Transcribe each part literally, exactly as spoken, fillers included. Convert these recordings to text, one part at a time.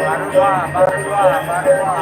Baru dua, baru dua, baru dua.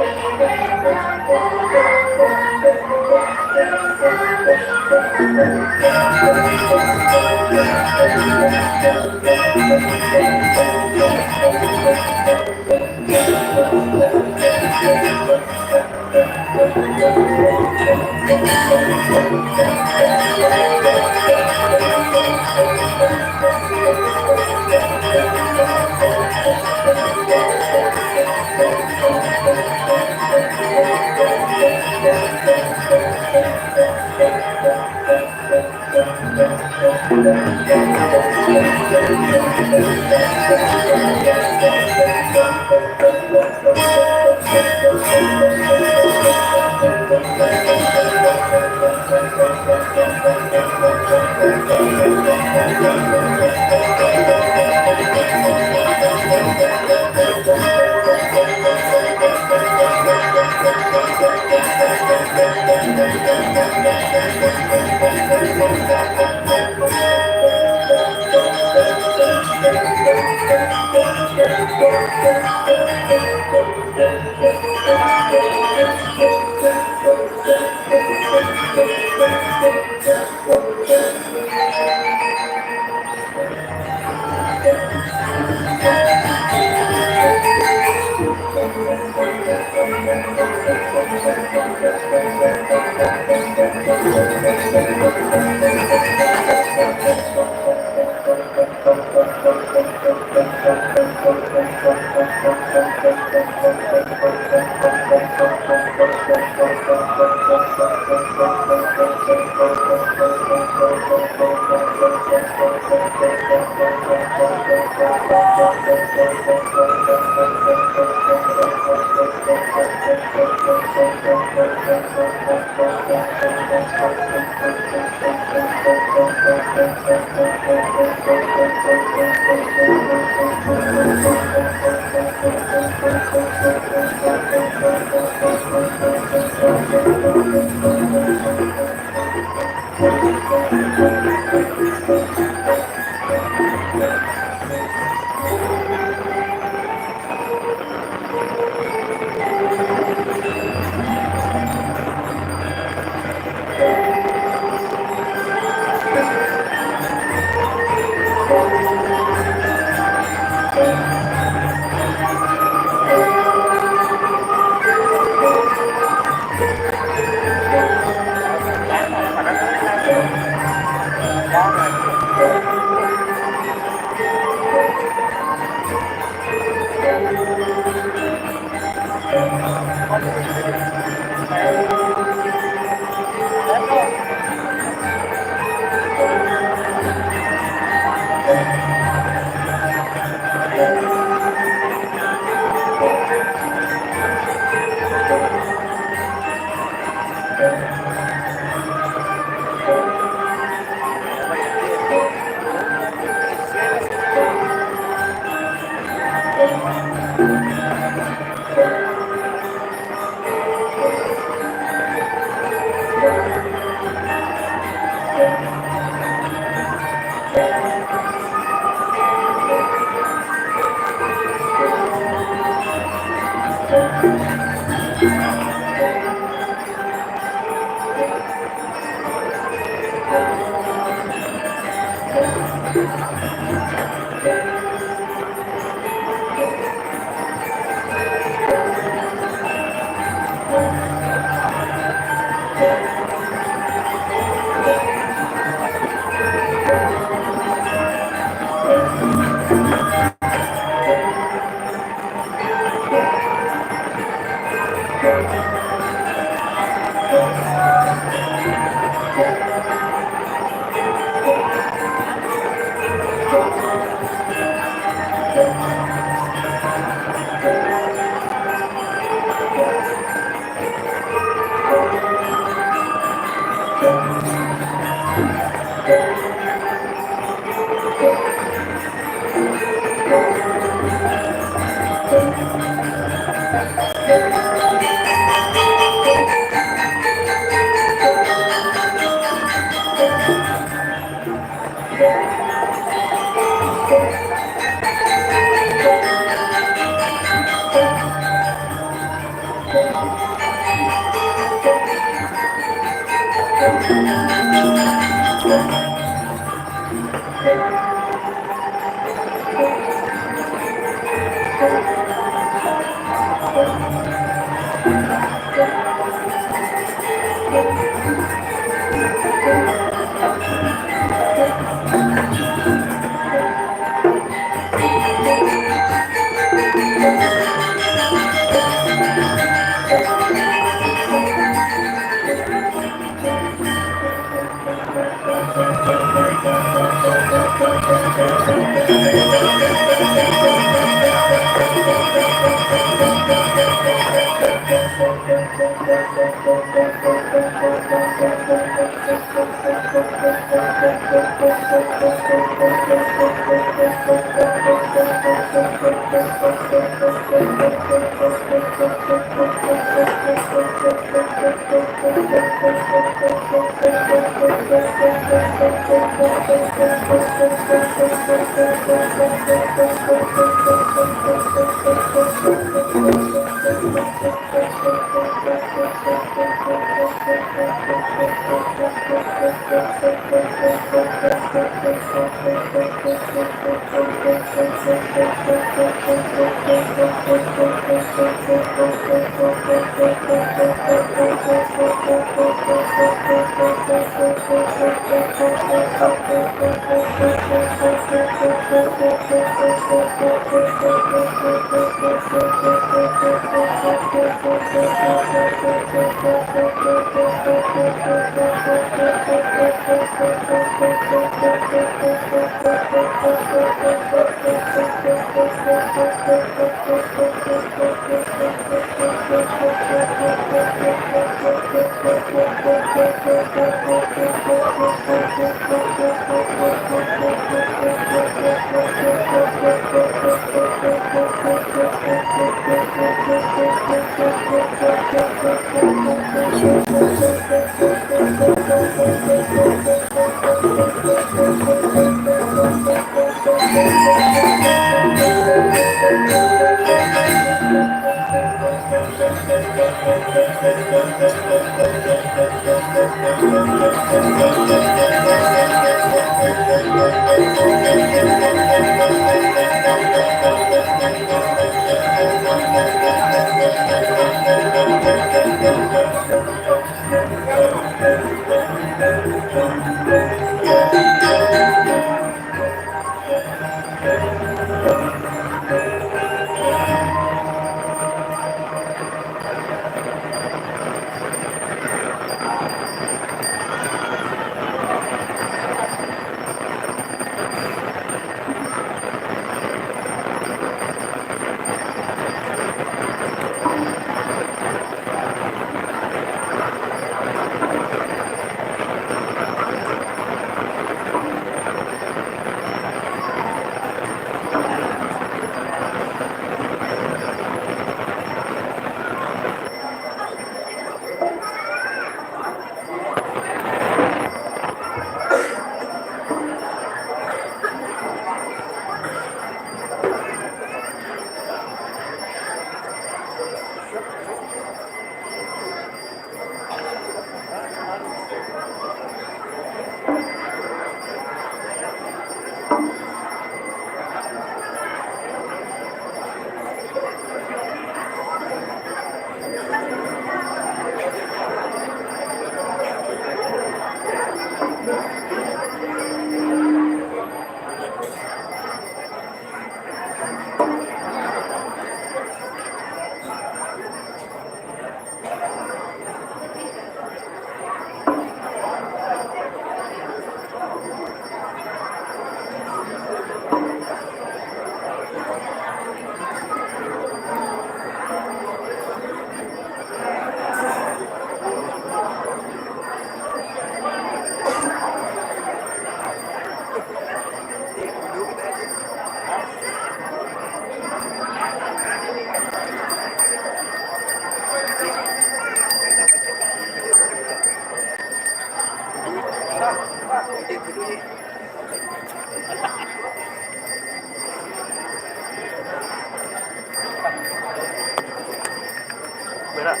Berak.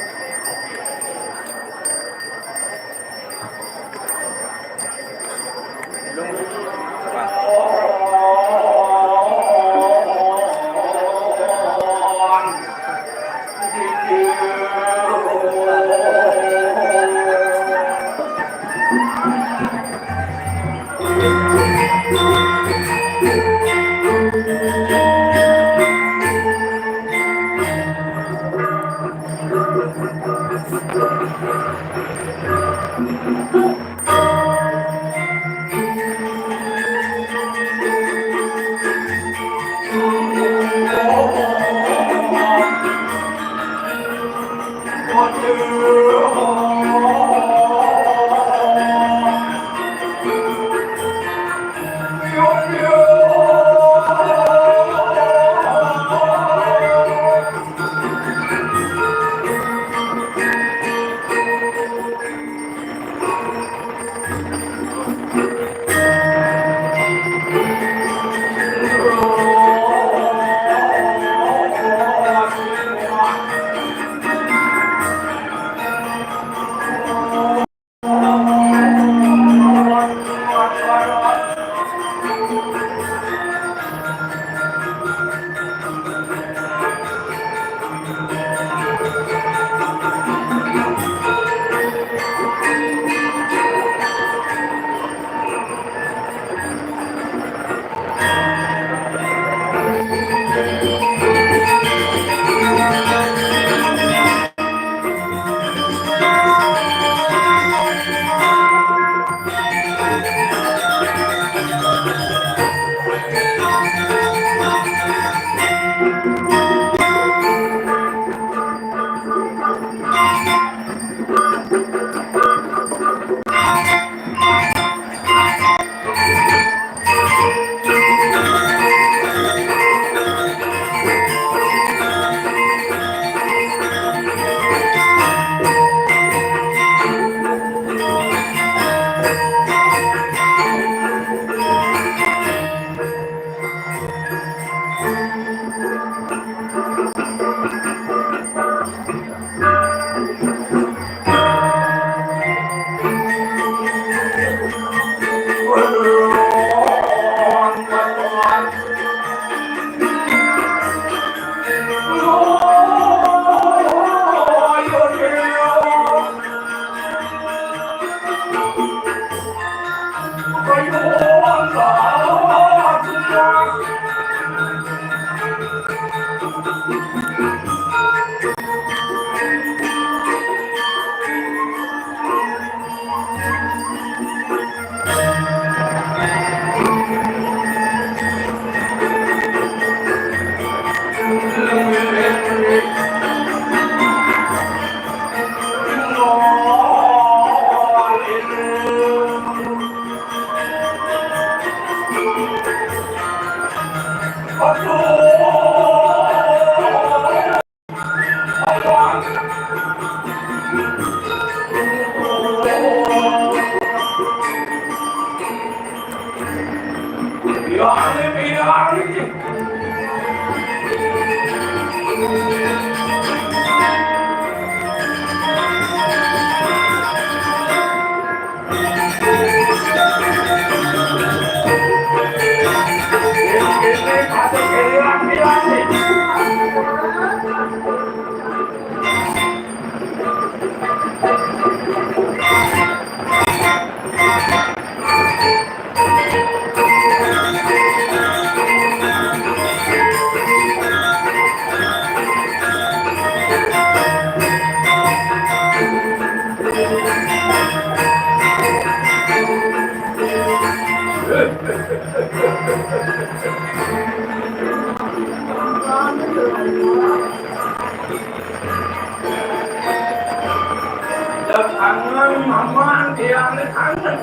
Dak angen mama tiang angen.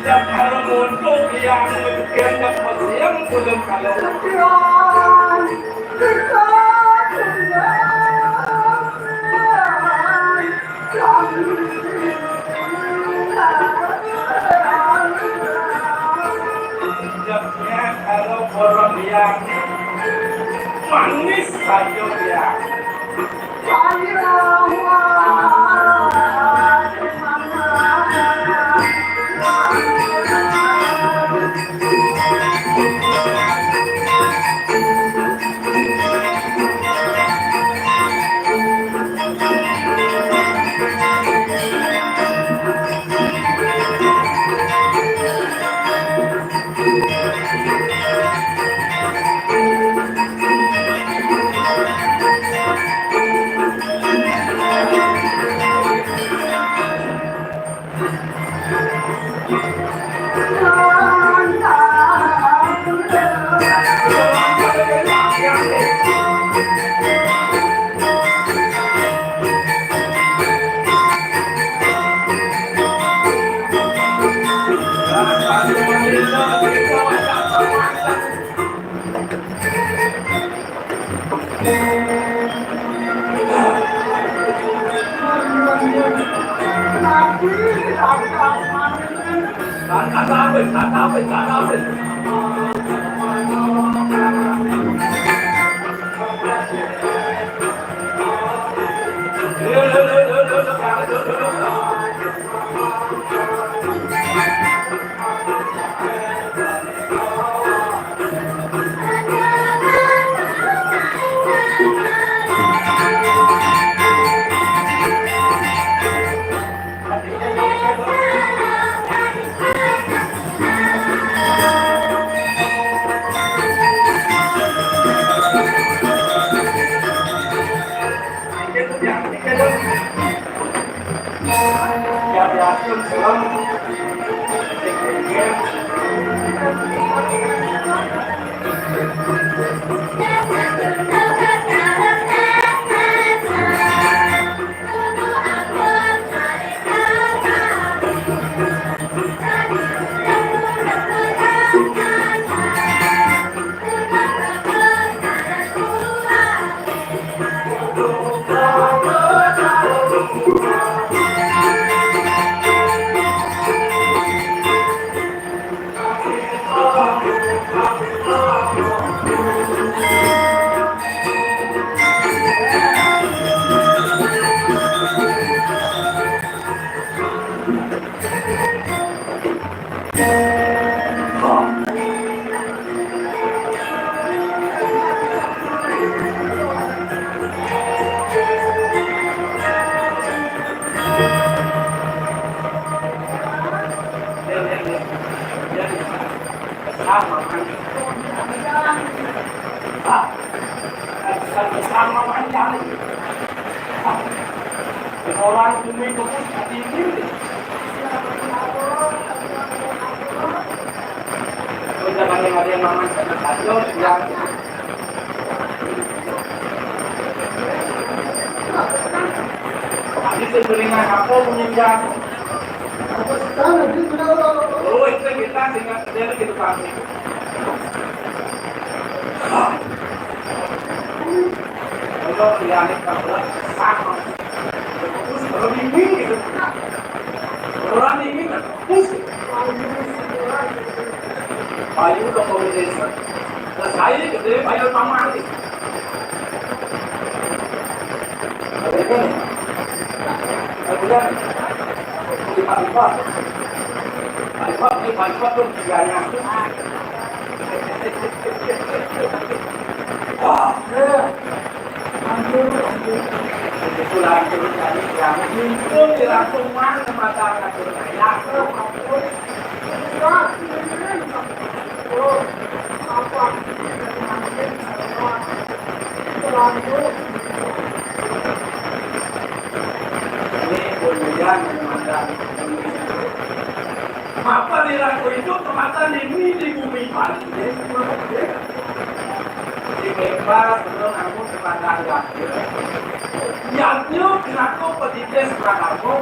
Dak kalau untuk yang yang yang kalau Hidupnya kalau orang yang manis saja ya. Saya Orang ini kok hati ini. Udah banyak ada yang makan sama sayur, ya. Tapi sebenarnya apa punya? Oh, itu kita singkat dia gitu pasti. Kalau dia ini kalau sama. Terus kalau ini gitu. Orang ini kan. Bayu udah komunis. Nah, saya gitu, bayu paman. Kemudian, kemudian, tiba-tiba, tiba-tiba, tiba-tiba tuh dia nyatu. Wah, ya. Ampun, ampun. Itu langsung dari yang muncul di langsung mana mata ngatur. Ya, ampun. Ini kemudian memandang. Maka di langsung itu kematan ini di bumi Bali. Di bebas, belum aku sepanjang waktu. Yang nyu kenapa petites berapa?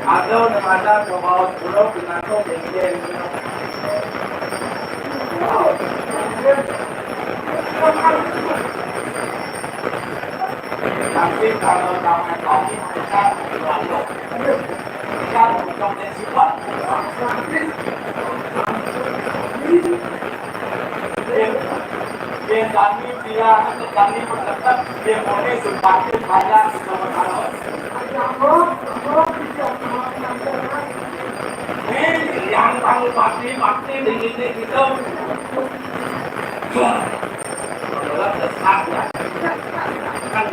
Ada nama ada ke bawah sepuluh kenapa bengkel. Tapi kalau kamu tadi kita lalu. Yang kami bilang, kami berdekat, yang kami sempatkan banyak sama-sama. Ini yang tahu pasti, pasti di ini kita. Kalau dekat ya. Kan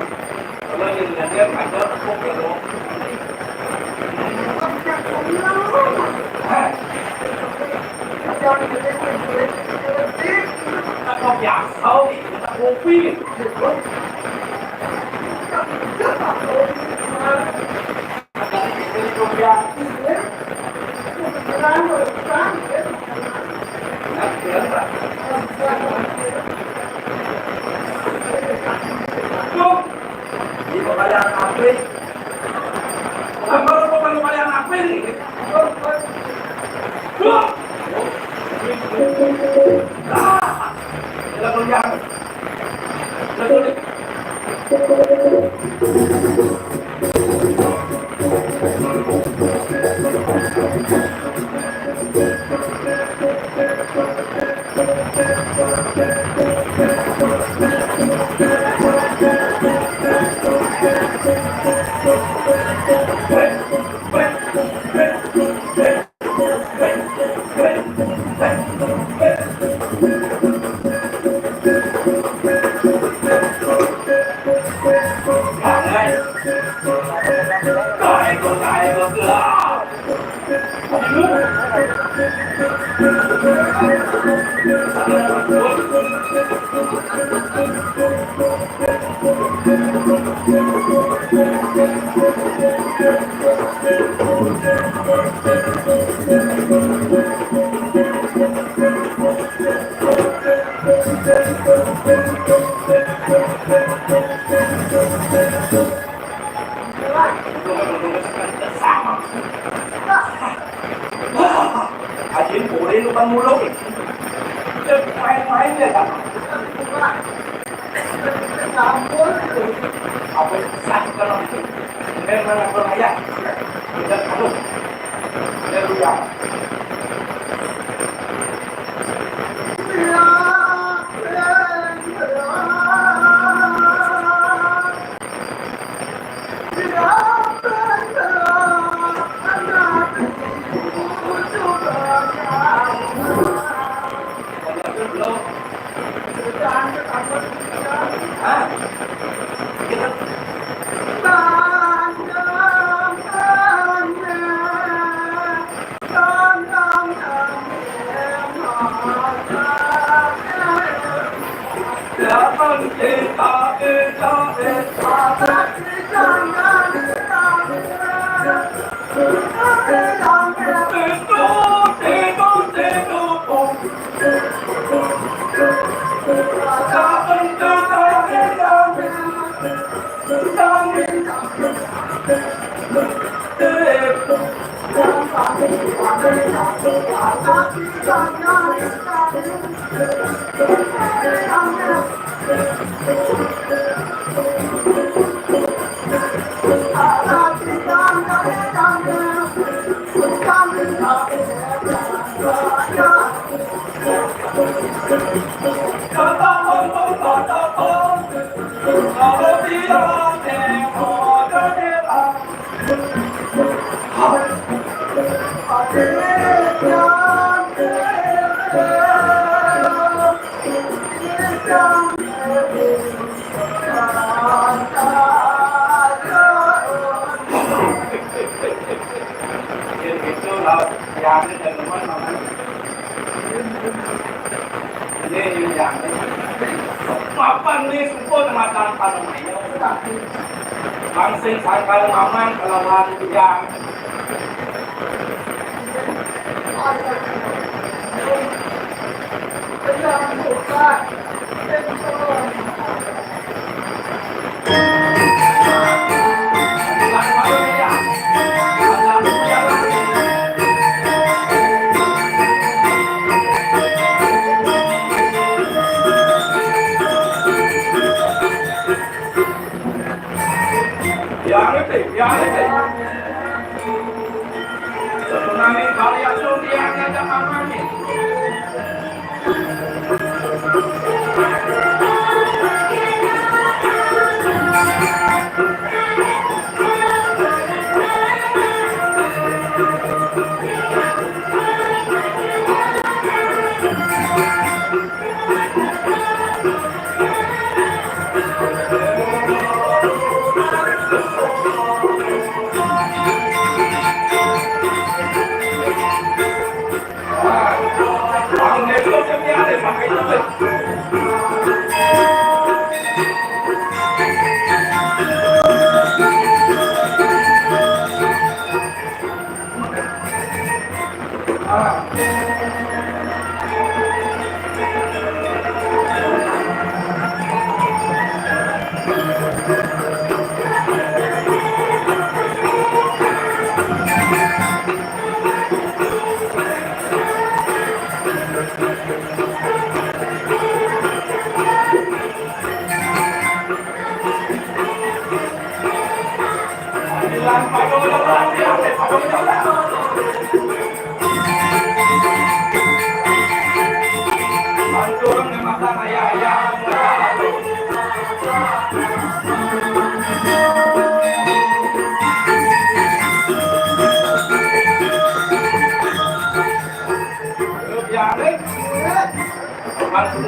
Ini pembayaran apa? Bukan baru pembayaran apa ini? Wah! Ah! Tidak boleh. Tidak boleh. Aji boleh lu kan mulung. Main-main ya kan. Campur. Apa sakit kan itu? Memang aku raya. Udah, aduh. Udah, udah. Mapan ni sumpun matan panemaya. Langsing sangkal mamang kelawan ujang. Yang itu, yang itu. Sebenarnya kalian tuh yang ngajak mamanya.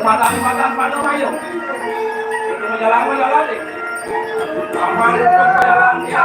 Patan-patan pada mayo. Itu menjalan, menjalan deh. Aman, menjalan, ya.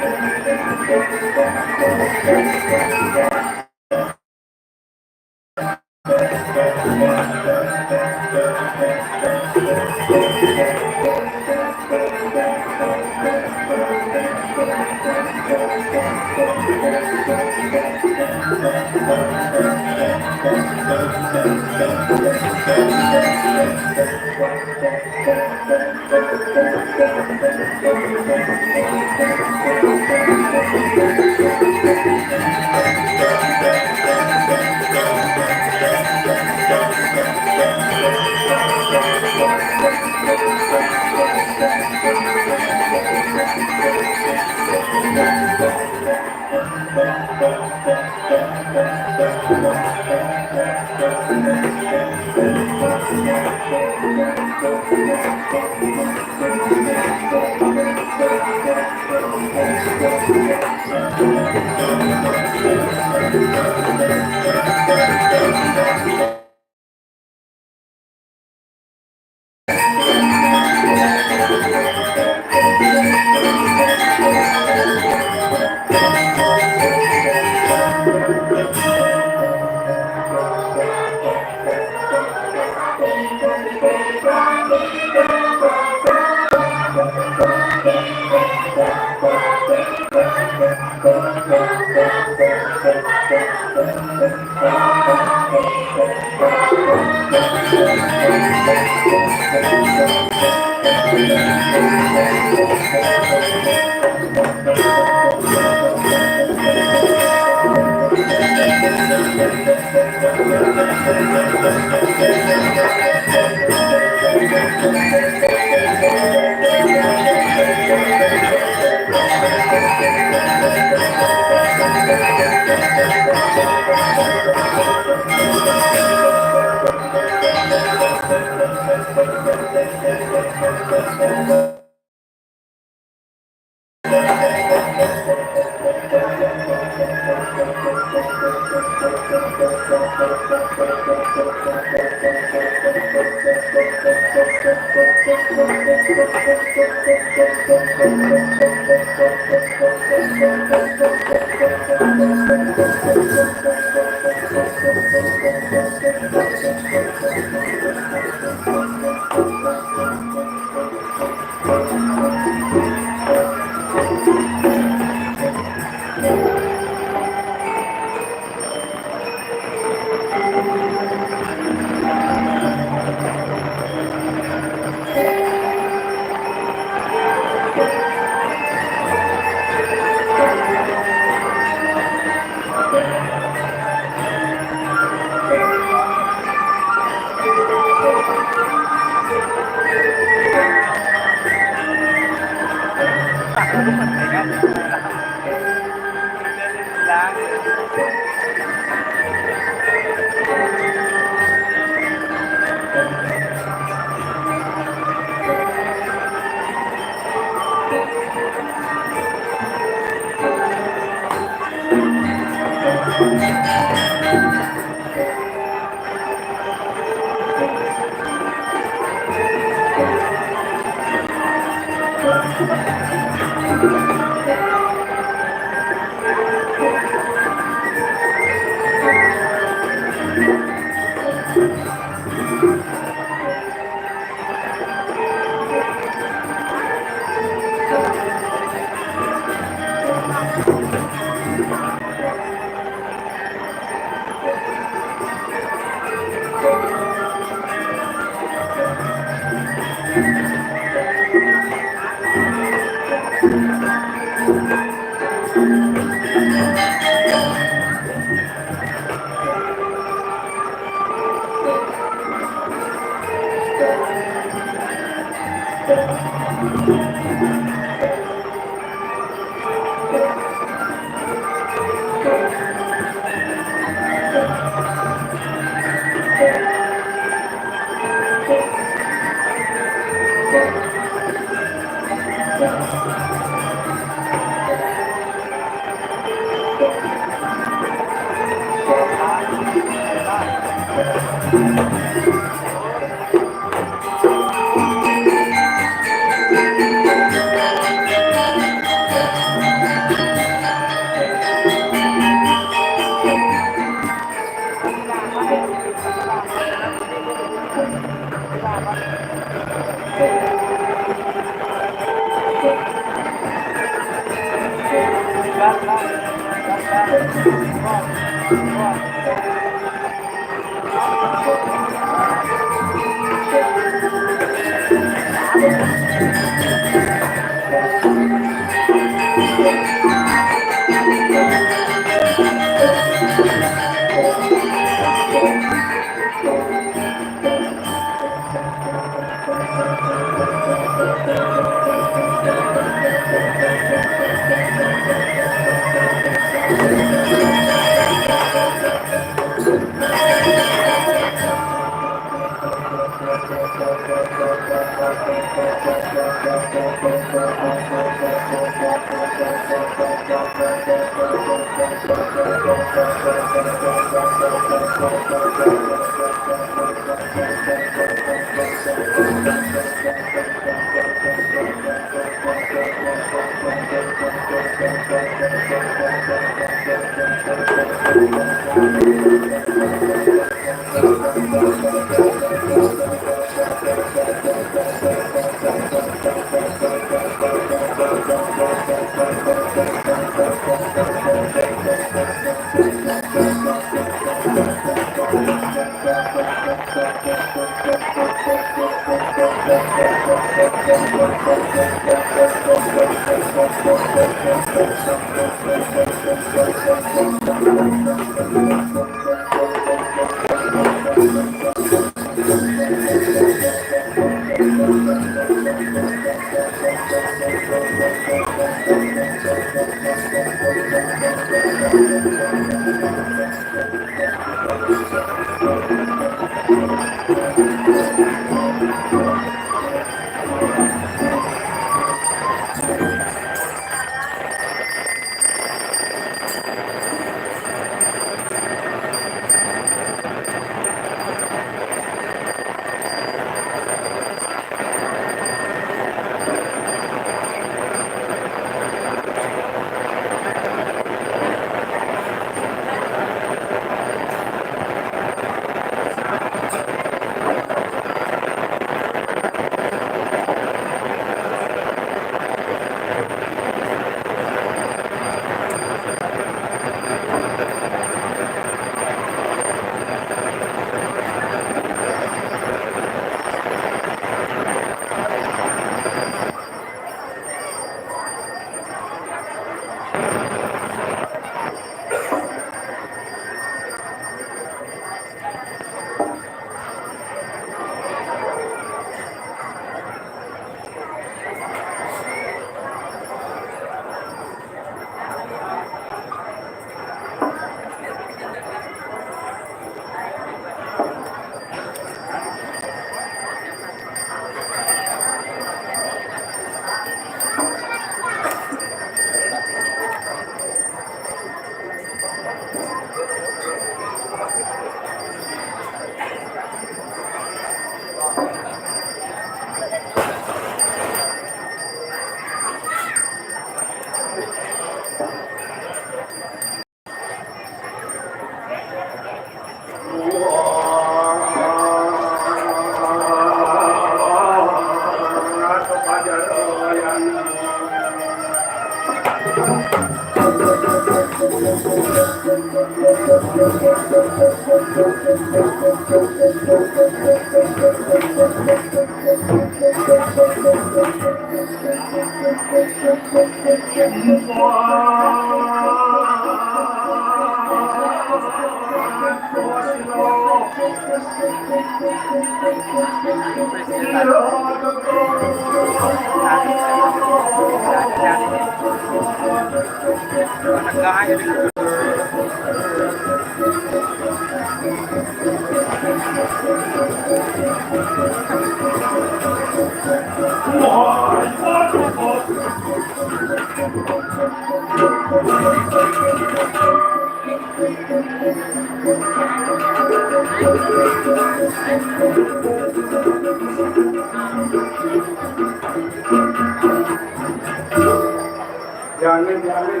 Jangan, jangan.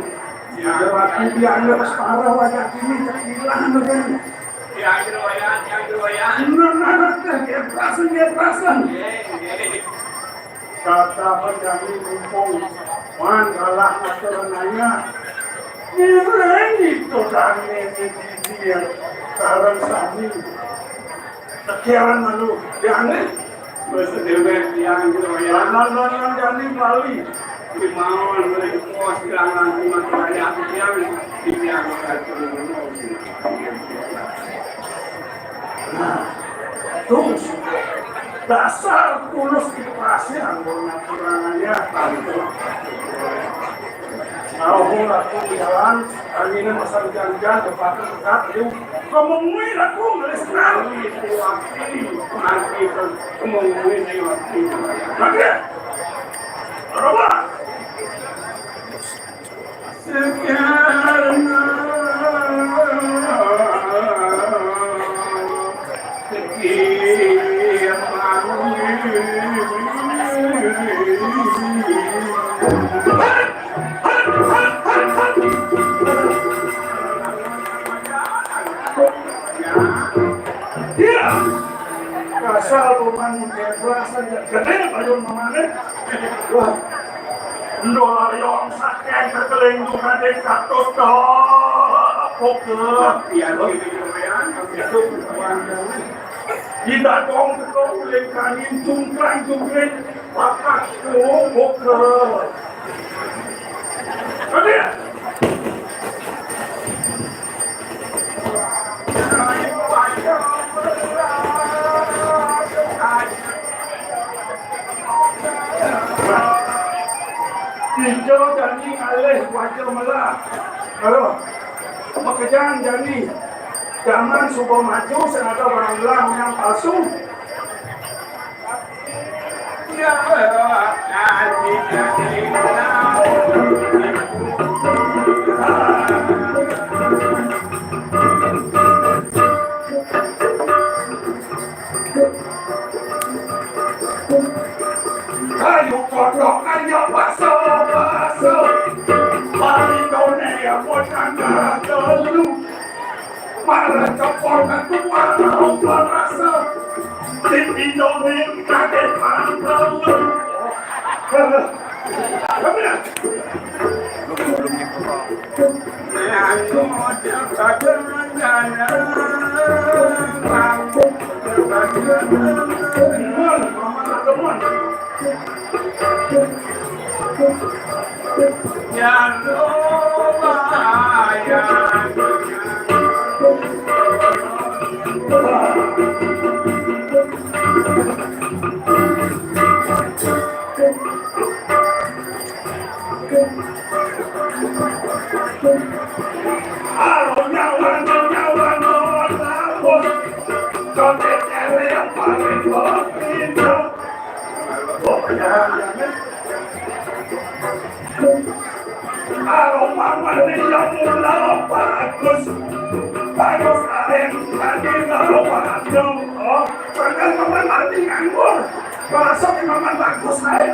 Ya, aku biar nggak separah wajah ini, hilang, kan. Ya, gitu, ya, ya, gitu, ya. Bener, bener, bener. Dia perasaan, dia perasaan. Iya, iya. Kata penyanyi mumpung man kalah aturannya. Ngiring itu dane di dia sareng sami. Tekeran malu, dane. Wis dhewe yang royal lan lan lan dane Bali. Kemauan oleh pos gelangan umat rakyat yang yang Nah, terus dasar tulus ikhlasnya anggo ngaturane tantu. Mau aku di jalan, angine masang jangan depan tetap yuk. Kamu ngui aku ngelis nang itu waktu nanti kamu ngui di waktu. Nanti, berapa? Iya. Asal bukan mungkin berasa gede bayu mamane. Wah. Ndola yong saking kekeling tuh kadek katut tok. Oke. Iya, gitu, gitu, ya. Kita dong teko uling kanin cungklang cungkling papak tuh oke. Kadek. Ijo jani ngalih waja melah. Aduh, makejang jani. Zaman suba maju, sing ada barang ilang yang palsu. Ayo kodok ayo paso paso. Paling kau ne ya potang telu. Para kepala ketua parasa. Tim Indomie kaget parang telu. Kalau mama ini yang mula bagus, bagus lain tadi kalau bagus. Oh, jangan mama mati nganggur. Masuk mama bagus lain.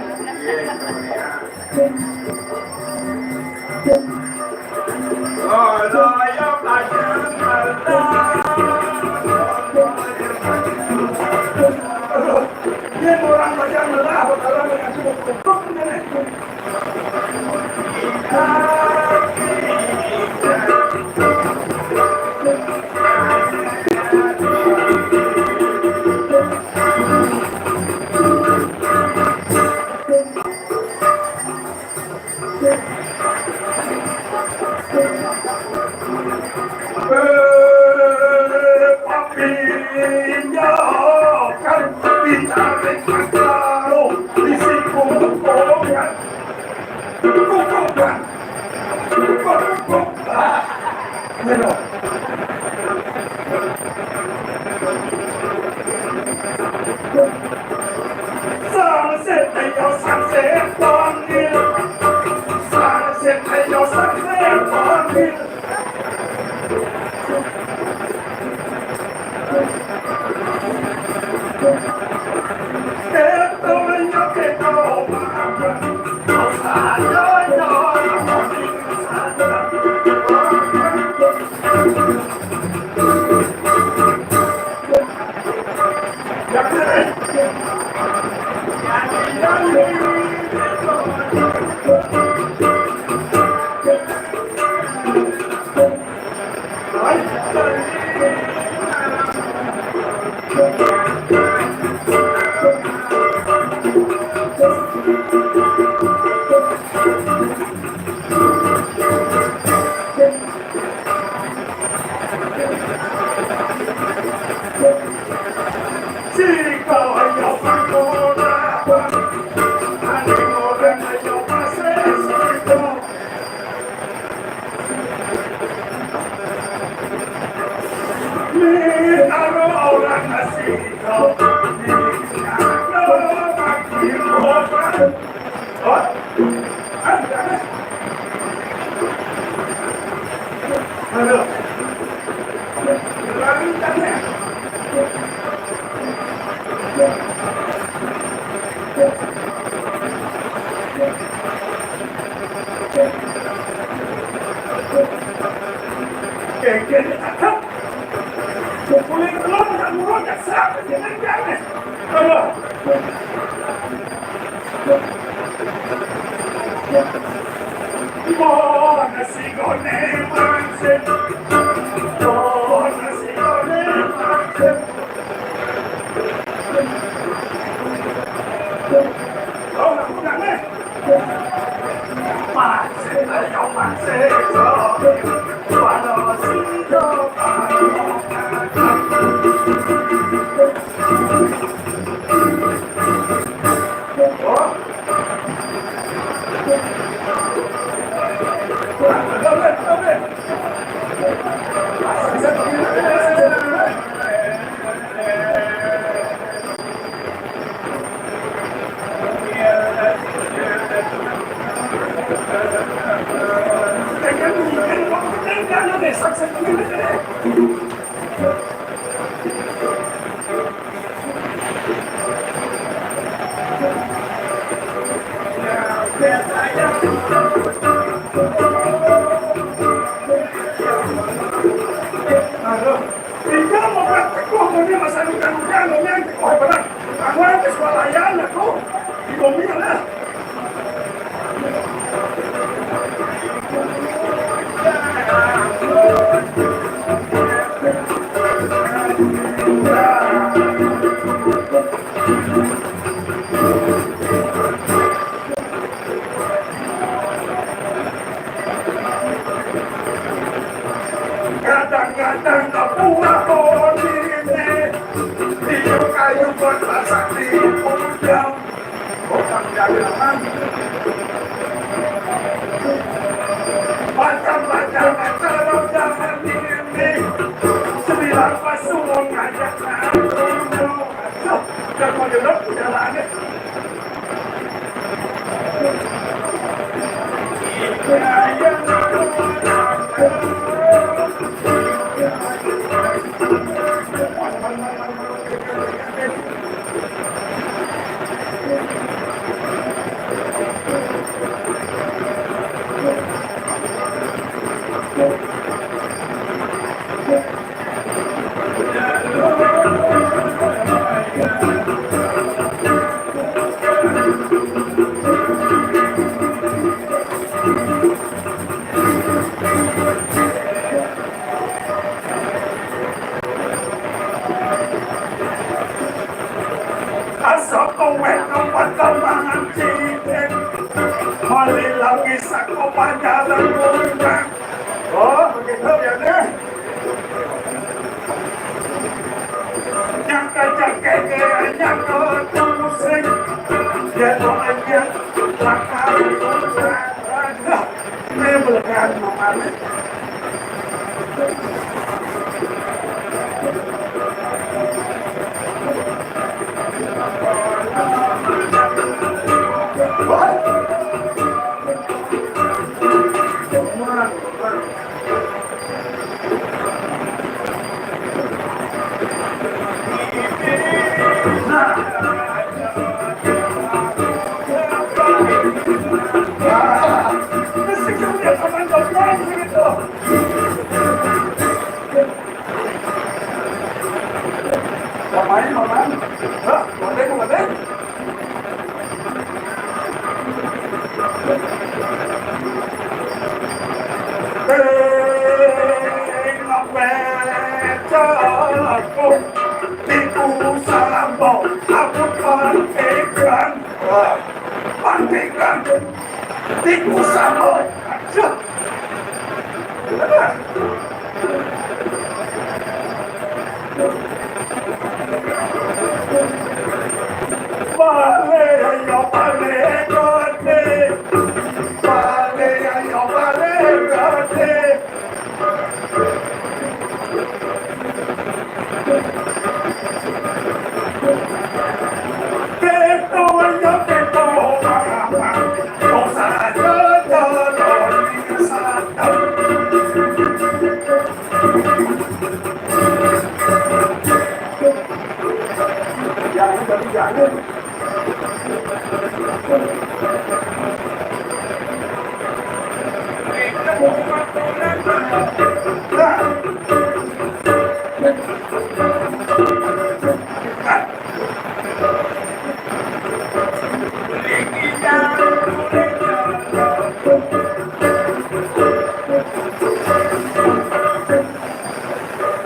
Dia orang baca melah, kalau dengan cukup cukup ini. Asal kau weh kau patah mangan cincin. Mali lagi sako panjalan undang. Oh, begitu ya deh. Nyangka jangka nyangka musik. Ya doanya lakar undang. Ini belekan mamalit. Pamain, pamain. Hah? Boleh, boleh. Tikus sama. Aduh. Bale, ayo, bale, bale. Bale, ayo, bale, bale.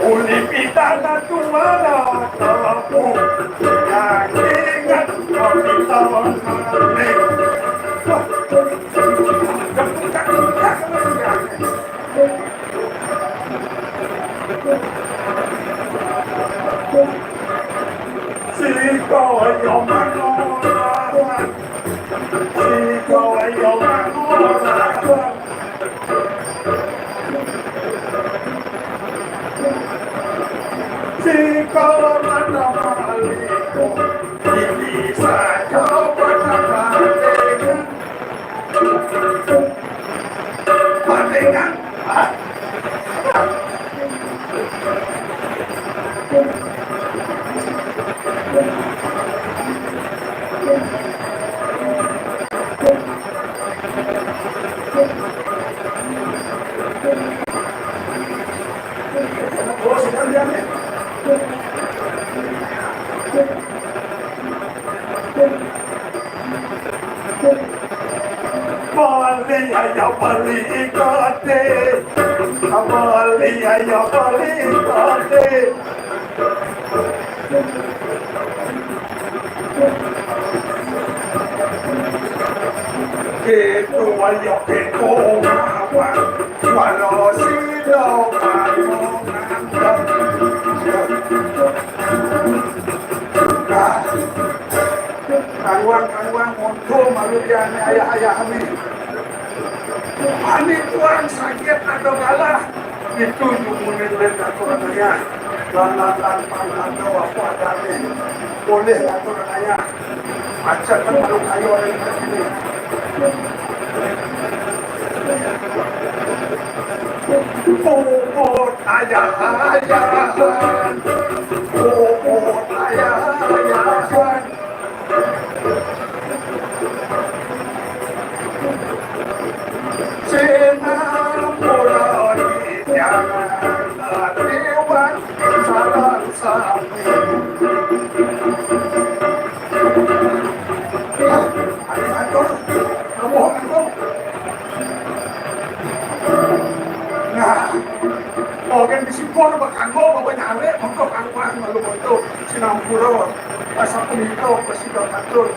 Uli pitana tuwala tapu, yang ingat kami tawang kami. Siko yo mano, siko yo mano. Bali ayo bali ikate, bali ayo bali ikate. Ketua yo ketua, walau sida. Karuan-karuan monto malu dia ni ayah-ayah ni. Ani tuan sakit atau kalah, itu jumunin oleh aturannya. Lantaran atau apa adanya. Boleh aturannya. Macam kan malu kayu ada di sini. Puput ayah-ayahan. Puput ayah-ayahan. Sinampura di tiang Dewan Salang Sami. Ayo, ayo. Kamu, kamu. Nah, ogen bisi pon bakanggo, bawa nyare, mongko kangkuan malu monto, sinampura, asa punika, pasida katur.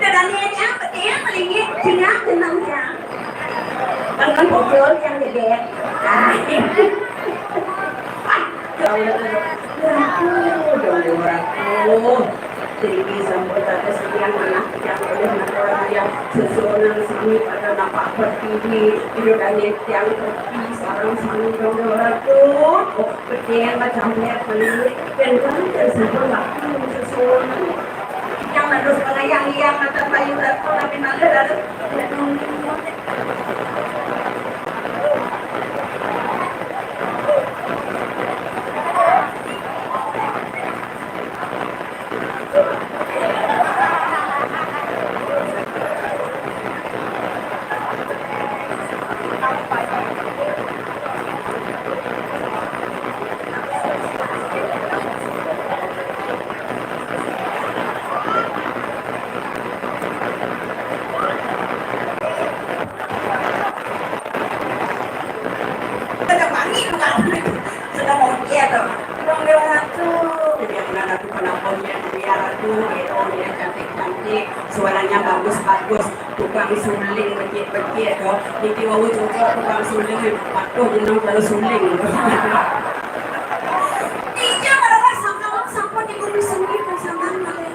Kadang dia nyampe dia paling dia cengang tenang ya. Kan kan bocor yang gede. Ah. Ratu, Ratu, Ratu. Jadi sampun dados tiyang anak tiyang oleh nagara yang sesuunan sami pada napak pertiwi, ida dane tiyang pertiwi sareng sami Ratu. Oh, gedhe macam lihat beli, dan kami dan sampun waktu sesuunan. Yang harus melayang liang kata Bayu Ratu, tapi malah harus tidak nunggu. Suling becik-becik to. Niki wau cocok tukang suling, patuh jeneng karo suling. Iya, para sampun, sampun niku suling kan sampean malih.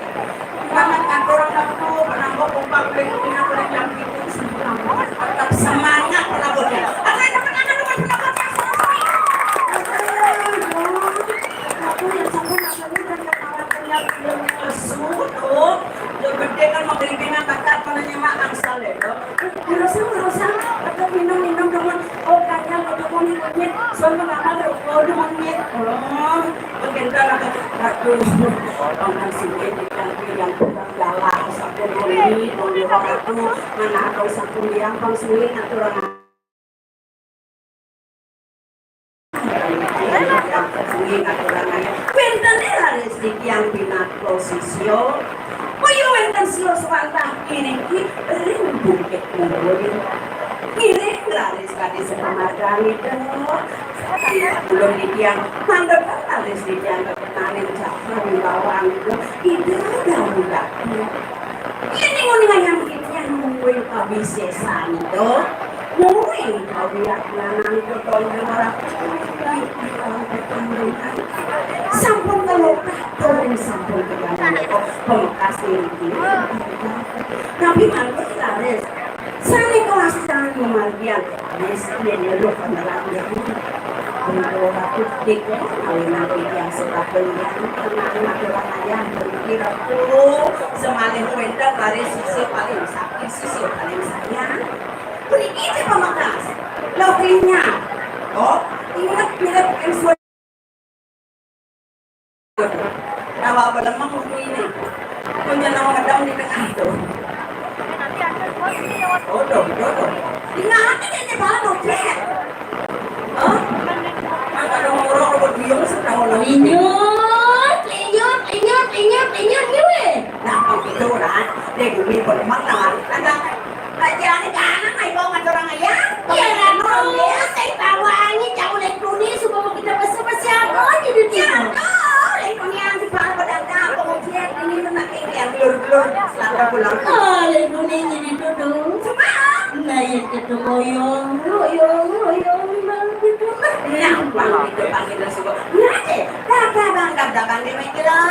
Semangat ngatur waktu, penambah kompak, penambah jam itu, tetap semangat penambahnya. Apa yang penambah dengan penambah yang sama? Aku yang sampun, aku yang kepala kenyal, belum masuk, tuh. Yang gede kan mau keringinan, bakat, penanya mah angsal ya, tuh. Nggak usah, nggak usah. Aku minum, minum, teman. Oh, kalian, aku mau minum, ya. Soalnya mama udah mau, udah mau, ya. Oh, mungkin kan aku, aduh, orang sini yang, yang tukang jalan, satu doni, doni orang aku, mana ada satu yang, bang sini, atur orang Pinten laris titiang pinaka sisya. Kaya wenten sira swantah iriki ring bukit Mungkul. Ngiring laris kadhi sepamargane, Dok. Kaya kula titiang mandheg laris titiang kekenaning cakra wibawa, Dok. Ida dawuh bakti. Yen ngono ngayam titiang mungguing kawisesan, Dok. Mungguing kawiakmanan Dok, ora sampun kelokah, ora sampun kegantung, Dok. Pamekasne iki. Tapi mangke laris. Sane kelas kang memargian. Wis yen lho penerang ya. Untuk aku tiga kali nanti yang sudah belian, tenang, aturan ayam, berpikir aku, semalih wenten laris sisi paling sakit, sisi paling sayang. Mriki iki pamektas. Lho, kenyang. Oh, inget mirip info. Tawa apa lemeng kuwi ini. Punya nama ngedam di tengah itu. Bodoh, bodoh. Di mana dia nyebalan objek? Hah? Kan ada ngorok, ada biung, sedang ngorok. Linyut, linyut, linyut, linyut, linyut, linyut. Nah, begitu, kan? Dia bumi berlemeng, nah, ada Bajane kanang ae wong ngaturang ayam. Ya, Ratu, sing bawangi jauh lek duni, supaya kita bersama-sama jadi dia. Ya, Ratu, lek duni yang di bawah pedang tak, pengujian ini menang ini yang gelur-gelur, selangkah pulang. Oh, lek duni jadi duduk. Cuma? Nah, ya, kita goyong, goyong, goyong, memang gitu. Nah, bang, itu panggil suka. Nah, deh, dah, dah, bang, dah, dah, bang, dia main kira.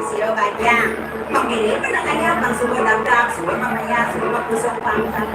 Sira bajang, pengkiri menengahnya bang suka dangdang, suka mamaya, suka kusuk pangkat.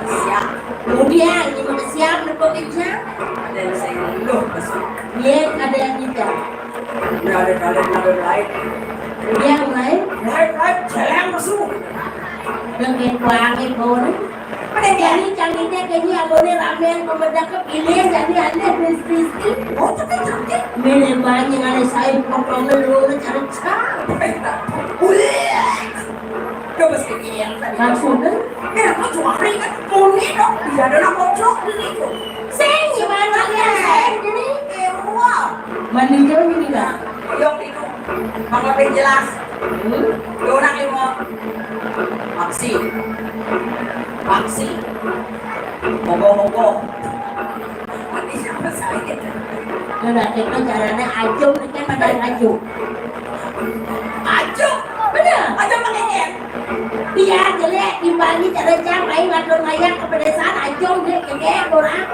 Siap. Kemudian, ini mah siap, lepas kencang. Ada yang saya ngeluh, Mas. Iya, ada yang tidak. Ada, ada, ada, ada lain. Kemudian, mulai. Lain, lain, jalan masuk. Dengan wangi, bau. Pada jani, jani, dia kayaknya abone ramen, pemedak kepilih, jani, ada, bis, bis, bis. Oh, tapi cantik. Mene banyak, ada saya, potong dulu, cara. Wih. Coba sih, iya, tadi. Langsung, kan? Eh, aku cuma hari kan, muni dong, tidak ada nak bocor di situ. Sing, gimana ya, sing, gini? Eh, wah. Mandi jauh ini, Kak? Yok itu, maka jelas. Hmm? Yo, nak lima. Paksi. Paksi. Monggo-monggo. Mandi siapa saya? Yo, nak, itu caranya ajum, itu pada ajum. Ajum? Bener? Ajum pakai dia? Biar jelek, timbangin cara jam, aing ngatur ngayah kepedesan, ajum, jelek, jelek, orang.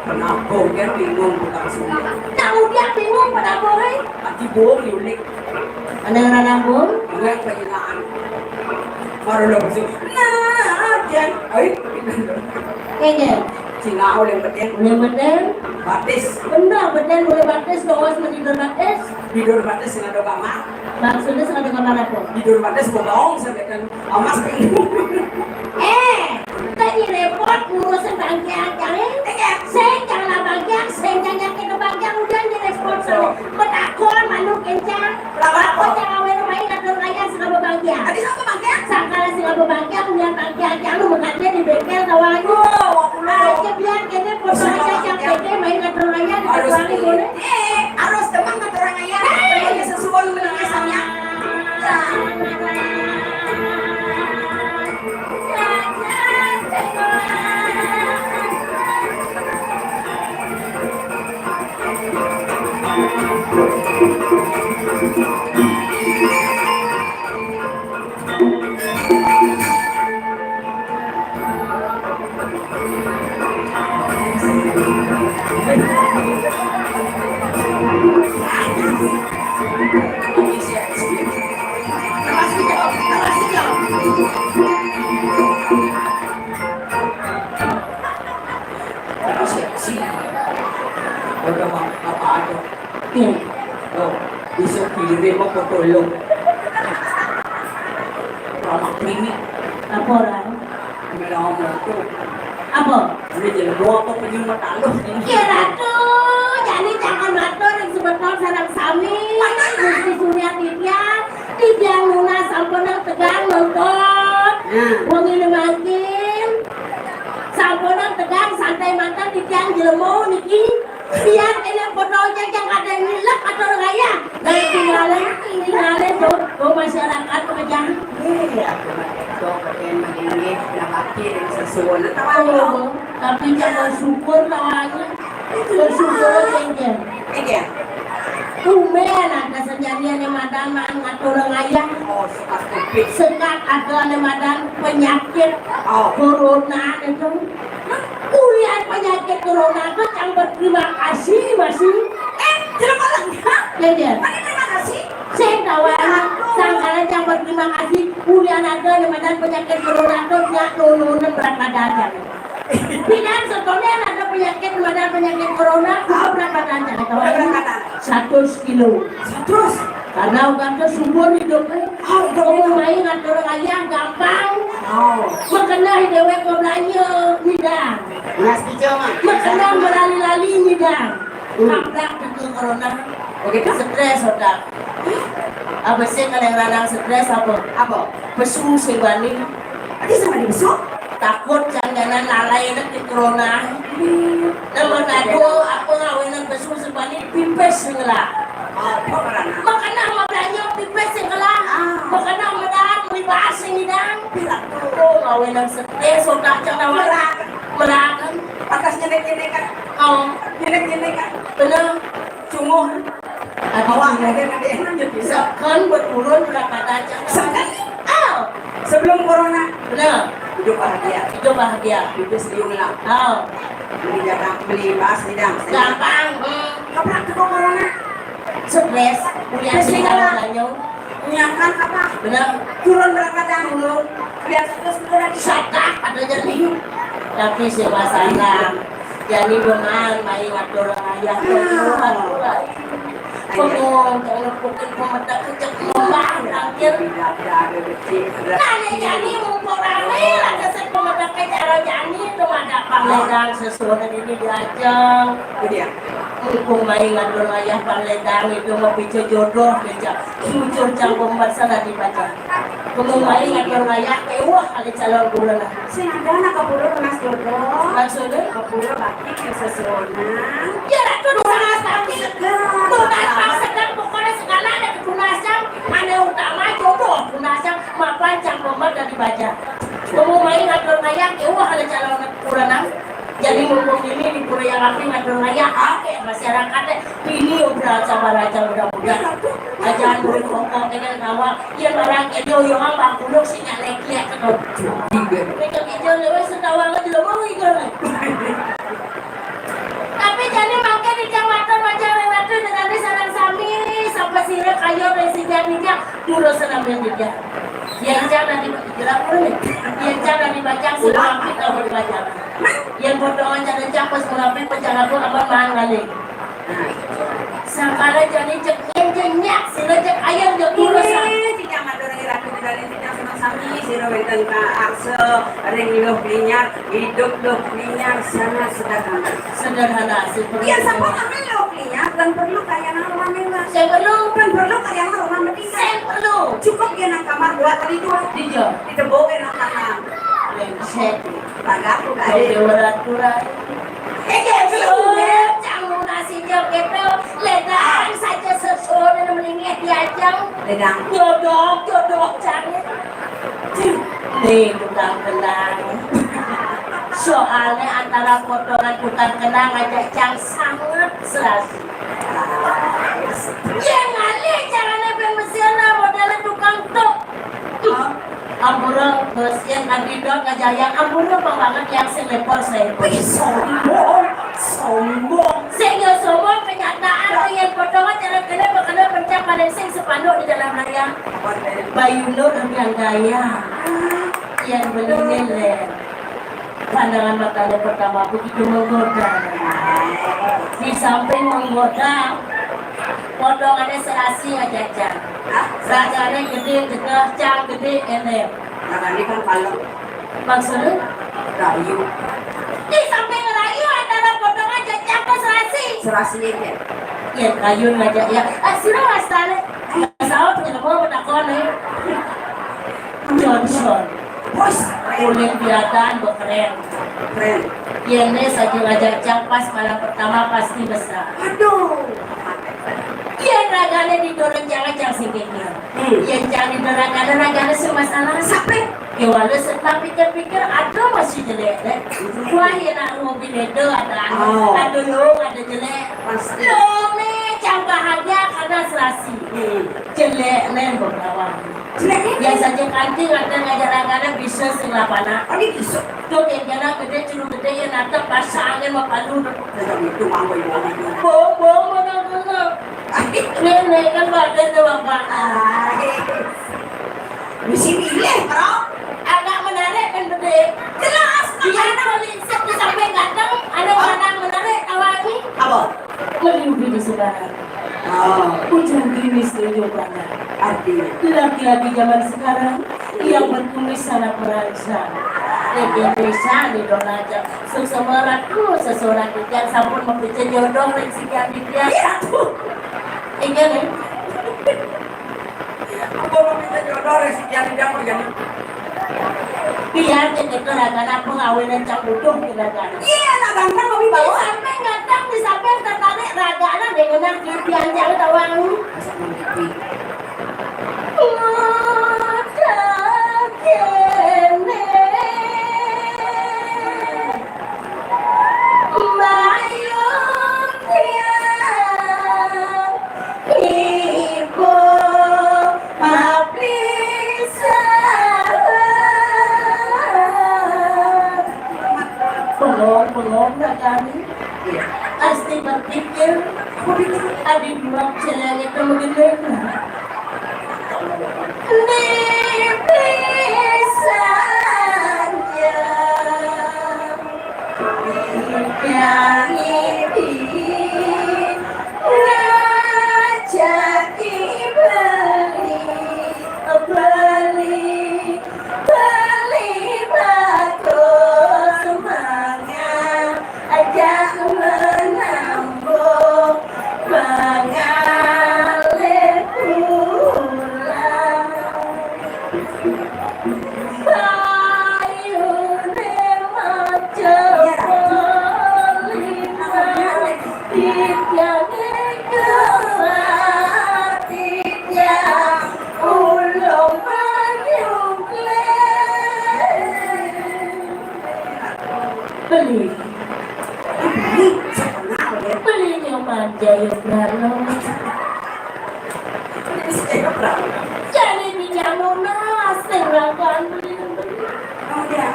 Kenapa dia bingung, bukan semua? Tahu dia bingung, kenapa, hei? Hati bohong, yulik. Ada orang nambung? Enggak, penyilaan. Baru lo masuk. Nah, Jan. Ai, kayaknya. Cina oleh beten. Oleh beten. Batis. Benar, beten oleh batis, doas mah tidur batis. Tidur batis nggak ada kamar. Maksudnya nggak ada kamar apa? Tidur batis, bohong, saya kan. Amas. Eh, tadi repot ngurusin bangkiang, jangan. Saya jangan bangkiang, saya jangan kita bangkiang, udah di repot sama. Betakon, manuk kencang. Lawan apa? Jangan awet main atau raya sing babangkiang. Tadi siapa bangkiang? Sangkala sing babangkiang, punya bangkiang, jangan lu bekatnya di bengkel, kawan. Oh, waktu lu. Aja biar kene foto aja yang kene main atau raya di kecuali boleh. Eh, harus teman atau orang raya. Hei! Sesuai dengan kesannya. Kalau seksi, udah mah apa aja. Tuh, oh, bisa kirim apa foto lo? Ramah klinik. Apa orang? Gimana ngomong tuh? Apa? Ini jadi gua apa penyumat halus ini? Ya, Ratu, jadi jangan matur yang sebetul sareng sami. Gusti Surya Titian, Titian Luna sampun tegang nonton. Nah. Wong ini makin. Sampunang tegang, santai mantap, titiang jelema niki. Biar kene foto aja yang ada nyilek atau gaya. Nah, tinggalin, tinggalin tuh, tuh masyarakat pekerjaan. Iya, cuma itu, pengen begini, nggak makin sesuatu. Oh, tapi jangan syukur tawanya. Bersyukur aja. Iya. Tumben ada sejadian yang madan ngatur ngayah. Oh, sekat covid. Sekat ada yang madan penyakit. Oh. Corona itu. Ulian penyakit corona itu yang berterima kasih masih. Eh, terima kasih. Ya, dia. Mana terima kasih? Saya tahu, sangkala yang berterima kasih. Ulian ada yang madan penyakit corona itu, dia turun berat badan. Bidan sebetulnya ada penyakit, ada penyakit corona, berapa tanya? Berapa tanya? Seratus kilo. Seratus? Karena udah ke subur hidupnya. Oh, udah. Mau main ngatur ayah gampang. Oh. Makena dewek mau belanja, tidak. Mas Kijo mah. Makena melali-lali, tidak. Hmm. Tabrak ke corona. Begitu? Stres otak. Apa sih kalau yang larang stres apa? Apa? Pesu sing bani. Adi sama di pesu? Takut jangan-jangan lalai nak di corona. Nama nado apa ngawenan pesu sing bani pipis sing lah. Apa karena? Makanya sama belanja pipis sing lah. Ah. Makanya sama dah beli bahas sing hidang. Bila. Oh, ngawenan stres otak jangan. Merak. Merak. Atas nyenek-nyenek kan. Oh. Nyenek-nyenek kan. Bener. Sungguh. Aduh, awak ada nanti enak jadi. Sekan berturun berapa derajat? Sekan? Oh. Sebelum corona. Benar. Hidup bahagia. Hidup bahagia. Hidup senyum lah. Oh. Beli jalan, beli bas, beli dang. Gampang. Hmm. Kapan tuh corona? Stres. Punya stres sih kalau lah. Belanja. Nyaman apa? Benar. Turun berapa dah dulu? Biar terus turun lagi. Sadak ada jadi. Tapi si masalah. Jadi beman main ngatur ayah. Ah. Bengong, jangan pukul pemetak kejak lomba terakhir. Nanya jadi mumpung rame lah, keset pemetak cara jadi itu ada apa? Cang, sesuatu ini diajang. Mumpung mai ngatur ngayah pangledang itu mapica jodoh, kecap. Jujur, Cang, pembat salah dibaca. Mumpung mai ngatur ngayah, éwah ada calon bulan. Sing ada anak kapura nunas jodoh. Maksudnya? Kapura bakti yang sesuatu. Ya, Ratu, nunas bakti. Nunas bakti, pokoknya segala ada tunas, Cang. Anu utama jodoh, tunas, Cang. Mapan, Cang, pembat dari baca. Mumpung mai ngatur ngayah, éwah ada calon bulan. Jadi mumpung ini di pura yang rapi ngatur ngayah, oke, masyarakatnya ini obral sabar aja udah-udah. Aja dulu kongkong dengan kawa, ya barang ini yang bangkuluk si nyalek ya ketemu. Mereka hijau lewat setawa aja dulu mau hijau. Tapi jadi makin di kecamatan macam lewat tuh dengan di sareng sami, sampai sirek ayo dari si jadinya dulu senam yang dia. Yang jangan di, jelas pun nih. Yang jangan dibaca, sudah kita dibaca. Yang potongan cara cak pas merapi pencaraku aman mahal kali. Sangkala jadi cek yang jenyak, sila cek ayam jek kurus. Iya, tidak ada orang rapi dari tidak senang sami, sira wénten ka arsa, ring luh linyar, hidup luh linyar sangat sederhana. Sederhana, seperti ya, itu. Sama kami luh linyar, dan perlu kaya nang rumah mewah. Saya perlu. Dan perlu kaya nang rumah merdeka. Saya perlu. Cukup dia nang kamar dua kali dua. Iya. Di tembok nang tanah. Brengsek. Raga aku kali. Kau dewa ratu rai. Eh, ya, sudah, Cang, nasi jawab gitu. Ledang saja sesuatu melingit diajang. Ledang. Jodoh, jodoh, Cang. Nih, tukang kenang. Soalnya antara potongan tukang kenang aja, Cang, sangat serasi. Ya, ngalih caranya ben mesin lah, modelnya tukang tok. Ampura, bos, yang tadi dot ngajaya, ampura, Bang, banget yang sing lepor saya. Wih, sombong, sombong. Sing yo sombong, kenyataan, yang potongan cara kena, bakal pencak paling sing sepanduk di dalam raya. Bayu Nur yang gaya, yang beli nilai. Pandangan matanya pertama begitu menggoda. Di samping menggoda, potongannya serasi aja, Cang. Raganya gede, tegah, Cang, gede, enem. Raganya kan palem. Maksudnya? Rayu. Di samping rayu antara potongan aja, Cang, apa serasi? Serasi aja. Ya, kayu aja, ya. Ah, sira wastane. Saut, kenapa, takon, eh? Johnson. Bos, kulit biatan, keren. Keren. Yene saja ngajak Cang pas malam pertama pasti besar. Aduh. Yen ragane didorong Cang, Cang sing kekir. Hmm. Yen Cang didorong ragane, ragane sing masalah. Sampai? Ya, walau setelah pikir-pikir, aduh, masih jelek, deh. Hmm. Wah, ya, nak mobil itu ada, oh, ada lu, ada jelek. Pasti. Lu, nih, Cang bahagia karena serasi. Hmm. Jelek, nih, beberapa. Jelek ini? Biasanya kancing ada ngajar anak-anak bisa sing lapana. Oh, ini bisa? Tuh, yang jalan gede, curug gede, ya, natap, pasangnya mau palu. Tidak gitu, mau, ya, gitu. Bohong, bohong, mana, mana? Nenek kan badan tuh, Bapak. Ah, iya. Mesti milih, Bro. Agak menarik kan, gede. Jelas, iya, makanya. Kalau lincip di samping ganteng, ada orang menarik, tawarin. Apa? Meliupi di sekarang. Oh. Hujan gerimis tunjuk warna. Artinya? Laki-laki zaman sekarang yang berkumis sangat merangsang. Indonesia di Donald Trump. Seseorang tuh, seseorang yang sampun membaca jodoh dan sekian dia. Iya, tuh. Iya, nih. Apa mau minta jodoh, rezeki yang tidak mau jadi? Biar kita itu ragana pengawenan Cang butuh kita kan. Iya, nak ganteng lebih bawa. Sampai ganteng, di sampai tertarik ragana dengan yang dianjang tawang. Mata kene. Mbayung tiang ibu mapisahan. Bengong-bengong nak kami. Asti berpikir, adi dua celenge temegening. Mimpi saja. Yang ini ngajaki beli, beli, beli bagus semangat. Beli. Beli, setengah ya. Beli nyoman Jayaprana. Jayaprana. Jadi pinjam lunas, sing rakan beli. Oh, ya.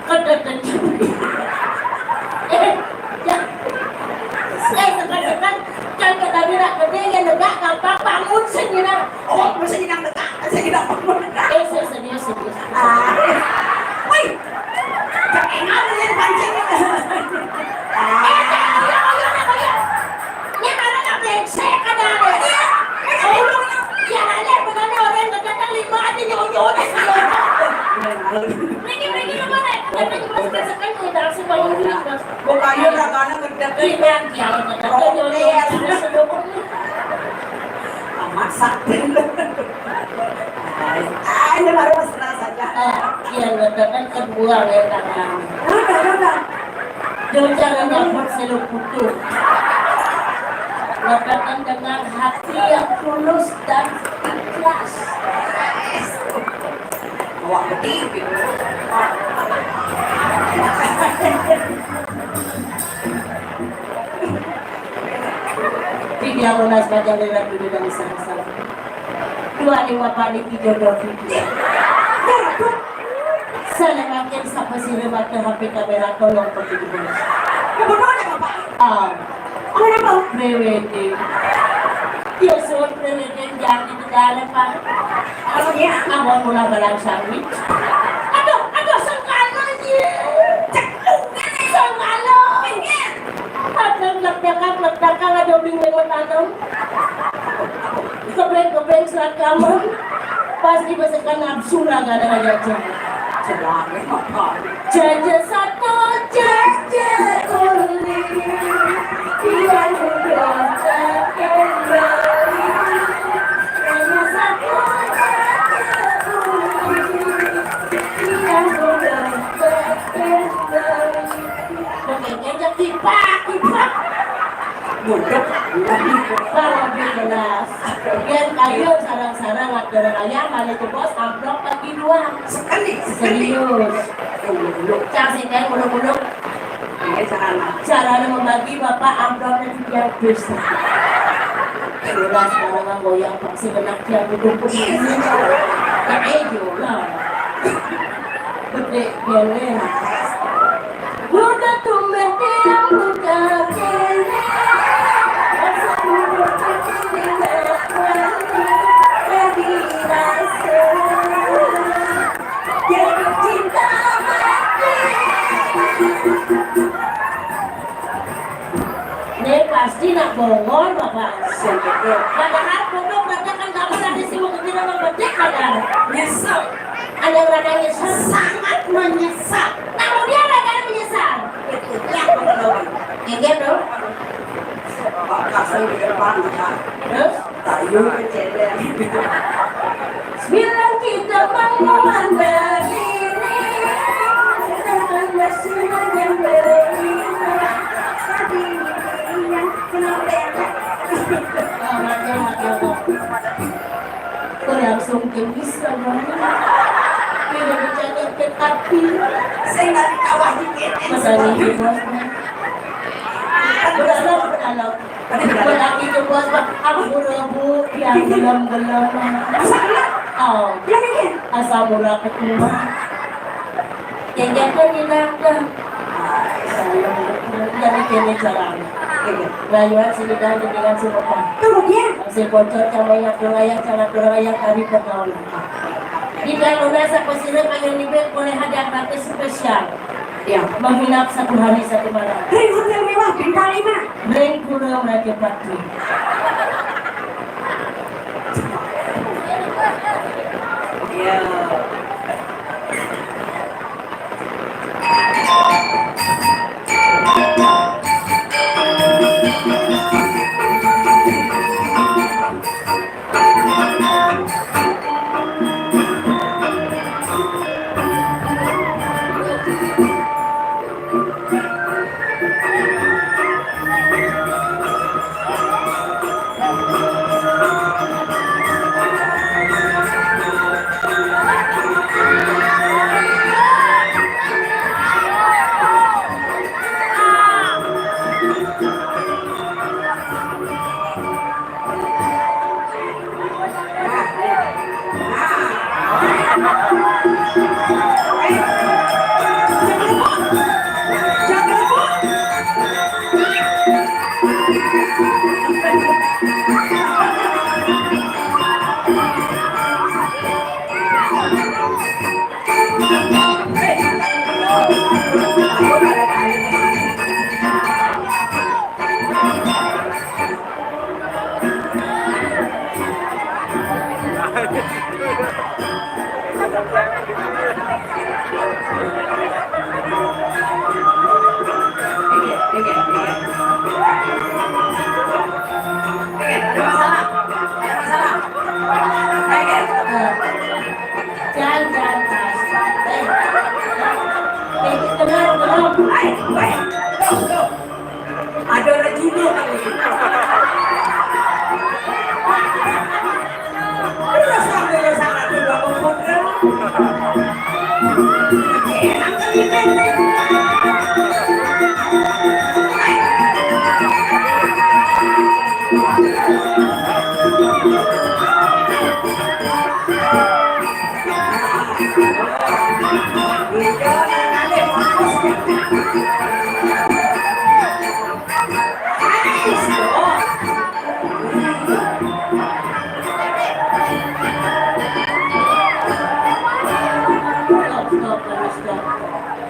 Kedeket. Eh, ya. Eh, sekan-sekan, kan kata dia nak gede, ya negak, gampang bangun sih, Nina. Oh, mesti nang dekat, mesti nang bangun dekat. Eh, serius, serius, serius. Ah. Woi. Jangan ada yang pancing. Ah. Eh, jangan, jangan, jangan, jangan. Ini mana nak brengsek ada, ada. Iya. Oh, ya, ada yang benar orang yang datang lima aja nyonyo deh. Mereka, mereka mana? Kata juga sekan-sekan, udah langsung bangun dulu, Mas. Bukannya raganya gede. Iya, iya, iya, iya. Masak. Ah, ini baru mesra saja. Eh, iya, ledakan kedua ya, tangan. Ada, ada. Jangan dapat selu putus. Ledakan dengan hati yang tulus dan ikhlas. Awak betul. Video lunas baca lewat dulu dan salah-salah. Dua ni wapani video dua video. Saya makin siapa sih mata H P kamera tolong pergi dulu. Kebetulan apa, Pak? Ah. Apa nama? Pre-wedding. Ya, suruh pre-wedding jadi di dalam, Pak. Kalau dia? Abang mula balang sangit. Aduh, aduh, sengkala je. Cek lu, sengkala. Ada ledakan, ledakan, ada bing lewat tanam. Kebreng-kebreng serat kamar. Pasti besekan nafsu lah, gak ada aja. Jaja satu, jaja kuning. Dia sudah tak kembali. Hanya satu jaja kuning. Dia sudah tak kembali. Oke, ngajak kipak, kipak. Budak. Kalau di kelas. Biar kayu sarang-sarang, ada raya, mana tuh bos, amplop bagi dua. Sekali, sekali. Serius. Dulu, dulu. Cang sih, kayak dulu-dulu. Ini caranya. Caranya membagi, Bapak, amplopnya di tiap dus. Udah, sekarang mah goyang, Pak, si benak tiap duduk. Nah, eh, jolah. Gede, biar enak. Budak tumbeh tiang budak kene. Rasa budak kene. Jadi rasa. Jadi cinta mati. Ini pasti nak bongol, Bapak. Padahal pondok katakan kamu nanti sibuk gembira membetik, padahal. Nyesel. Ada orang nyesel. Sangat menyesal. Nah, dia ada menyesal. Betul. Ya, betul. Enggak, dong. Pak, kasih di depan, Pak. Terus? Tayu kecele. Bilang kita bangun dari ini, sedangkan masih yang beri. Tadi yang kenapa ya, Kak? Langsung gengis sama. Dia udah bercanda ke tapi. Saya nggak dikawal dikit. Masih di bosnya. Udah lo, udah lo. Berarti itu bos, Pak. Aku buru-buru, ya, gelem-gelem. Oh. Asal murah ketua. Jajakan di belakang. Jadi kene jalan. Rayuan sini dan dengan si Bapak. Tuh, dia. Si bocor sama yang kurang ayah, sama kurang ayah, kami pergaulan. Di dalam lunas aku sini pengen dibet boleh hadiah gratis spesial. Ya, menginap satu hari satu malam. Ring hotel mewah, bintang lima. Ring Pura Raja Patih. Ya. Jangan, jangan, jangan. Eh, tenang, tenang. Hai, hai. Tuh, tuh. Ada orang Cina kali. Terus sambil sangat juga memukul.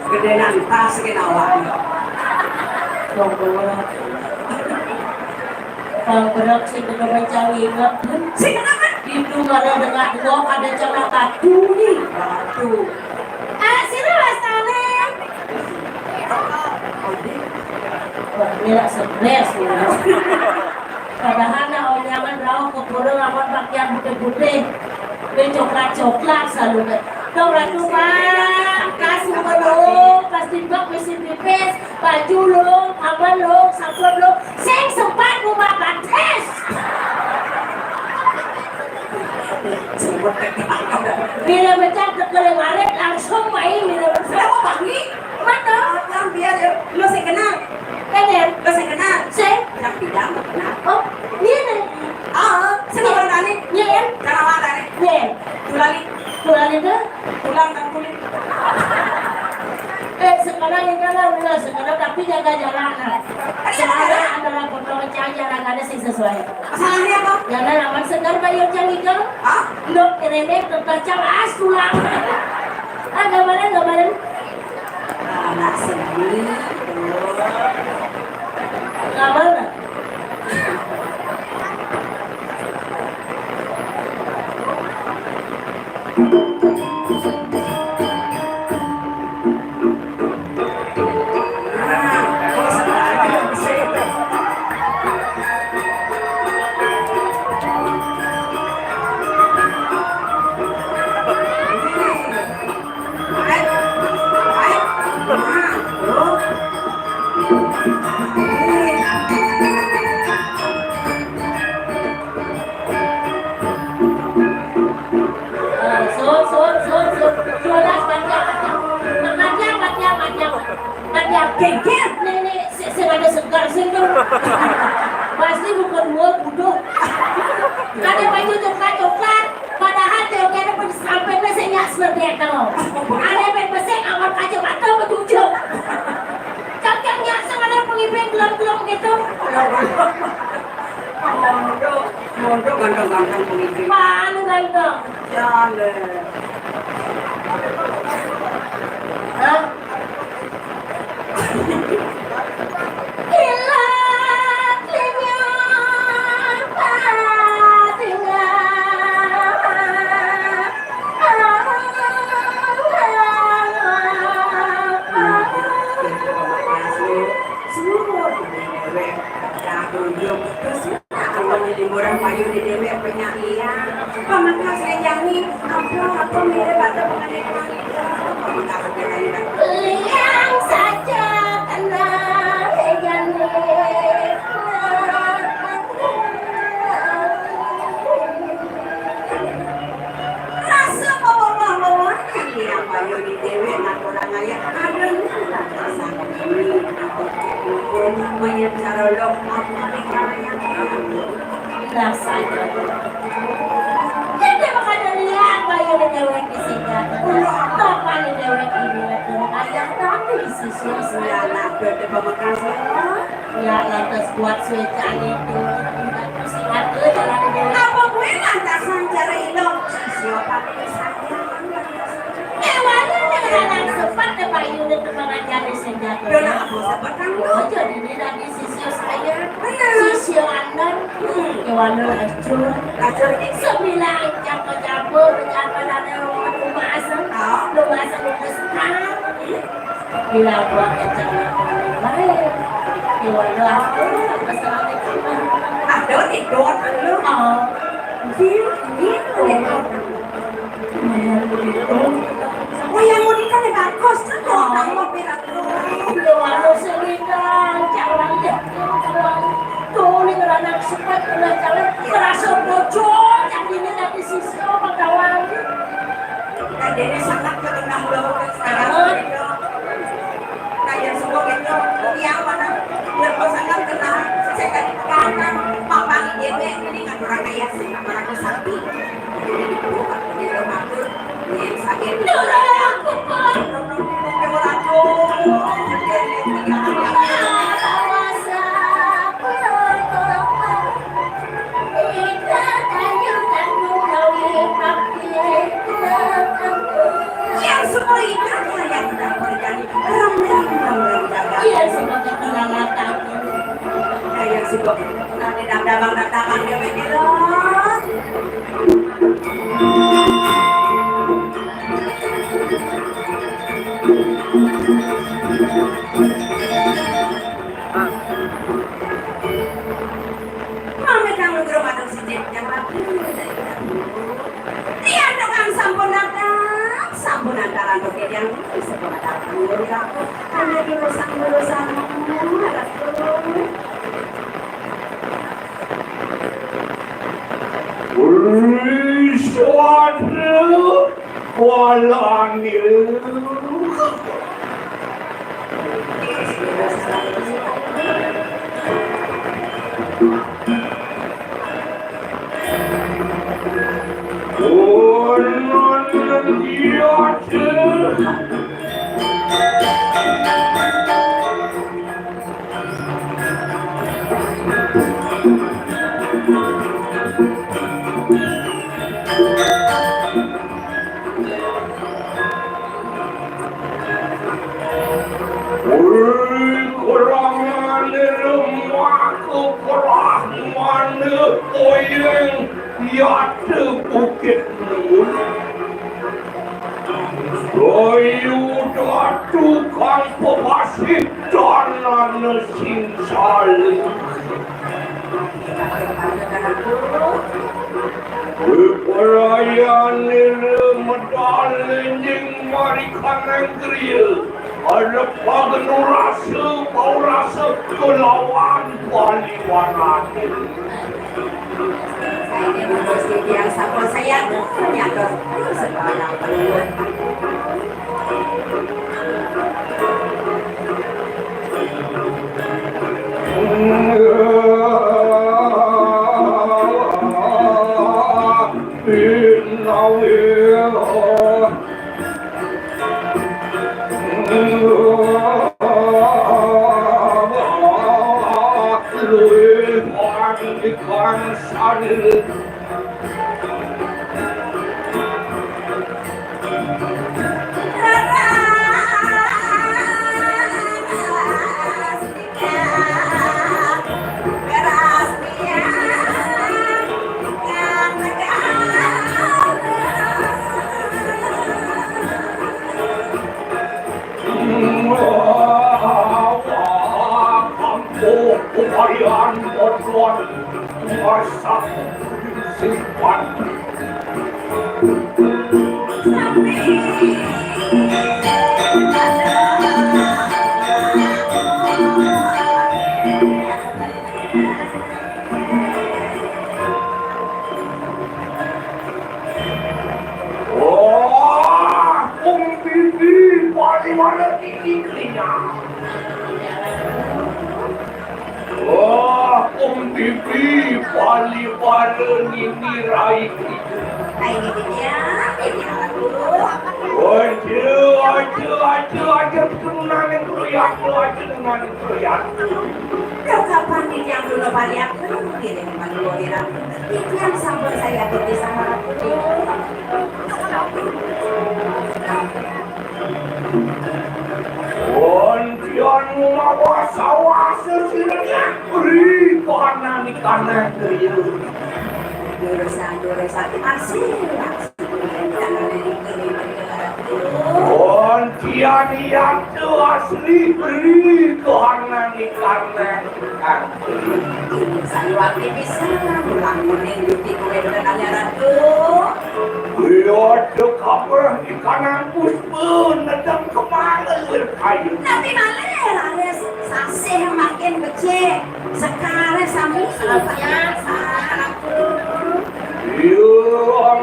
Gedenan tas kena awak. Dong, dong. Bang berak sing kena mencang ingat. Sing kenapa? Itu ada dengak dua ada celaka tuni. Waduh. Ah, sini Mas Tale. Wah, ini lah stres ya. Padahal nak om nyaman rawuh ke pura lawan pakaian putih-putih. Ini coklat-coklat selalu deh. Dong Ratu Pak, kasih belum, pasti bak mesin pipis. Baju lung, awan lung, sablon lung, sing sempat ngubah batis. Bila mencak tekele warit langsung main bila mencak. Kamu Bangli? Mana? Yang biar ya. Lo sing kenal. Kenal. Lo sing kenal. Sing. Yang tidak kenal. Oh, ini. Ah, sing orang tani. Iya, ya. Kenal tani. Iya. Tulali. Tulali ke? Tulang dan kulit. Eh, sekarang ini kan udah sekarang tapi jaga jarak. Sekarang adalah potong cahaya jarak ada sih sesuai. Masalahnya apa? Jangan aman segar bayar cang ikan. Hah? Lo kerene terpacang as tulang. Ah, gambaran, gambaran. Anak seni. Gambaran. Eh, sun, sun, sun, sun. Dua belas, panjang, panjang. Panjang, panjang, panjang. Panjang, geger. Nih, nih, si, si ada segar, sih, tuh. Pasti bukan gua, bodoh. Ada baju coklat-coklat. Padahal dia kira pun sampai besek nyak seperti itu. Ada yang besek, awal kacamata bertujuh. Cocok nyak sama ada pengibing gelap-gelap gitu. Mondok, mondok ganteng-ganteng pemimpin. Mana ganteng? Jale. Hah? Kilat lenyap tinggal. Suruh dewek, dah beruntung. Terus kalau jadi orang payu di dewek banyak liang. Pamekas rejani, apa, apa mirip atau mengenai wanita. Pamekas rejani. Liang saja kena rejani. Rasa bawa-bawa yang dia payu di dewek nak orang ayah ada nak rasa ini. Maya cara lo apa ni kaya. Rasa. Jadi makanya lihat payu di dewek di sini. Apa ni dewek ini? Ayah tapi di sisi. Sudah nak berdebat makan semua. Ya, lantas kuat suecan itu. Sing atuh jalan dulu. Apa gue lantasan cara ilok? Siapa gue sayang? Emangnya dengan anak sepat Payune temen aja di senjata. Lho, nak apa sampeyan, Kang? Oh, jadi ini lagi sisya saya. Bener. Sisya anak. Hmm. Kewana lacur. Lacur iki. Sembilan capo-capo, capo nane rumah asem. Oh. Rumah asem rumah sekar. Bila buat kecelakaan lain. Kewana aku, apa salah? Ah, daun itu, lu. Oh. Gitu, gitu. Wayah muni kan ya bagus, kan mau tambah pira tuh. Lho, anu sing winang, jalan ya, jalan. Tuh, ning anak sepet kena jalan, ngerasa bocor, yang ini lagi siswa, pegawai. Nah, jadi sangat ketengah lho, sekarang. Kaya semua gitu, iya, mana? Biar pasangan kenal, saya kan kanan, papa ini, ini kan orang kaya sih, orang sakti. Jadi, itu, aku dia matur, ini sakit. Iya, semua itu yang kita berikan. Iya, semua kita. Kayak si Bok. Nanti dang-, damang-, dang-, damang dia main gitu. Mami kang nugroh matur sithik nyang rabi. Iya, tukang sampun datang, sampun antaran to kejang, sampun datang. Kami di rusang-rusang, Wis waduh, walane. Walane, iya, Cek. Oi, kurangane lemah, kekerah mana, oyeng, yate bukit nun. Kayu datu kang pepasih tanana sing salin. Wiprayane medal enjing marikanang griya. Arep pagenurasa, paurasa kelawan paliwanane. Saya ini mengurus yang sama saya, ternyata sekarang. Wah, wah, kampuh pemarian Podron, masak simpan. Wah, kumpipi paliwara nini kriya. Wah, kumpipi paliwara nini rai kriya. Aja, aja, aja, aja, aja, turunan yang kriya, aja, turunan yang kriya. Lho, kapan titiang kula pariak? Ngiring panuwun ira. Titiang sampun saya atur pisan marang. Wan tiang mawa sawah sesirnya beri kahanan di kanan kriya. Jurusan-jurusan asli. Wan tiang yata asli beri kahanan di kanan. Sayuwakti pisan, ulang muning duti kuwi bener ratu. Iya, ada kabar di kanan puspa, nedeng kemana, wir kayu. Tapi malih raris sasih makin becik, sekare sami biasa, ratu. Iya,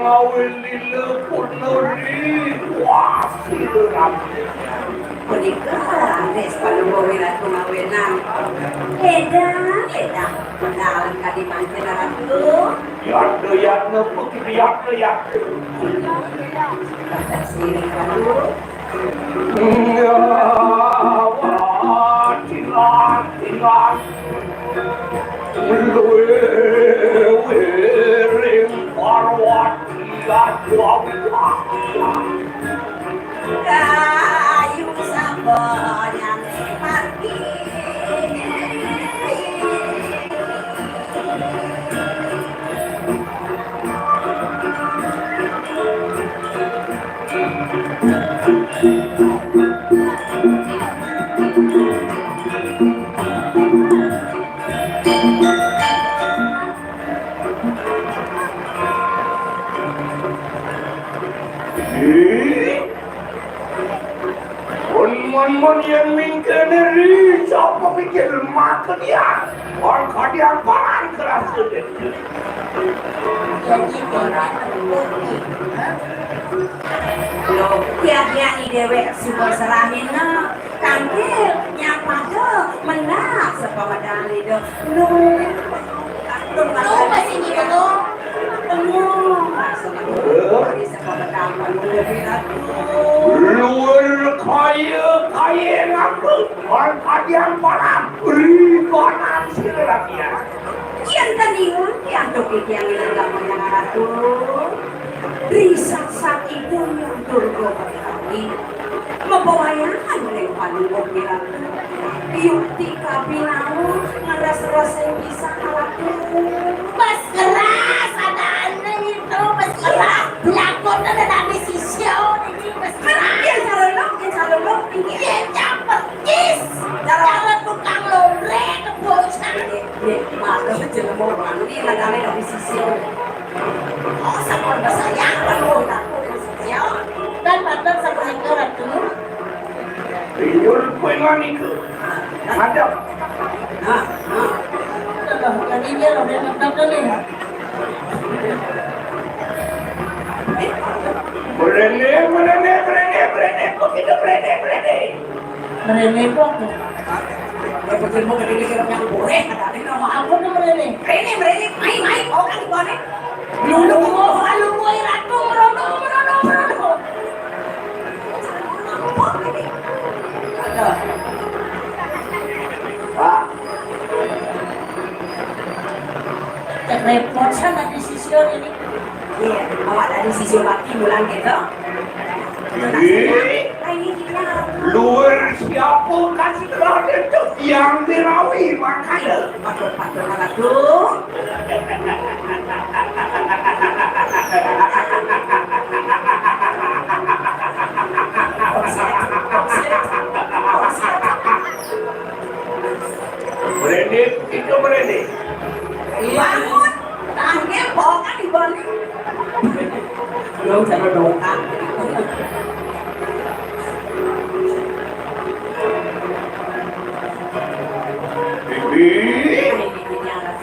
ngawin lila pun nuri, wah, sila ratu. Punika raris Palungguh Wiratu mawinan. Edan, edan. Medal kadi mangkin Ratu. Yatna, yatna, putri yatna, yatna. Sini Ratu. Ya, tilang, tilang. Luwih wiring Parwati Ajawi. Kayu sabanyane mati. Ih, mun, mun, mun yen mingkene ri, sapa pikir makan ya? Ora kadian paran kerasa deh. Lho, tiang-tiang i dewek suba serahina. Kanggil nyapada mendak sepamedal Ida. Lu, lu masih gitu. Lu sepamedal lu lebih aku. Luwih kaya, kaya ngaku. Wan kadian param. Ri kanan sira rakyat. Yen tandingan, yen to titiang ilang gampang ratu. Risat-sat ibu yang Durga Pertiwi. Mapawayangan ring Palungguh Wiratu. Yukti kabinawa ngres-res ing pisan Ratu. Bes keras adané itu, bes keras. Lakon ada dadi sisya ini, bes keras. Yen cara lo, yen cara lo, yen cara percis. Cara tukang londre kebocan. Nggih, matur jenengan mangke nandhani dadi sisya. Oh, sampun besayang, Ratu, dadi sisya. Kan matur sapunika, Ratu. Rinjul kowe manika. Ngadep. Nah, nah. Tadi dia lho, dia ngadep tadi. Mrene, mrene, mrene, mrene, kok kita mrene, mrene. Mrene kok. Ya, betul, mau gede-gede yang boleh, ada nama apa tuh mrene? Mrene, mrene, mai, mai, kau kan gimana? Lulu, lulu, ratu, merono, merono, merono. Ada. Pak. Cek repot sana di sisir ini. Iya, awak tadi sisir mati mulang gitu. Ini luar siapa kasih terhadap yang dirawi makanya. Patut, patut, patut. Mrene, itu mrene. Bangun. Tanggil, bohongan di bawah. Belum sama dongkang. Bibi.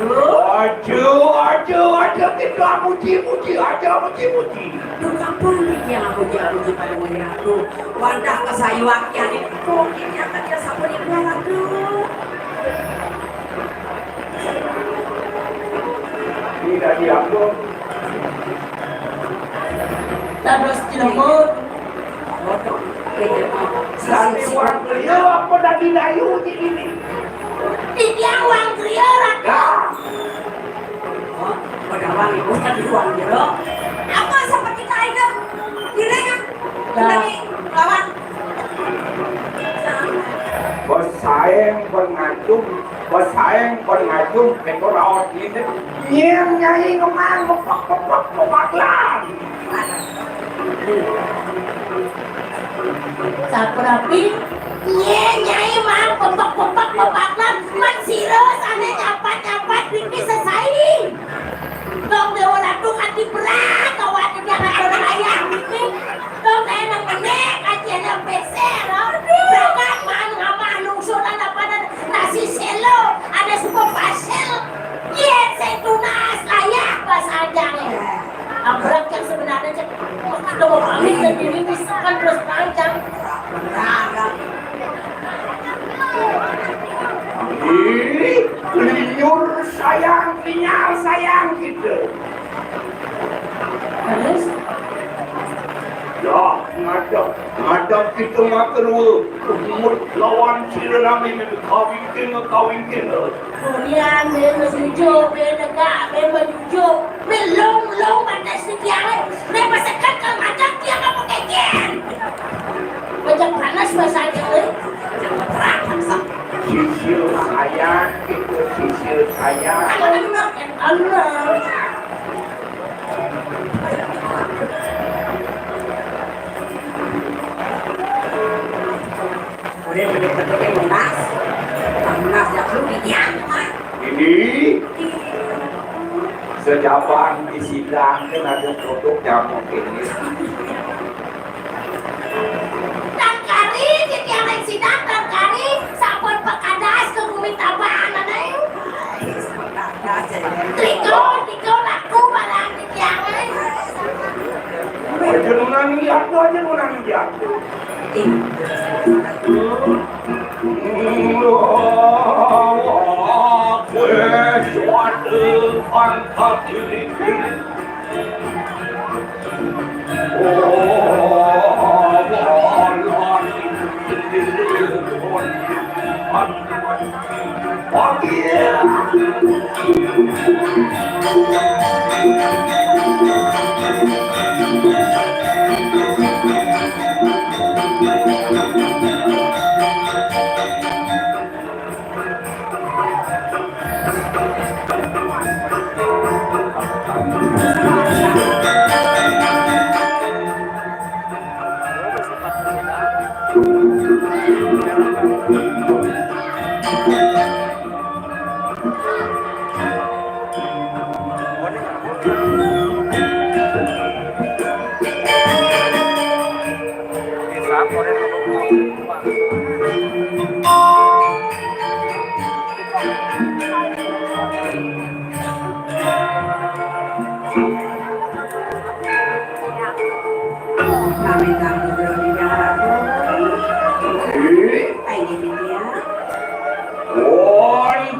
Aduh, aduh, aduh, kita muji-muji, aja muji-muji. Duh, kapan iki yang muji-muji pada wayah aku? Wadah kesayuan yang itu, mungkin yang kerja sama di bulan aku. Ini dari aku. Terus cilembur. Dari uang beliau apa dari dayu di ini? Titiang uang beliau, Ratu. Ya. Oh, pada uang ibu tadi uang beliau. Apa seperti kain? Ini kan. Ya. Tadi lawan. Pesaing pengacung, pesaing pengacung, itu raos ini. Nyén Nyai ngemang, pepek-pepek, pepaklan. Saprapi? Nyén Nyai mang, pepek-pepek, pepaklan. Man sira sané nyapat-nyapat, niki sesaing. Dong Déwa Ratu kanti berat, awak titiang atur ayah niki. Dong saya nang menék, aja nang peser, oh. Berangkat man ngamah lungsuran apa ada nasi selo, ada suku pasel. Yén saya tunas, ayah pas aja nih. Abrak yang sebenarnya cek. Kita mau pamit dan diri misalkan terus panjang. Ih, liur sayang, kenyal sayang gitu. Terus? Ya, ngadep, ngadep kita mah kedua. Umur lawan sira nami kawin kena, kawin kena. Kemudian dia menunjuk, dia tegak, dia menunjuk. Belum, belum batas di tiang. Dia bersekat ke macam tiang apa kekian. Macam panas bahasa dia, eh. Sisil saya, itu sisil saya. Apa dia bilang? Allah. Udah, udah, udah, lunas. Lunas, ya, lu bikin apa? Ini sejabang di sidang kan ada produk nyamuk ini. Tangkari, titiang ring sidang, tangkari, sampun pekadas ke bumi tabanan, eh. Triko, triko laku barang titiang, eh. Aja nunani jatuh, aja nunani jatuh. Wan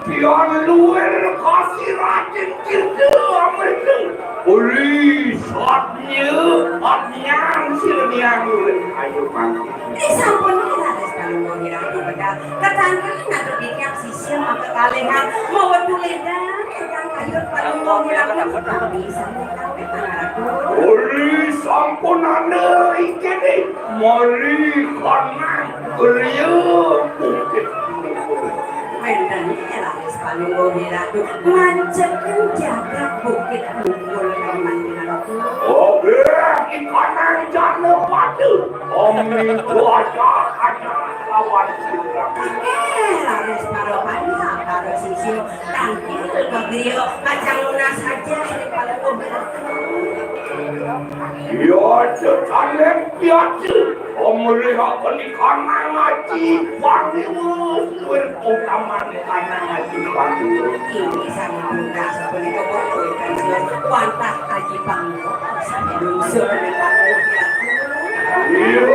pian luir kasih Raden Kirta Amerta. Uli satnya, satnyang sirniang luir. Ayo mangkin. Disampun raris Palungguh Wiratu medal. Ketangkil ngatur dikap sisya maka kalihan mawa tulidan ingkang kayun Palungguh Wiratu. Tapi sambung kawin, Ratu. Uli sampun anda ikini. Mari kanang kelia bukit. Wénten raris Palungguh Wiratu mancekin jagat Bukit Bungkul, Kalimantan, Ratu. Obéh, ikanang jana pada. Omni aja, aja lawan sira. Eh, raris para panjak, para sisya, tangkil ka griya, pacang lunas saja ring Palungguh Wiratu. Iya, cekaning piaja. Pamelihaken ikanang aji pangiwus luwih utaman ikanang aji pangiwus. Inggih sami punika sapunika Bapak Ibu wantah aji pangiwus sami lungsur ring Palungguh Wiratu. Iya,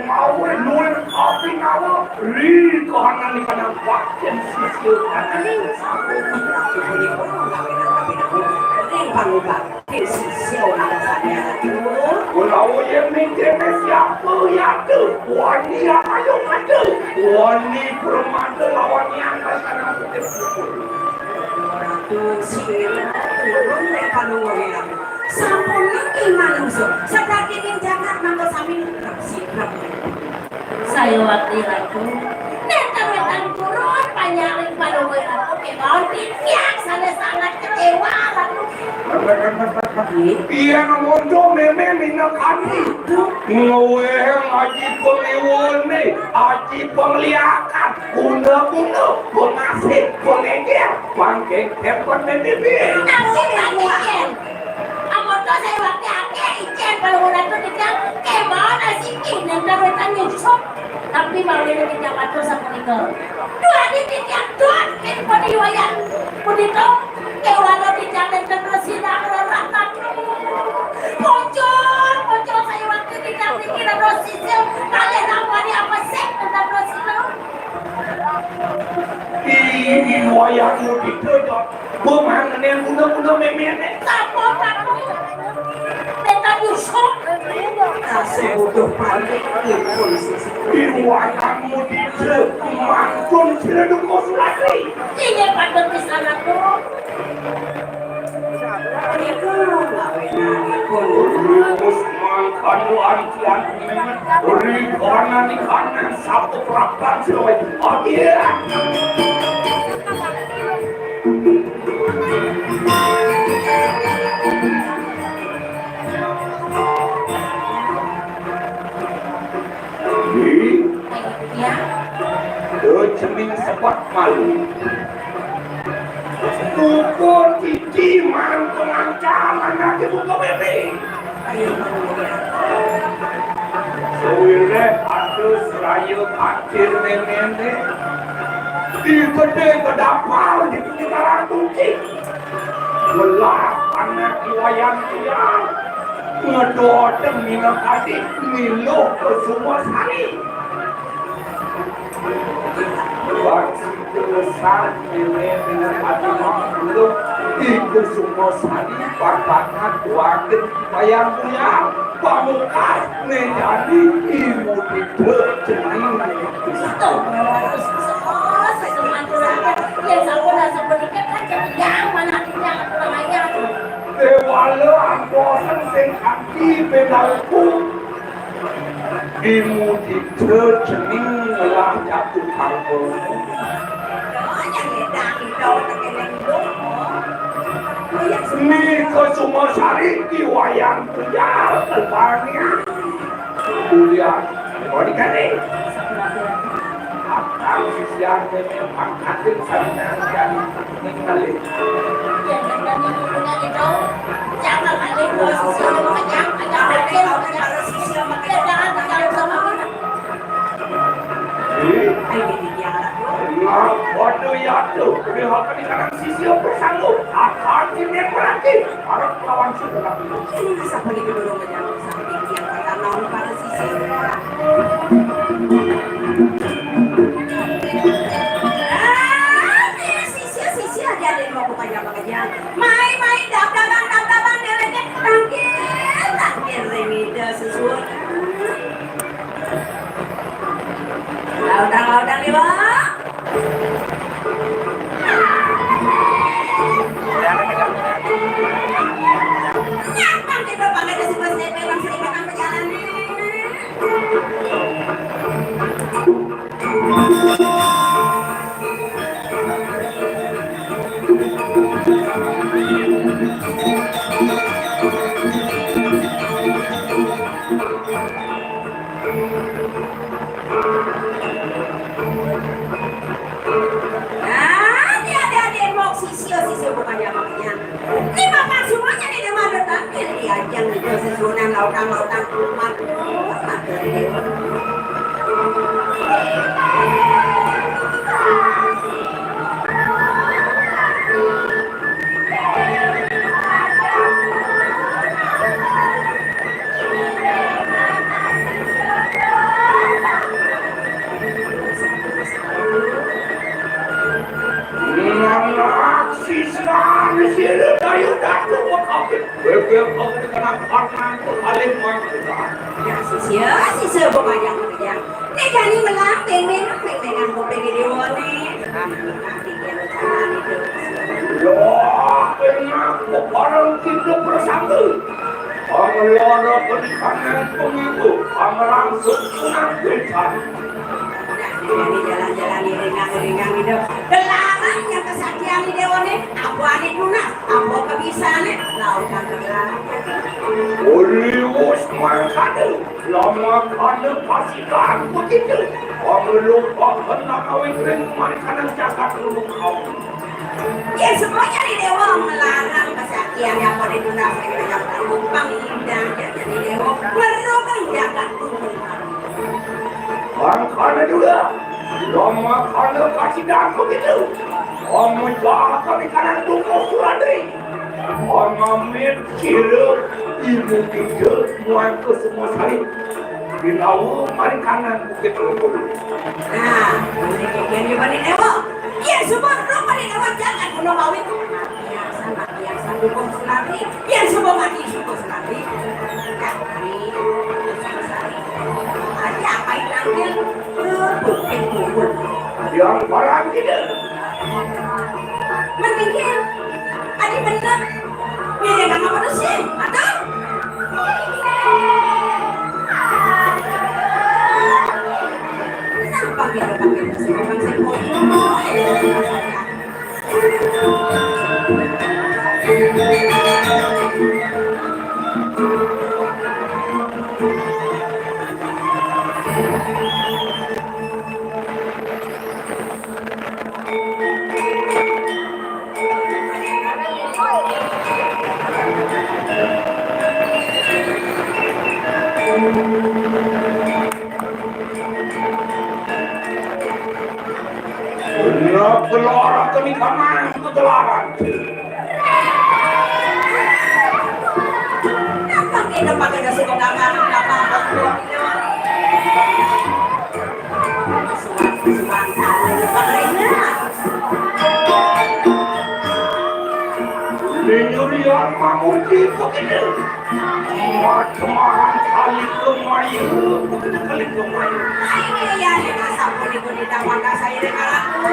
mawon nuwun kapinawa ri kahanan ikanang bakten sisya. Sapunika ngawinang kapinawa ring Palungguh. Sisya ora sami atur. Kula uyen mikirne siapa ya tuh? Wani apa yo ada? Wani permata lawan yang kasana. Ratu sira turun nek Palungguh Wiratu. Sampun niki manungsa, sadaginging jagat mangka sami sikrep. Saya wakti Ratu. Nenten Yén ngondo mémé minakadi. Ngwéhang aji pangiwuné, aji pangliakan, guna-guna, pangasih, pangéngkén, pangkén, pangkén. Tapi Pak Icén, amoto saya waktu aké Icén kalau mau datang di gang, kemana sih ini, nang wetan nyusuk. Tapi mau ini kita atur sapunika. Dua di tiang dot, kén pati wayan, punito, kéwala tiang nénten resina reratan. Pocol, pocol saya waktu tiang niki dados sisil, kalih namani apa sih nénten resina. Ih, wayan mudita, Dot. Bumangnen guna-guna méméné. Sampun, Ratu. Nénten nyusuk. Kasih bodoh panik, ipun sisi. Iwayang mudita mangkun sira duko sulasi. Inggih patut pisan, Ratu. Nika ngawinanipun. Terus mangkana antian mémé. Ri kanan kanan satu prapan sira. Oke. Ih, ya. Tuh, cening sepat malu. Tuku titi mantu lancar, anake buka bebe. Sewire atus rayu kancir nene. Di gede kedapal di Kuningaran Tungki. Welas anak Iwayan Tiang. Ngedoten minakadi miluh Kusuma Sari. Bangsi kelesar nene minakadi miluh di Kusuma Sari. Papakan wagen bayang-buyang. Pamungkas né jani ibu tipe cening. Astagfirullahaladzim, semantu rakyat. Yén sampun rasa menikah kan kenyang, mana kenyang, kurang ajar. Déwala angkosen sing kanthi pédalku. Ibu tipe cening ngelah jatuh kalbon. Nika Sumasari Ki Wayan Kujar tentangnya. Kuliah, mau dikali. Akang sisian memang angkatin sarana jadi ningali. Ih, nah, waduh ya tuh, udah apa nih sekarang sisi apa sanggup? Akang ini berarti harus lawan sudah. Ini bisa pergi ke dorong aja. Sisia, sisia, aja ada yang mau kepajang-kepajang. Mai, mai, dab-daban, dab-daban, déwéké tangkil, tangkil, remida sesuatu. Laudang, laudang, Dewa. Nyatang kita pakai desi bos D P orang Seribu Batang Pejalan. Nah, dia ada di inbox sisio, sisio bukannya makanya. Ini bapak semuanya nih, dia mah udah tampil di ajang itu, sesuunan lautang-lautang. Matur, matur. Anak siswa di sini, ayo datang, mau kawin. Bebek aku kena panas, paling mantap. Ya, sisya, sisya, pokoknya, pokoknya. Nek jani melang, meng-meng, meng-mengan kuping di dewa nih. Wah, enak, barang kita bersatu. Pengelola pendidikan pengibu, pangerangsung, pengantikan. Nah, ini jalan-jalan, ini ngang, ini ngang, gitu. Dilarang yang Sakian ni déwané, apa ané tunas, apa kabisané, laut kagak. Uliwus mangkana, lamakana pasidan begitu. Pangeluh pakan nakawin ring mangkana jagat lumbung kau. Ya, semuanya ni déwa melarang kesakian yang pada tunas, yang lumpang indah, jadi déwa, merupakan jagat lumbung kau. Mangkana juga, lamakana kasidan begitu. Amun jahat kami kanan tunggu suradri. Amun amit kira ilmu kita muat ke semua sari. Dilawa mari kanan bukit lumpur. Nah, ini kejadian di balik lewat. Iya, semua orang pada lewat jangan kalau mau itu. Biasa, biasa, dukung suradri. Yén suba mati, suba mati. Adi apain ngambil? Bukit bubur. Yang orang tidak. Mendingin. Adi bener. Milih nama manusia. Atau? Kenapa kita pakai bangsa? Bener, bener, kami kamang kegelaran. Apa kita pakai nasi kegelaran, apa-apa? Penyurian mamuji begitu. Macam kali kemayu, kali kemayu. Ini ya, ini masa pun itu tidak pakai saya dengan aku.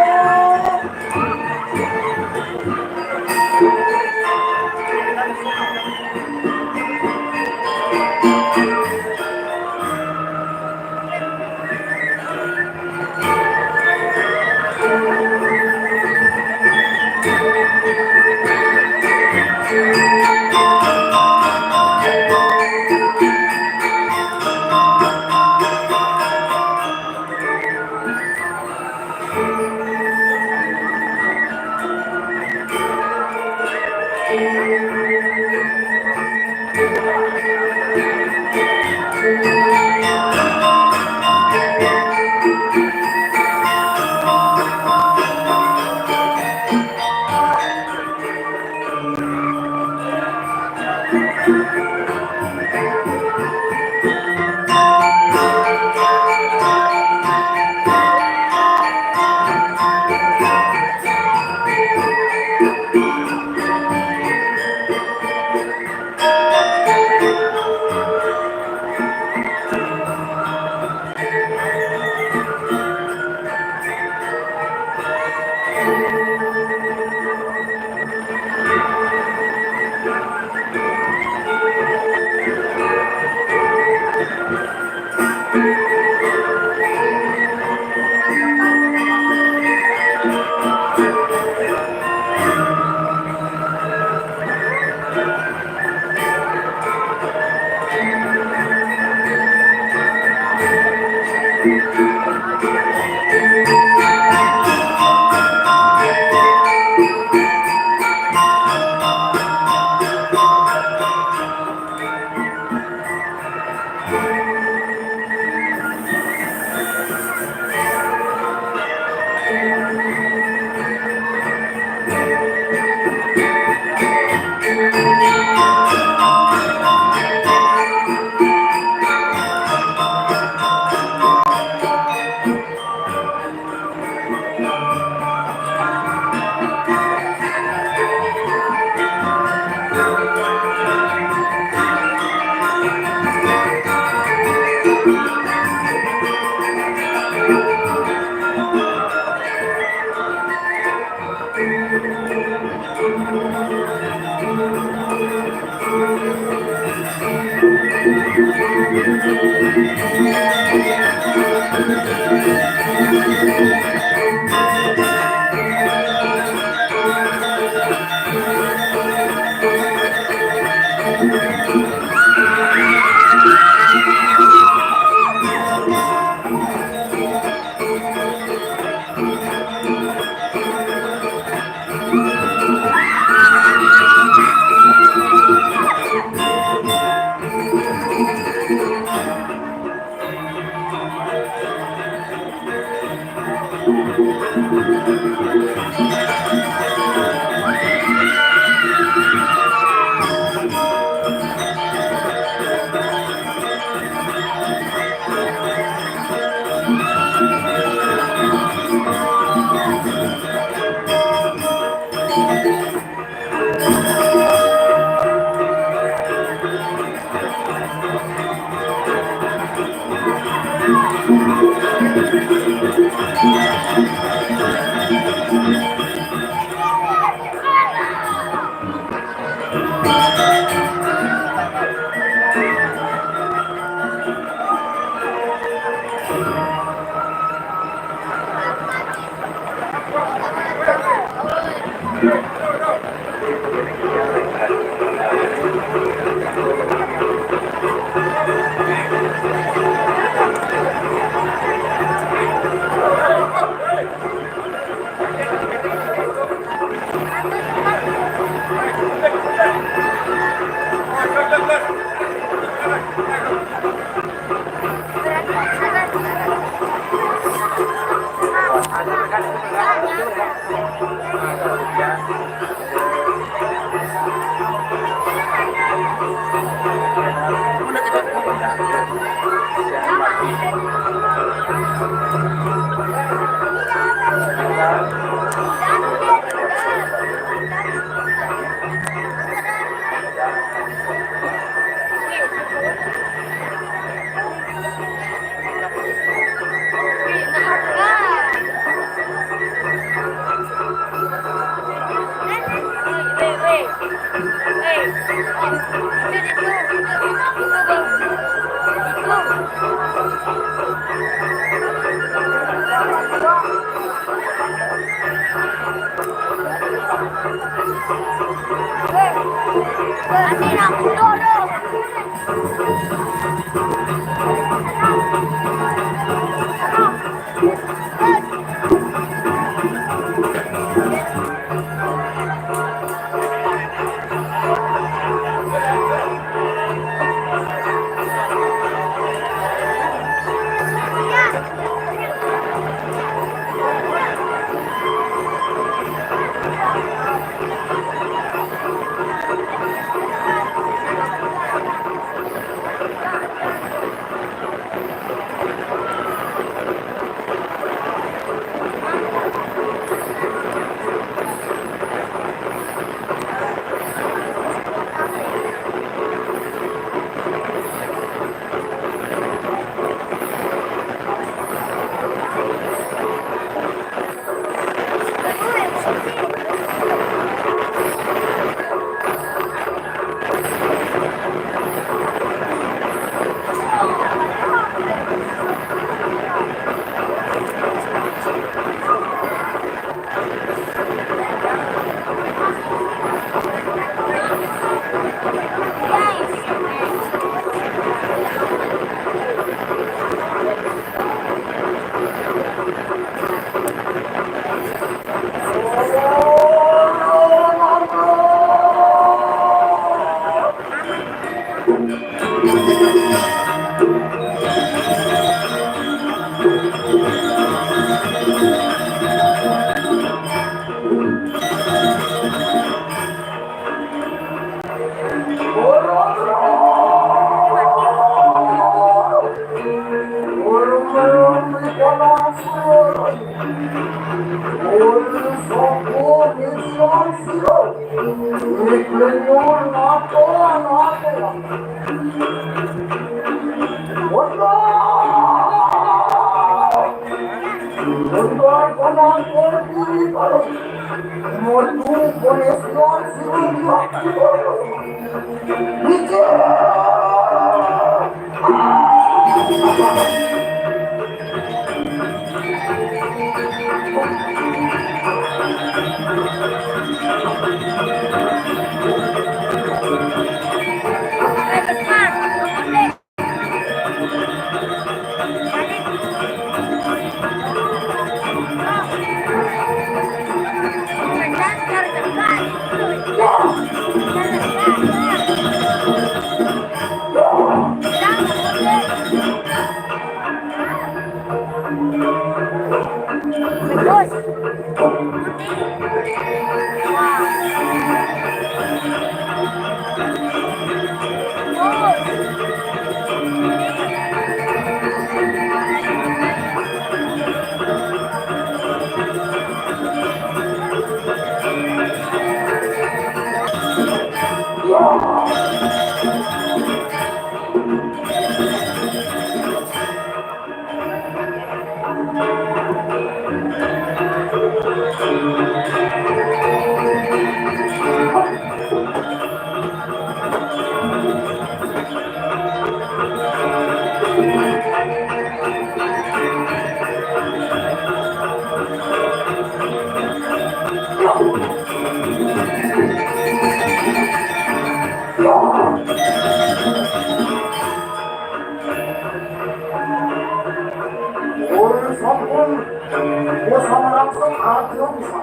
Wah, sama langsung aku bisa.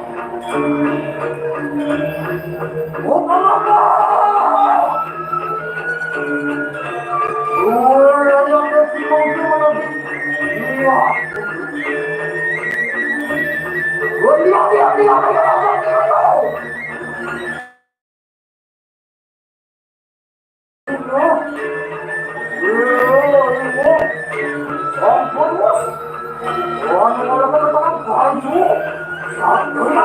Oh, Palembang! Woi, ayam Bepi mau gimana, Bi? Iya. Woi, iya, iya, iya, iya, iya, iya. Ampun, Bos. Wah, ini malah kena tangan baju. Satu ya.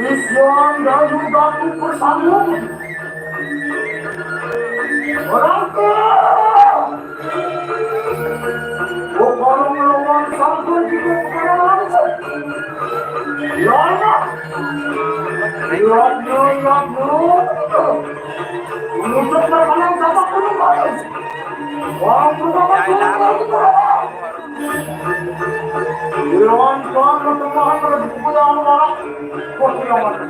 Isyan Dayu Datu Persanggung. Rangka. Bukan melawan sampun juga bukan langsung. Lama. Lama, lama. Untuk melawan sampun juga. Wah, bukan langsung. Iwan Tuan bertemu dengan Raja Kuda Muara. Wah, tidak mati.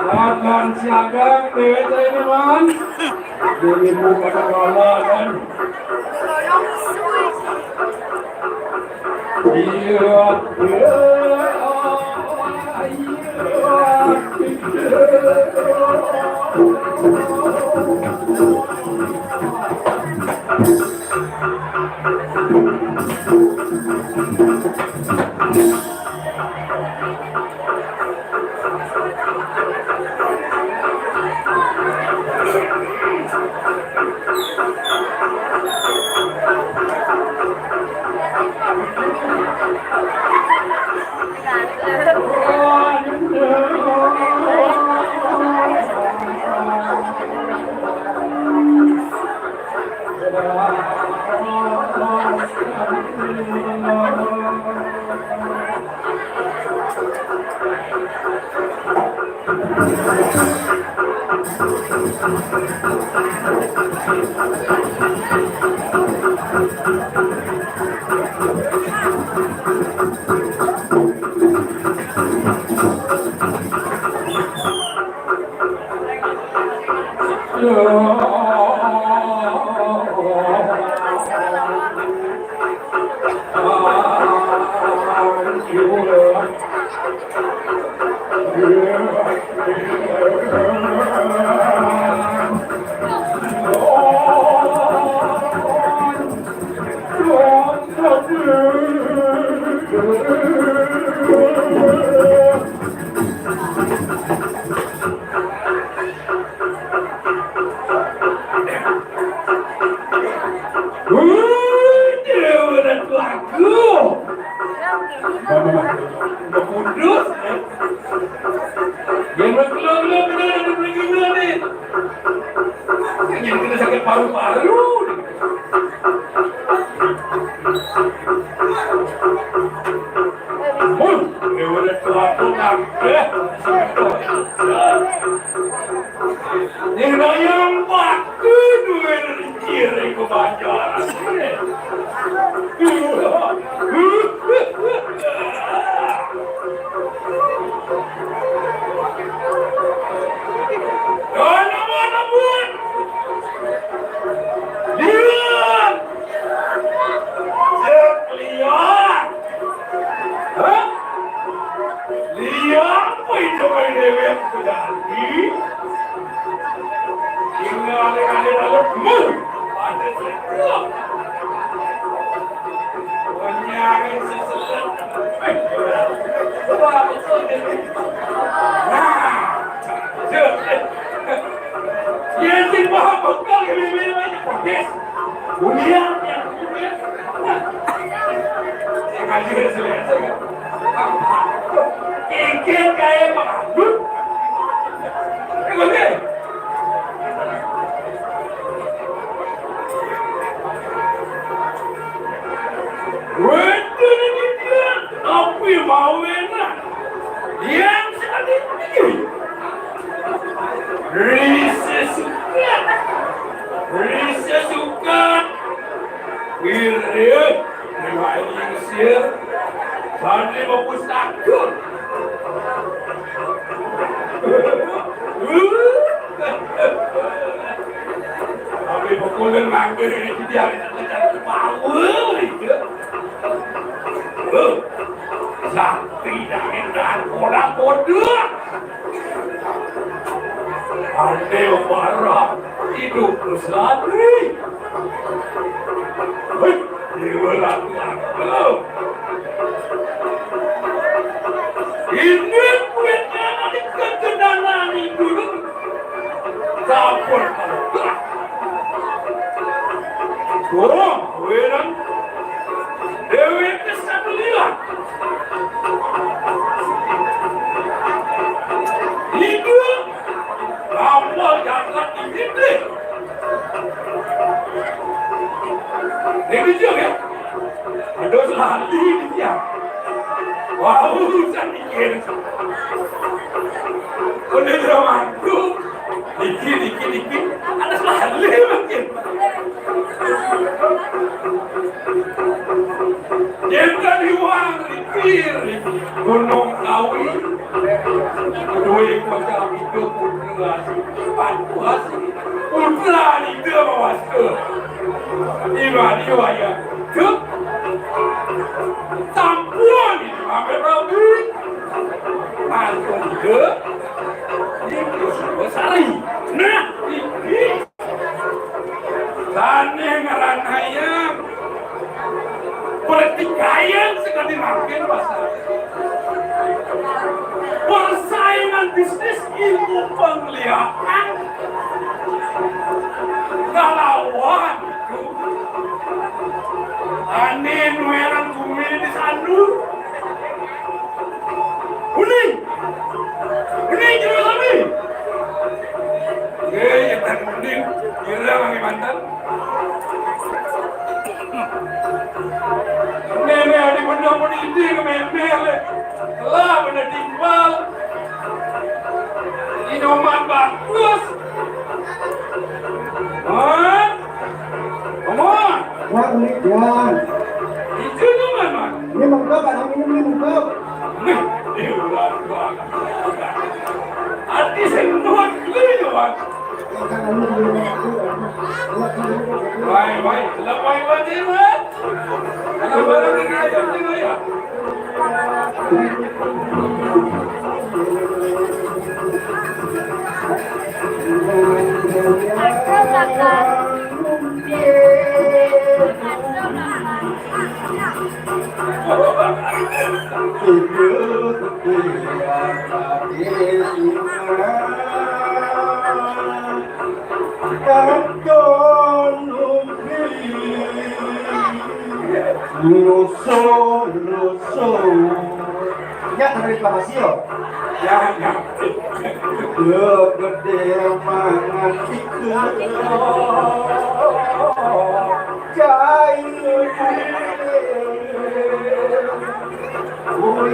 Makan siaga, dewek saya ini, Man. Jadi bukan malah, kan? Iya, iya, iya. Udah, udah tua aku. Udah kudus, ya. Dia berkeluar, benar, dia berkeluar, nih. Yang kena sakit paru-paru, nih. Mun, Udah tua tuh ngambil. Ini yang waktu duit kiri ke Banjar. Mana, mana, buat? Lihat. Cek lihat. Hah? Lihat apa itu, main dewek terjadi? Ini aneh-aneh banget. Ada sesuatu. Nah, ya, si Bapak kali ini, protes. Dunia, ya. Kengkeng kayak pengabut. Wetu ni dia, tapi mau enak. Yang sekali ini. Risa suka. Risa suka. Wirid, lima ini sih. Tadi mau pustaka. Tapi pukulan manggil ini dia macam power itu. Sakti dan kodak-kodak. Ande barang hidup santri. Hei, di belakang. Ini kuitnya nanti ketenangan itu. Sabar. Wah, weran. Dewi Kesatria. Hidup. Awal jagat ini deh. Ini dia ya. Ada selalu dia. Wah, urusan mikir. Udah dia mantu. Dikit, dikit, dikit. Ada selalu makin. Jenderal Iwan mikir. Gunung Kawi. Dua kota itu putra. Putra itu mawasta. Iwan, Iwan ya. Cuk. Tampuan ini mampir Rabi. Mantu dia. Ini Sari. Nah, ini. Sané ngaran hayang. Pertikaian sekali makin pasar. Persaingan bisnis ilmu penglihatan. Ngalawan. Ané nuéran bumi di sandu. Kuning. Kuning, kira kami. Eh, ya, tak kuning. Kira kami mantan. Nenek ada benda pun ini ke nenek le. Lah, benda timbal. Inuman bagus. Hah? Ngomong. Wah, ini Jan. Itu tuh, Mak. Ini mengkap, anak ini, ini mengkap. Nih, ini luar biasa. Artis yang nuan dulu, Mak. Baik, baik. Selamat pagi, Mak. Anak barang ini aja, ini, Mak, ya. Lusuh, lusuh. Ya, dari Pak Masio. Ya, ya. Yo, gedé mangan iku. Jai. Uli.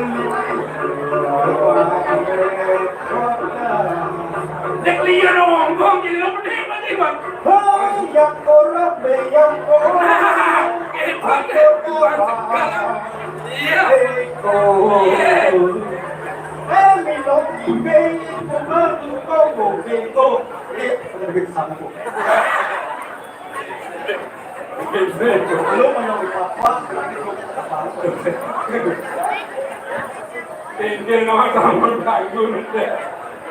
Ora beyang ora. Iya. Eko. Emi lo ibe. Eko. Eko. Eko. Eko. Lu menang di Papua, Pinggir nama taman kayu nanti.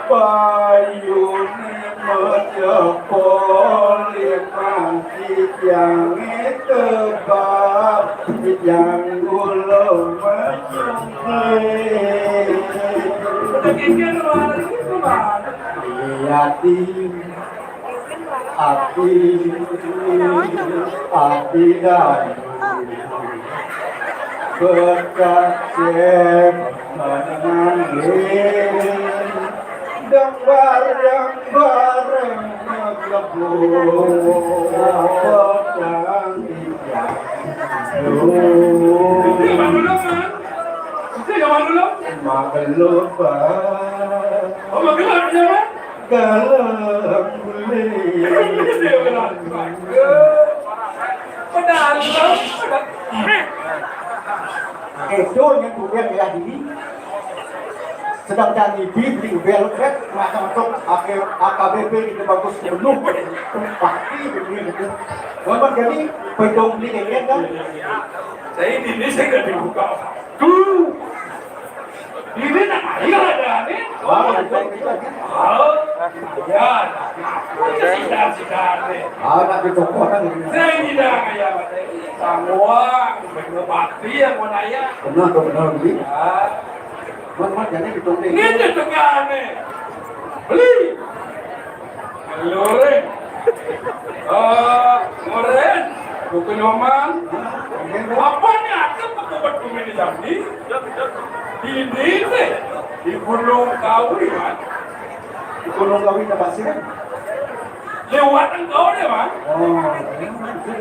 Payune maca polih, mati tiang tebak, tiang gula menyungkir. Udah pinggir luar itu mana? Iya, tim. Ati, ati dan bekacet menangis, gambar yang bareng melebu petang. Itu yang mana dulu, Man? Itu yang mana dulu? Mak belum, Pak. Oh, mak belum, ya, Pak? Dalam kulit. Padahal, eh, itu yang kemudian ya, ini sedang cari di, di bel, eh, masa masuk akhir A K B P kita bagus penuh. Pasti begini gitu. Bapak jadi pegang di, ya kan? Saya ini, ini saya nggak dibuka. Tuh. Ini nak air ada ni. Oh, itu lagi. Oh, ya. Apa sih dah, sih dah ni? Ah, nak dicopot kan ini. Saya tidak kayak apa tadi. Sangguang, berbakti yang mau nanya. Benar, benar, benar. Ya. Mat, mat, jadi dicopot. Ini tu tekan ni. Beli. Halo, Ren. Eh, Ngoren, bukan Oman. Apa ni ada buku-buku ini tadi? Ini teh di Gunung Kawi, kan? Di Gunung Kawi tempat sini. Lewat engkau deh, Man. Oh, ini mana sih?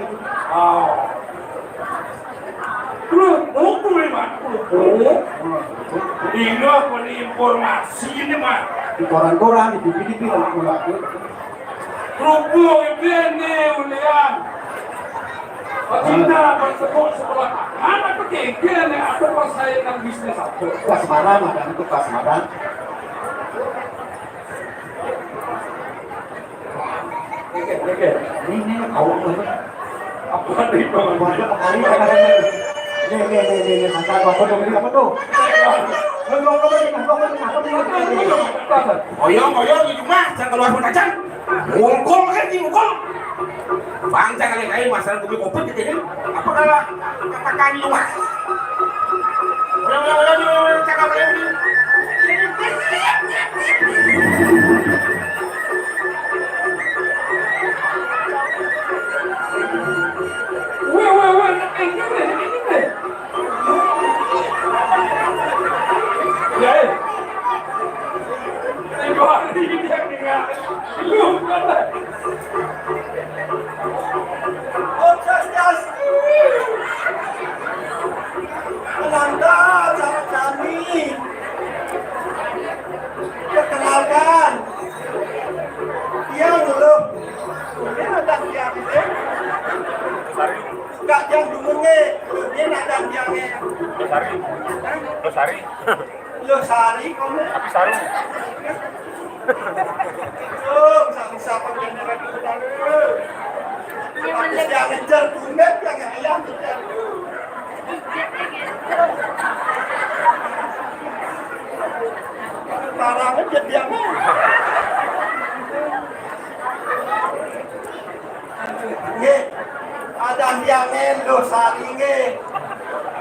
Oh. Kerupuk kuwi, Mat, kerupuk. Ingat punya informasi ini, Mat. Di koran-koran, di T V, T V, kalau aku nggak tahu. Kerupuk itu ini, Ulian. Cina bertepuk sebelah tangan, apa kengkir ini, apa persaingan bisnis apa? Prasmanan, ada itu prasmanan. Oke, oke. Ini, ini, kau apa? Apa nih, Bang? Waduh, kali ini. Nih, nih, nih, nih, nih, makan apa tuh? Ini apa tuh? Lu, lu, lu, ini apa tuh? Ini apa tuh? Oyong, oyong, di rumah, jangan keluar pun aja. Mukul kan, di mukul. Bang, jangan kayak masalah kopi-kopi gitu ya. Apa kalau katakan luas? Udah, udah, udah, udah, udah, cakap lagi. Weh, weh, weh, ini, ini, ini. Ya, eh. Tiga hari ini yang dengar. Lu, kata. Om Swastiastu. Penanda acara kami. Perkenalkan. Tiang dulu. Ini ada tiang ini. Enggak, tiang dulu nih. Ini ada tiang ini. Lestari. Lestari. Lestari, kamu. Tapi sarung. Tuh, bisa-bisa pengen dengan kita, lu. Tapi dia ngejar, tumbet, yang ayam, tumbet. Parang aja dia mah. Nggih. Ada yang endo sari nggih.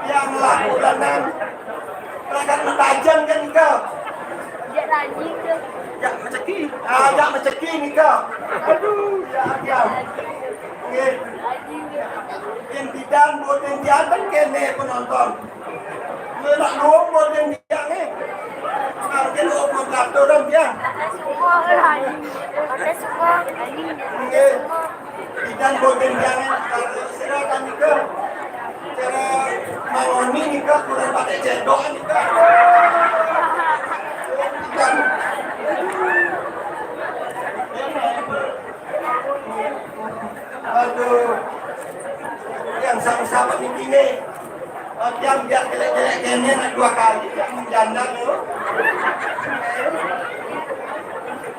Yang laku lanang. Rakan metajen kan nika. Ya, rajin tu. Ya, meceki. Ah, ya, meceki nika. Aduh, ya, ya. Nggih. Rajin tu. Yang bidan buat yang diantar kene penonton. Lu nak ngomong buat yang dia ni. Mungkin lu mau traktor dia. Pakai semua lah. Pakai semua. Nggih. Ikan boten jangan, silakan nika. Cara mangoni nika kurang pakai cendok nika. Ikan.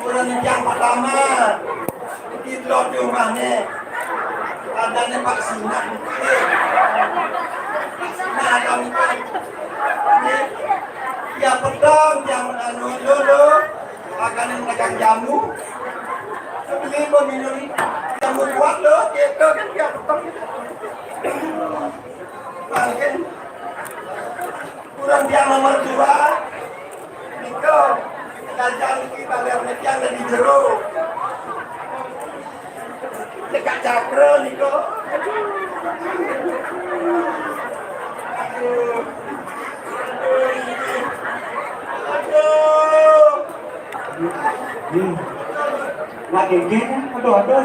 Urang yang pertama, di lo di rumahnya, adanya Pak Sinak. Nah, kami kan, ini, ya, pedang, yang anu, lo, lo, makan yang dagang jamu, beli mau minum jamu kuat, lo, gitu, kan, ya, pedang, gitu. Mungkin Kurang tiang nomor dua, nika, jajan niki bayar tiang dari jero. Dekat cakra nika. Aduh. Aduh. Aduh. Hmm. Nak gigit, aduh, aduh.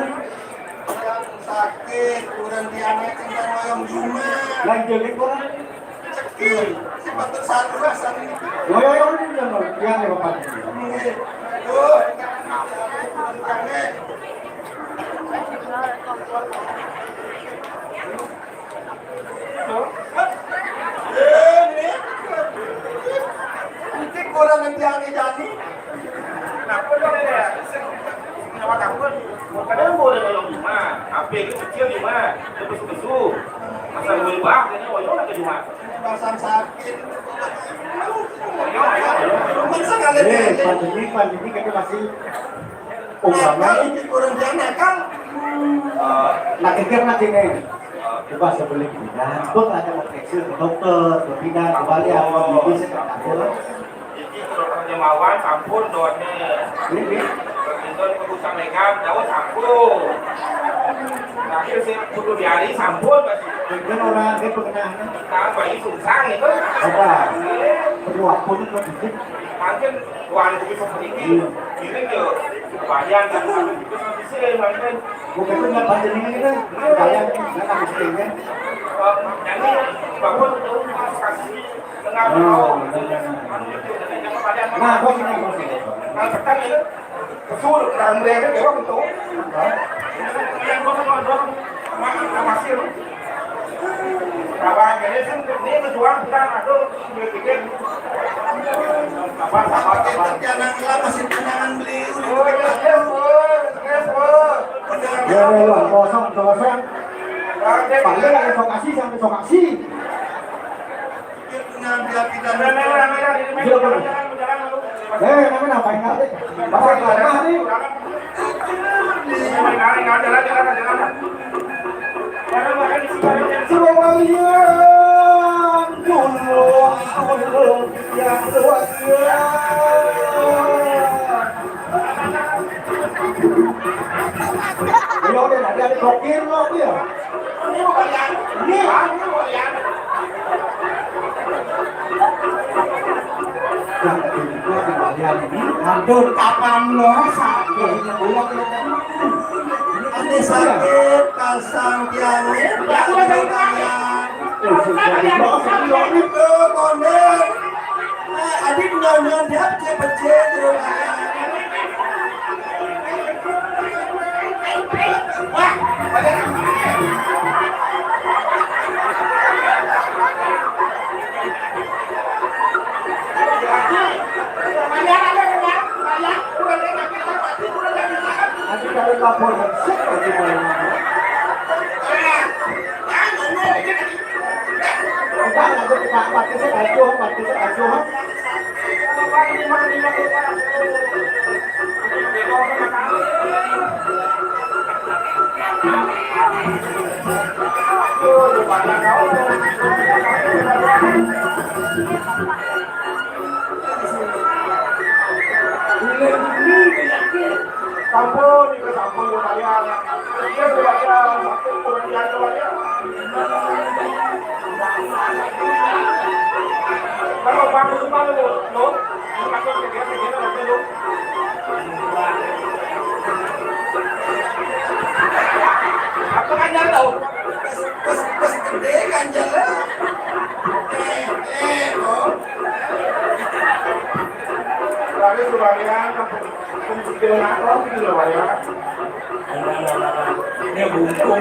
Sakit, kurang tiang tinggal mayang juma. Lagi jelek orang. Cekil, si patut satu lah, satu. Yo, yo, yo, ini jangan, yang lewat. Nggih. Oh, ini. Eh, ini. Ini kurang yang tiang jani. Kenapa dong ya? Kenapa takut? Kadang boleh nolong juma, H P itu kecil juma, lepas kesu. Masa gue bah, kayaknya oyong ke juma. Pasang sakit. Oyong, oyong, oyong. Masa kalian Eh, pandemi, pandemi kita masih umpama ini kurang jangan nakal. Eh, nak pikir nanti nih. Coba sebelum pindah, kok ada mau periksa ke dokter, ke pindah, ke balik, apa, bisa ke dokter. Iki terus jemawan sampun doanya. Ini, ini. Perpinton kebusan lekan, jauh sampun. Terakhir saya butuh di hari sampun masih. Mungkin orang dia pernah. Nah, bayi sungsang itu. Apa? Perlu apa nih, Pak? Mungkin tuan itu bisa pergi. Iya. Ini ke bagian kan. Itu bisa mungkin. Bukan itu nggak panjang ini kan. Kayak nggak habis ini kan. Jadi bangun tuh kasih. Nah, bos ini, bos ini. Jangan lah, masih kenangan beli. Oh, iya, iya, bos. Iya, bos. Ya, ya, ya, kosong, kosong. Paling ada lokasi sampai lokasi. Iya, benar. Eh, namanya apa yang ngerti? Bahasa Inggris nih. Semuanya dulu, dulu, yang luar biasa. Iya, udah, ada, ada blokir, lo, ya. Aduh, kapan lo sakit? Ada sakit, pasang tiangnya, ada tiang. Itu, konden. Adik nonton dia pecah-pecah, terus. Sampun, itu sampun, lumayan. Iya, lumayan. Sampun, lumayan, lumayan. Kalau bangun rumah lu, lu, lu takut ke dia, ke dia, lu. Apa kan jatuh? Pas, pas gede kan jalan. Eh, eh, oh. Tapi lumayan, kan. Ini bungkung.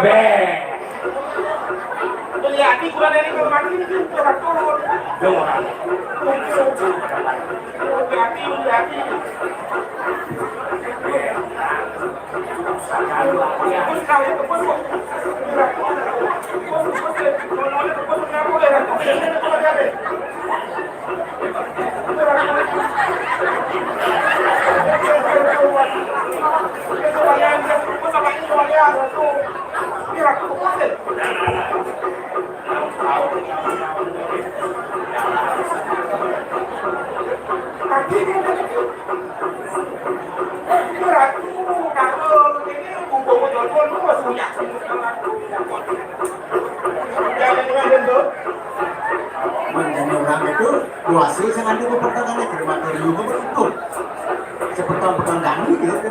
Beh. Lihat, kurang dari rumah ini, kurang turun. Kurang. Lihat, lihat. Mengenai orang itu, kuasa saya ada pertanyaan terima dari itu. Seperti pegang dani gitu.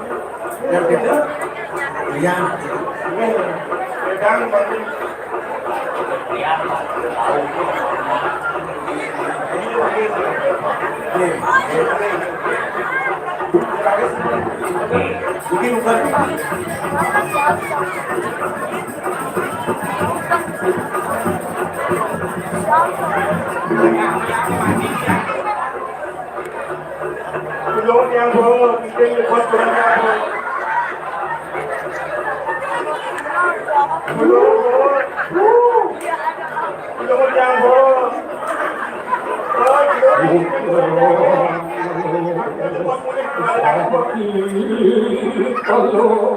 Dan kita, iya. Mungkin bukan. Belum yang belum, mungkin buat belum yang belum. Belum, belum. Belum yang belum. Belum, belum.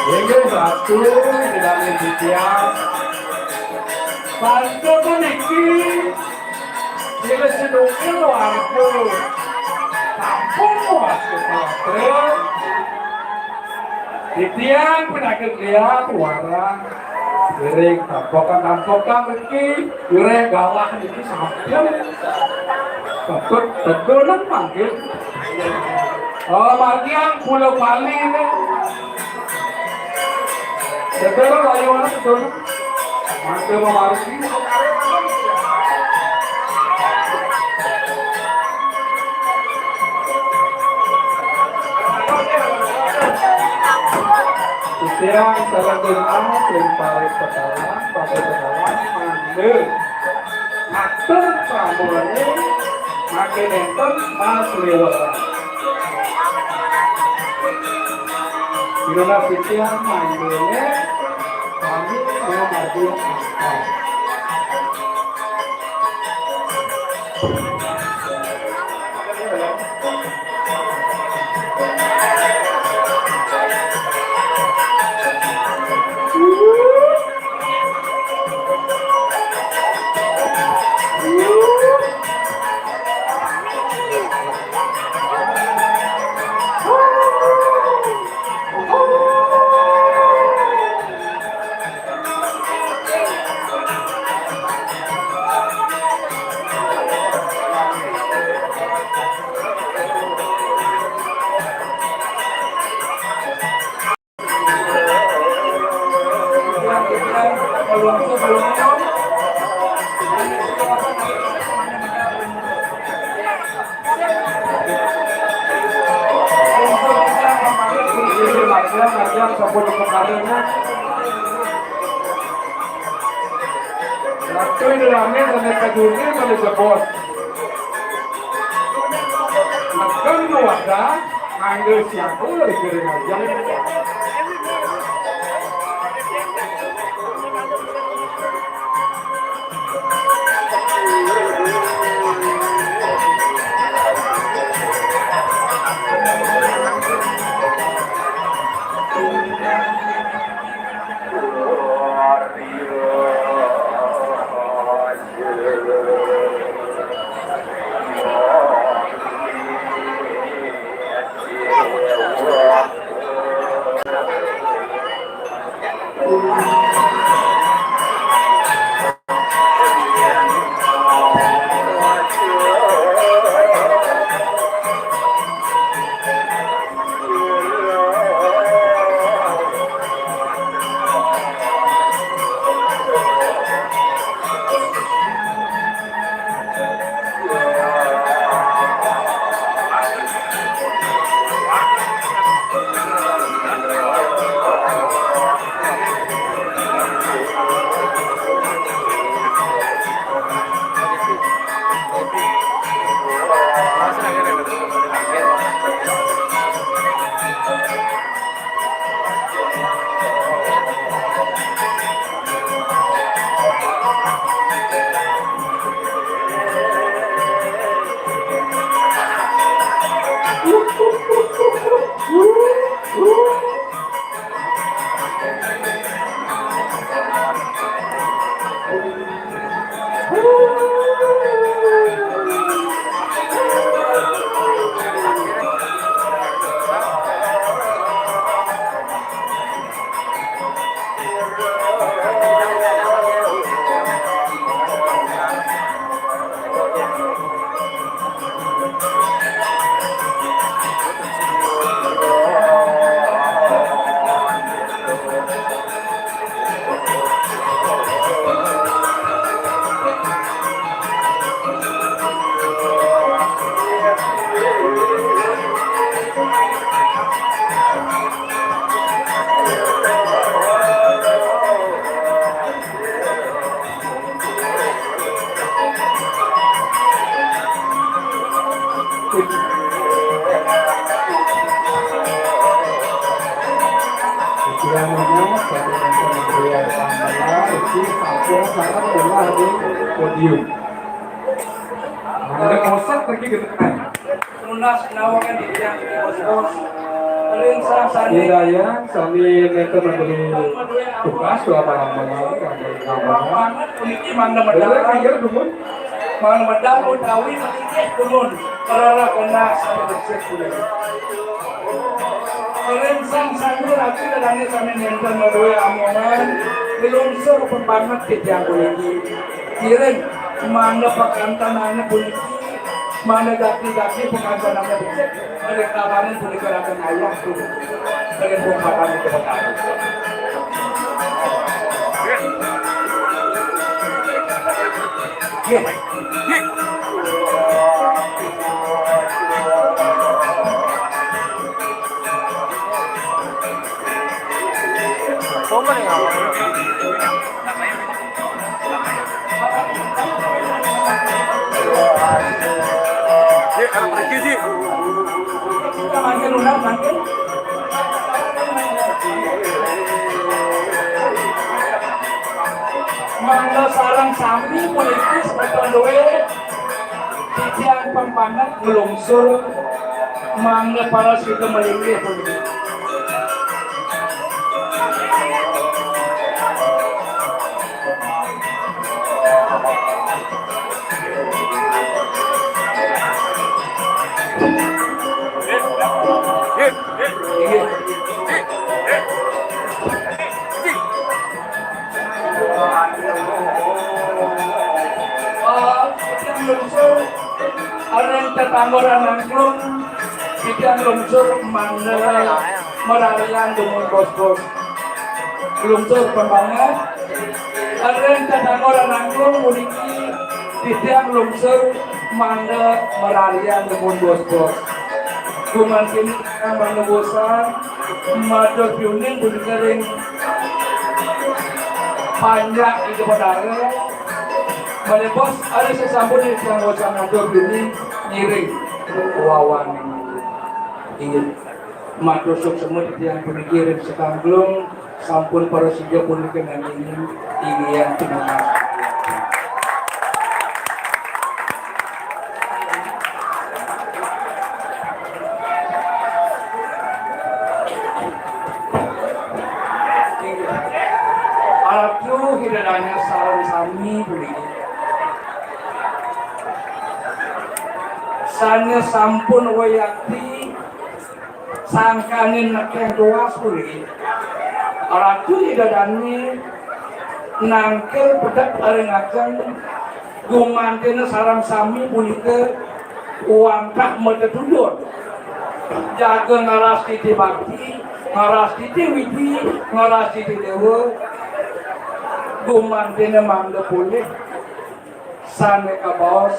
Ini satu tidak demikian. Bantu puniki, bila sedukil warga kampung warga Patra. Titiang penaga dia warang. Piring tampokan-tampokan niki, piring galah niki sampun. Tetep teguh nang manggil. Oh, margiang Pulau Bali ini. Teguh layu mana teguh? Mangga mamargi. Titiang salah doa, sing paring pesalah, pakai pesalah, mangga. Atur pramulane, makin enten mas liwat. Inilah pikiran main dulu. Kami mau maju. Waktu ini rame sampai ke dunia pada jebos. Makan dua dah, manggil siapa udah dikirim aja. Kiranya pada nonton Andrea Pamela, itu sampun sangat benar di podium. Ada kosak lagi gitu kan. Tunas nawangan di bidang bos-bos. Paling sangsane. Tidak ya, sami nenten memberi tugas dua malam-malam. Banget, puniki mangga medal. Iya, dumun. Mangga medal utawi menikih dumun. Kerana kena sami bersih puniki. Paling sangsane lagi kadangnya sami nenten memberi amongan. Dilungsur pembanget ke tiang puniki. Kiring, mangga pakantanane puniki, mangga daki-daki pakantanane becik, mangga tawanan punika ragan ayah puniki. Mangga pungkapan nika petani. Nggih. Sombong ya. Ji, anak pergi, Ji. Sareng sami puniki semeton duwé titiang pang banget nglungsur mangda para sida malinggih puniki. Titiang lungsur, areng tetanggoran nangklung, titiang lungsur mangda mararian dumun bos-bos. Lungsur pembanget, areng tetanggoran nangklung puniki, titiang lungsur mangda mararian dumun bos-bos. Gumanten titiang mangda bosan, matur piuning punika ring panjak Ida Betara. Malih bos, ari sasampun titiang bosan matur piuning ngiring wawan. Inggih. Matur suksma titiang puniki ring sakamplung sampun prasida punika nanging inggih tunas. Ratu Ida Dané sareng sami puniki. Sané sampun wiakti sangkaning nekeng tuas puniki. Ratu Ida Dané nangkil pedek ring ajeng gumanten sareng sami punika wantah matetundun. Jaga ngarastiti bakti, ngarastiti widi, ngarastiti déwa, gumanten mangda polih. Sané kabaos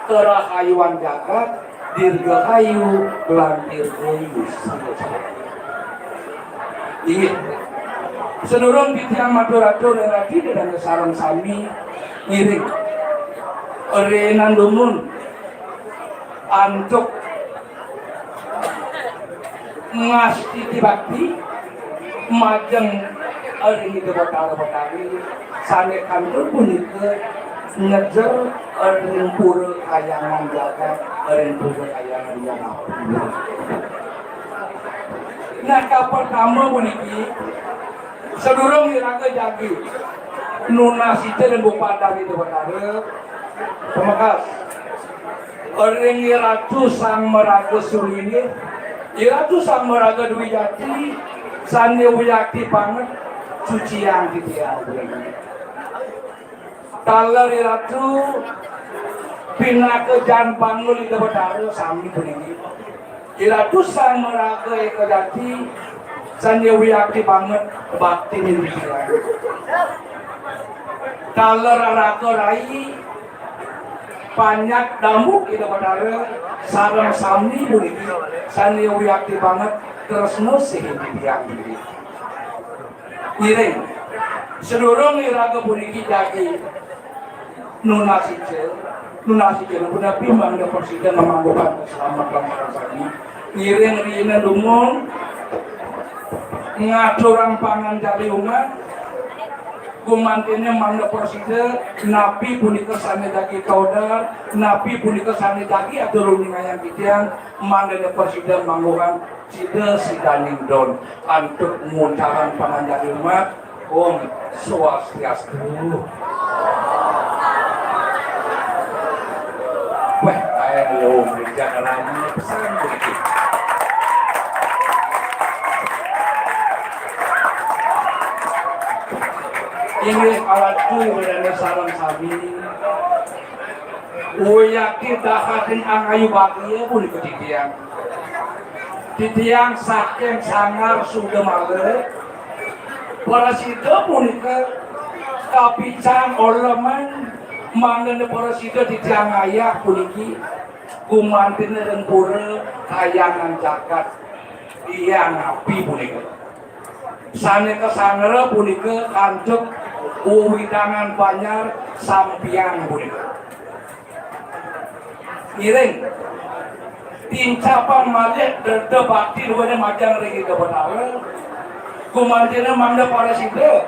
karahayuan jagat, dirgahayu lan dirgayusa. Inggih. Sadurung titiang matur-atur ring ratu dan sareng sami ngiring. Rénan dumun antuk ngastiti bakti majeng ring Ida Betara Betari sané kantun punika ngejer ring pura kahyangan jagat, ring pura kahyangan jagat. Nah, kapertama puniki, sadurung iraga jagi nunas ica ring bupadan Ida Betara, pamekas. Ring Iratu Sang Maraga Sulinggih, Iratu Sang Maraga Dwijati, sané wiakti banget, suciang titiang. Taler Iratu pinaka jaan panggul Ida Betara sami puniki. Iratu Sang Maraga Eka Jati, sané wiakti banget bakti ring titiang. Taler Raka Rai, panjak dambuk Ida Betara, sareng sami puniki, sané wiakti banget tresna sihin titiang. Ngiring. Sadurung iraga puniki jagi nunas ica, nunas ica punapi mangda prasida ngamangguhang slamet lan sareng sami. Ngiring riinan dumun ngaturang panganjali umat, gumanten mangda prasida napi punika sané jagi kaudar, napi punika sané jagi atur uningayang titiang, mangda prasida mangguhang sida sidaning don antuk nguncarang panganjali umat. Om Swastiastu. Wéh, aé lo mriki lama pesan begitu. Inggih Ratu Ida Dané sareng sami. Wiakti dahating angayu bagia punika titiang. Titiang saking Sanggar Sudamala. Prasida punika kapicang oleman mangdané prasida titiang ngayah puniki gumanten ring pura kahyangan jagat Hyang Api punika. Sané kasanggra punika antuk wewidangan banjar Sampiang punika. Ngiring. Tincapang malih dreda bakti duéné majeng ring Ida Betara. Gumanten mangda prasida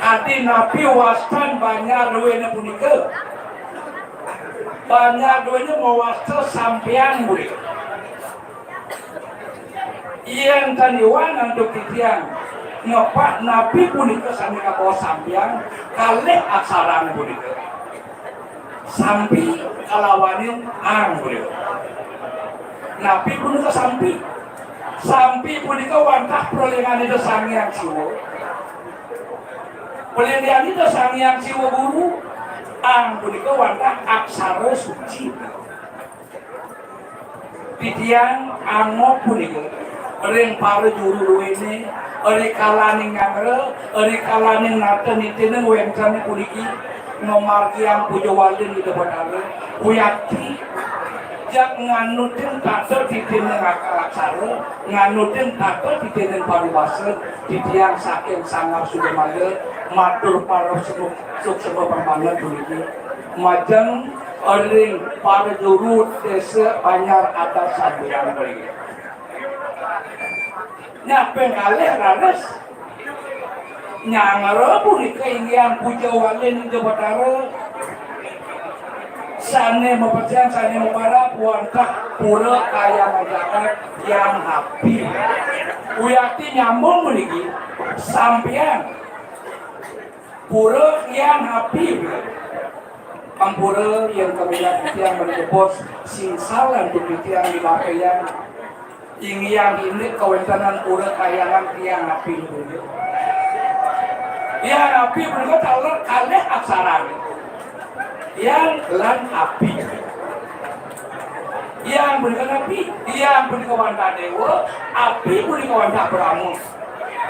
Adi napi wastan banjar duéné punika? Banjar duéné mawasta sampian punika. Yén tan iwang antuk titiang ngepah napi punika sané kabaos sampian, kalih aksarané punika. Sampi kalawaning ang punika. Napi punika sampi? Sampi punika wantah pralingan Ida Sang Hyang Siwa. Pralingan Ida Sang Hyang Siwa Guru. Ang punika wantah aksara suci. Titiang angob punika ring para juru duéné, ri kalaning nyanggra, ri kalaning nata nitinin wénten puniki, ngamargiang puja walin Ida Batara, wiakti jag nganutin tata titinin akal aksara, nganutin tata titinin paribasa, titiang saking Sanggar Sudamaya, matur parab semu-, suksema pambanget puniki. Majeng ring para juru désa Banjar Adat sampian mriki. Nah, ping kalih raris nyanggra punika inggih puja walin Ida Batara sané mapasihan, sané maparab wantah pura kahyangan jagat Hyang Api. Wiakti nyambung puniki, sampian pura Hyang Api. Ampura yén kaminab titiang mriki bos sing salah antuk titiang midartayang. Inggih indik kawéntenan pura kahyangan Hyang Api punika. Hyang Api punika taler kalih aksarané. Hyang lan Api. Hyang punika napi? Hyang punika wantah déwa, Api punika wantah Brahma.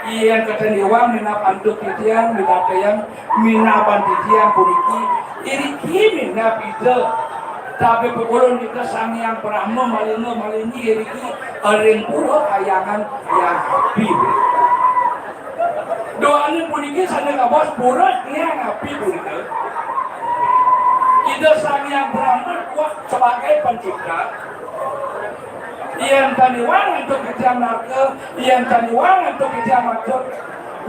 Yén kénten iwang minab antuk titiang, midartayang, minaban titiang puniki, iriki minab Ida. Tapi pakulun Ida Sang Hyang Brahma, Malinga, Malini, iriki ring pura kahyangan Hyang Api. Duaning puniki sané kabaos pura Hyang Api punika. Ida Sang Hyang Brahma kuat sebagai pencipta. Yén tan iwang antuk titiang narka, yén tan iwang antuk titiang maksud,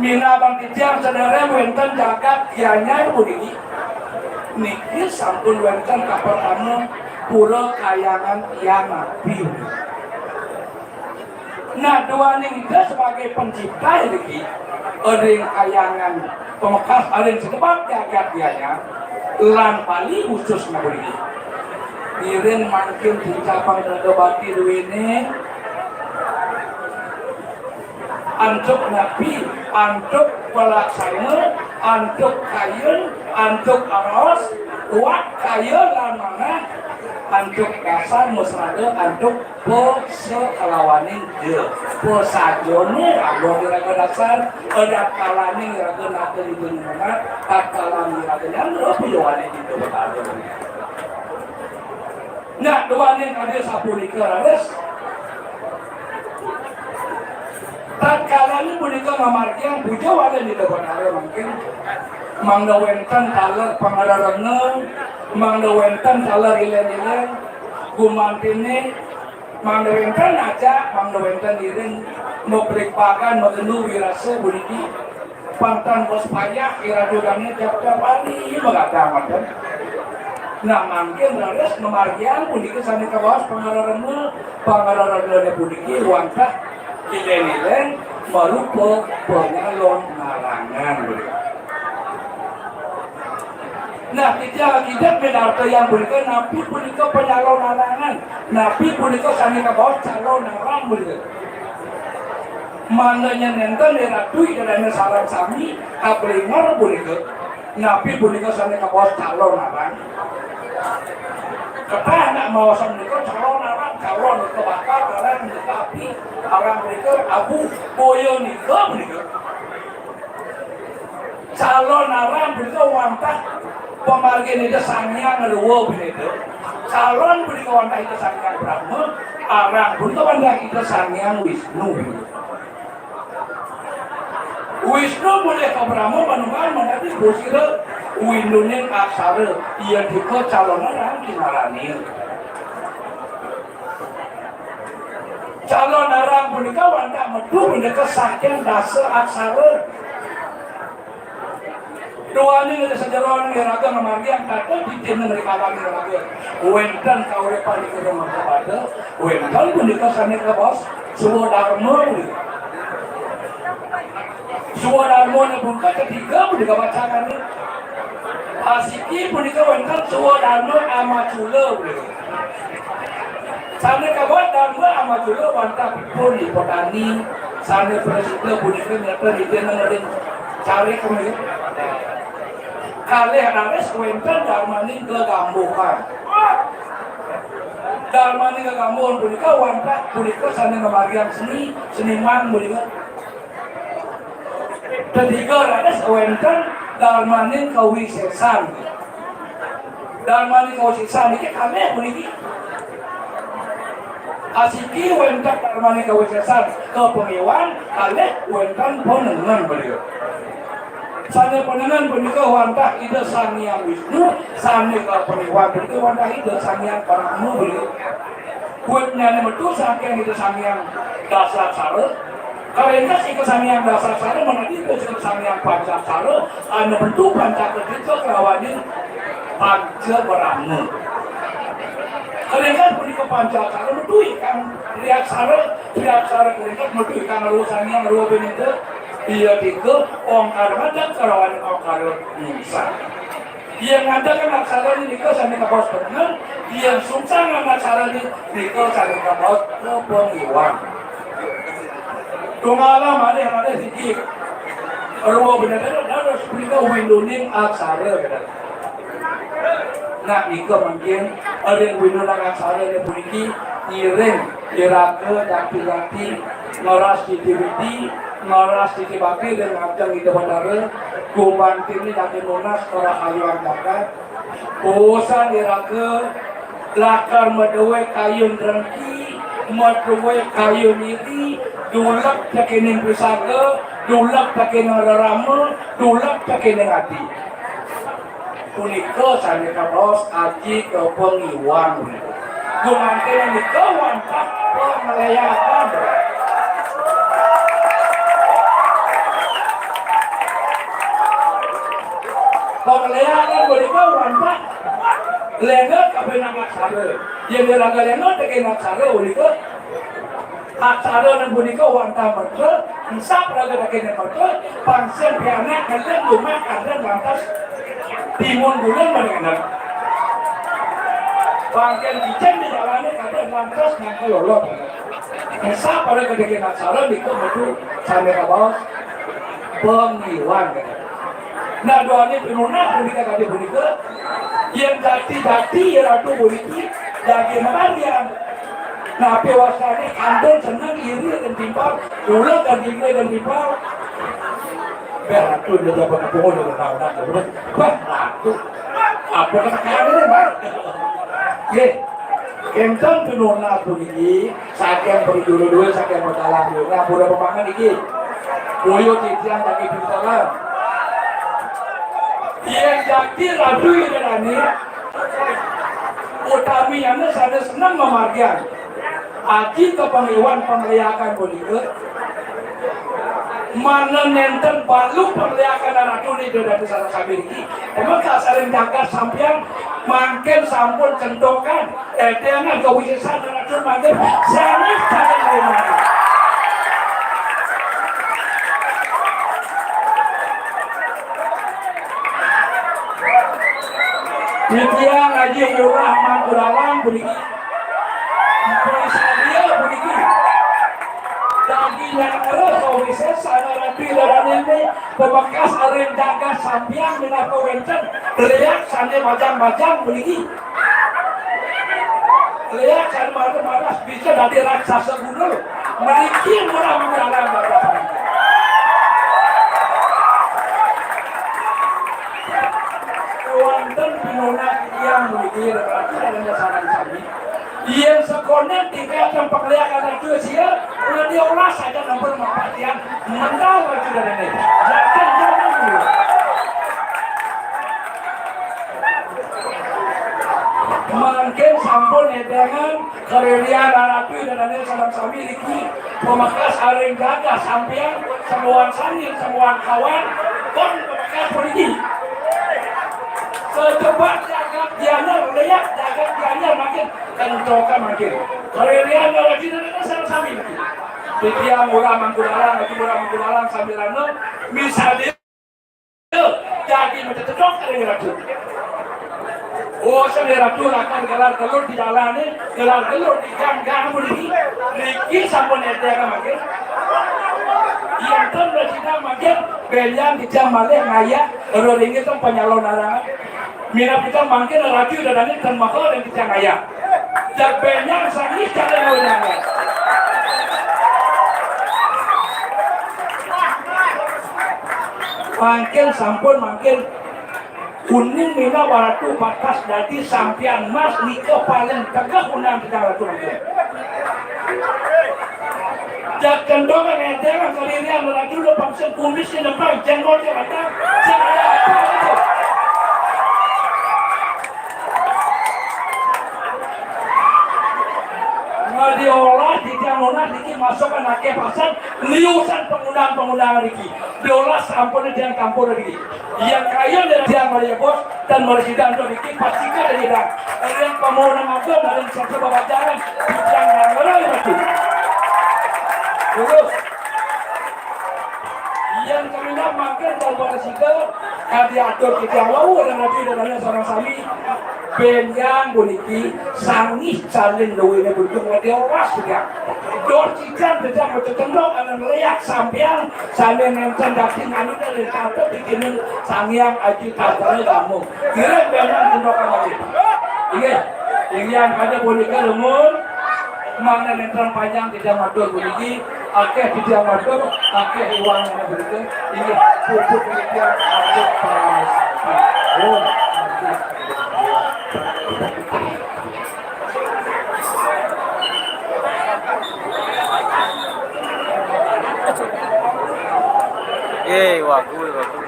minaban titiang sadéréng wénten jagat Gianyar puniki. Niki sampun wénten kapertama pura kahyangan Hyang Api. Nah, duaning Ida sebagai pencipta niki, ring kahyangan pamekas ring sedebat jagat Gianyar, lan Bali khususnya puniki. Ngiring mangkin tincapang raga bakti duéné, antuk napi, antuk palaksana, antuk kayun, antuk raos, wak kaya lan manah, antuk dasar masrada, antuk Pasa kalawaning ja. Pasajané raga iraga dasar, adatkalaning iraga nata lima nyumat, tatkalaning iraga nyanggra puja walin Ida Batara. Nah, duaning kadi sapunika raris. Tatkalaning punika ngamargiang puja walin Ida Batara mangkin. Mangda wénten taler pangrerena, mangda wénten taler ilén-ilén, gumantiné, mangda wénten ajak, mangda wénten iring, maplikpakan, magenu wirasa puniki. Pang tan bos payah, iratu dané japta Bali, magadang manten. Nah, mangkin raris ngamargiang punika sané kabaos pangrerena, pangrerena puniki wantah ilén-ilén marupa panyalon narangan. Nah, kita, kita midartayang punika, napi punika panyalon narangan, napi punika sané kabaos calon narang punika. Mangda nyen nénten iratu ida dané sareng sami kablinger punika, napi punika sané kabaos calon narang. Ketah nak maosan punika calon narang, calon nika bakal, arang nika api, arang nika abu, boya nika punika. Calon arang punika wantah pamargin Ida Sang Hyang Dewa punika. Calon punika wantah Ida Sang Hyang Brahma, arang punika wantah Ida Sang Hyang Wisnu. Wisnu mulih ka Brahma manunggal manjadi Gusira Winduning Aksara, iya dika calon arang kinarania. Calon arang punika wantah metu punika saking dasa aksara. Duaning ring sajeroning iraga ngamargiang tata, titinan ring kalangan iraga. Wénten kauripan ring iraga, wénten punika sané kabaos swadarma. Swadarma punika katiga punika bacangané. Asiki punika wénten swadarma amacula punika. Sané kabaos darma amacula wantah pun di petani, sané prasida punika nyata nitih ring carik punika. Kalih raris wénten darmaning gegambuhan. Darmaning gegambuhan punika wantah punika sané ngamargiang seni, seniman punika. Katiga raris wénten darmaning kawisésan. Darmaning kawisésan niki kalih puniki. Asiki wénten darmaning kawisésan kapangiwan, kalih wénten panengen beliau. Sané panengen punika wantah Ida Sang Hyang Wisnu, sané kapangiwan punika wantah Ida Sang Hyang Brahma beliau. Witnyané metu saking Ida Sang Hyang Dasaksara. Karingkes Ida Sang Hyang Dasaksara menadi Ida Sang Hyang Pancaksara, anu metu Pancakardika kalawaning Panca Brahma. Karingkes punika Pancaksara metu ikang triaksara, triaksara karingkes metu ikang Rwa Sang Hyang Rwa Bhineka, iya tiga ongkara ngadeg kalawaning ongkara mungsang. Yén ngadeg aksara nika sané kabaos panengen, yén sungsang aksara nika sané kabaos kapangiwan. Tunggal malih raris siki. Rwa Bhineka dados punika winduning aksara. Nah, nika mangkin ring winduning aksara puniki ngiring iraga jakti-jakti ngeras titi widi, ngeras titi bakti ring ngajeng Ida Batara, gumantiné dadi nunas karahayuan jagat. Usan iraga lakar madué kayun drengki, madué kayun iri, duleg tekéning pisaga, duleg tekéning rerama, duleg tekéning ati. Punika sané kabaos aji kapangiwan. Gumantiné nika wantah pangléakan. Pangléakan punika wantah lénga kapining aksara. Yén iraga lénga tekéning aksara punika, aksara punika wantah merta, ensap raga tekéning merta, pang sing pianak ngelem rumah kadén lantas timun gulung manéh. Pang sing cicing di jalané kadén lantas nyangkal lolot. Ensap raga tekéning aksara nika metu sané kabaos pangiwan. Nah, duaning pinunas punika kadi punika, yén jakti-jakti Ratu puniki dadi mamargiang. Napi wastané kantun seneng iri ring timpal, uleg ring timpal. Béh, Ratu, dia dapat kepungan dengan tahunan. Béh, Ratu. Apa kata kami ini, Bang? Nggih. Kénten pinunas puniki, saking perjuru duit, saking pertalang duit. Nah, pura pemangan iki. Boyo titiang bagi pinteran. Yén jakti Ratu Ida Dané, utaminé sané seneng mamargiang aji kapangiwan pangléakan punika. Mangda nénten balu pangléakan Ratu Ida Dané sareng sami niki. Emang kasaring jagat sampian mangkin sampun centokan. Édangan kawisésan Ratu mangkin sanés saking rimana. Titiang Aji Lurah Mangkurawan puniki. Mpun Satria puniki. Dadi nyanggra kawisésan Ratu Ida Dané pamekas ring jagat sampian minangka wénten léak sané bajang-bajang puniki. Léak sané malas-malas bisa dadi raksasa gundul. Mriki murah murah. Wonten pinunas titiang mriki, Ratu sareng sami. Yén sakonden tingkat tempat léak anak tua sia, ulah diolah saja nampun mapatian. Mental Ratu Ida Dané. Jangan, jangan dulu. Mangkin sampun édangan karirian Ratu Ida Dané sareng sami niki. Pamekas ring jagat sampian, semboan sangin, semboan kawan, pun pamekas puniki. Kejebak jagat Gianyar, lihat jagat Gianyar makin kentokan makin. Kalian kalau tidak ada salah sami. Titiang Lurah Mangkudalang, Haji Lurah Mangkudalang sambil anu, bisa dia jadi macam tedok kali ratu. Oh, sambil ratu akan gelar gelut di jalan ni, gelar gelut di gang-gang pun ini. Niki sampun ada kan makin. Yang tu dah tidak makin, benyang kita malih ngaya, orang ringgit tu penyalon arangan. Minat kita mangkin raju dadane ten maha dan kita ngaya. Jabenyang sangih kada ngawinangan. Mangkin sampun mangkin uning mina waratu bakas dadi sampian mas nika paling tegeh undang kita ratu mangkin. Jagandong ngenteran kalirian lelaki udah paksa kumis di depan jenggol di mata. Nggak diolah, tidak ngolah, dikit masuk ke nake pasar, liusan pengundang-pengundang dikit. Diolah sampun dia campur dikit. Yang kaya dari dia melihat bos, dan merisidang tu niki pasti ka dadi dang. Yang pamona magang, yang satu babajaran, yang nangara itu. Terus, yang kami nak makan dan pada sida, kadi atur kita wau dan nanti dan nanti sama sami, benjang buniki, sangih salin duwene buntung lagi awas juga. Dor cikan tidak mau cetendok, anak melihat sampian, sambil nenten daging anu dari kata bikin sangiang aji kasarnya kamu. Kira memang tindakan lagi. Inggih. Inggih yang ada boleh ke lemun. Mana nentang panjang tidak matur bunyi. Akeh tidak matur, akeh uang yang berita. Inggih pupuk media ada pas. Oh. Eh, wagu, wagu.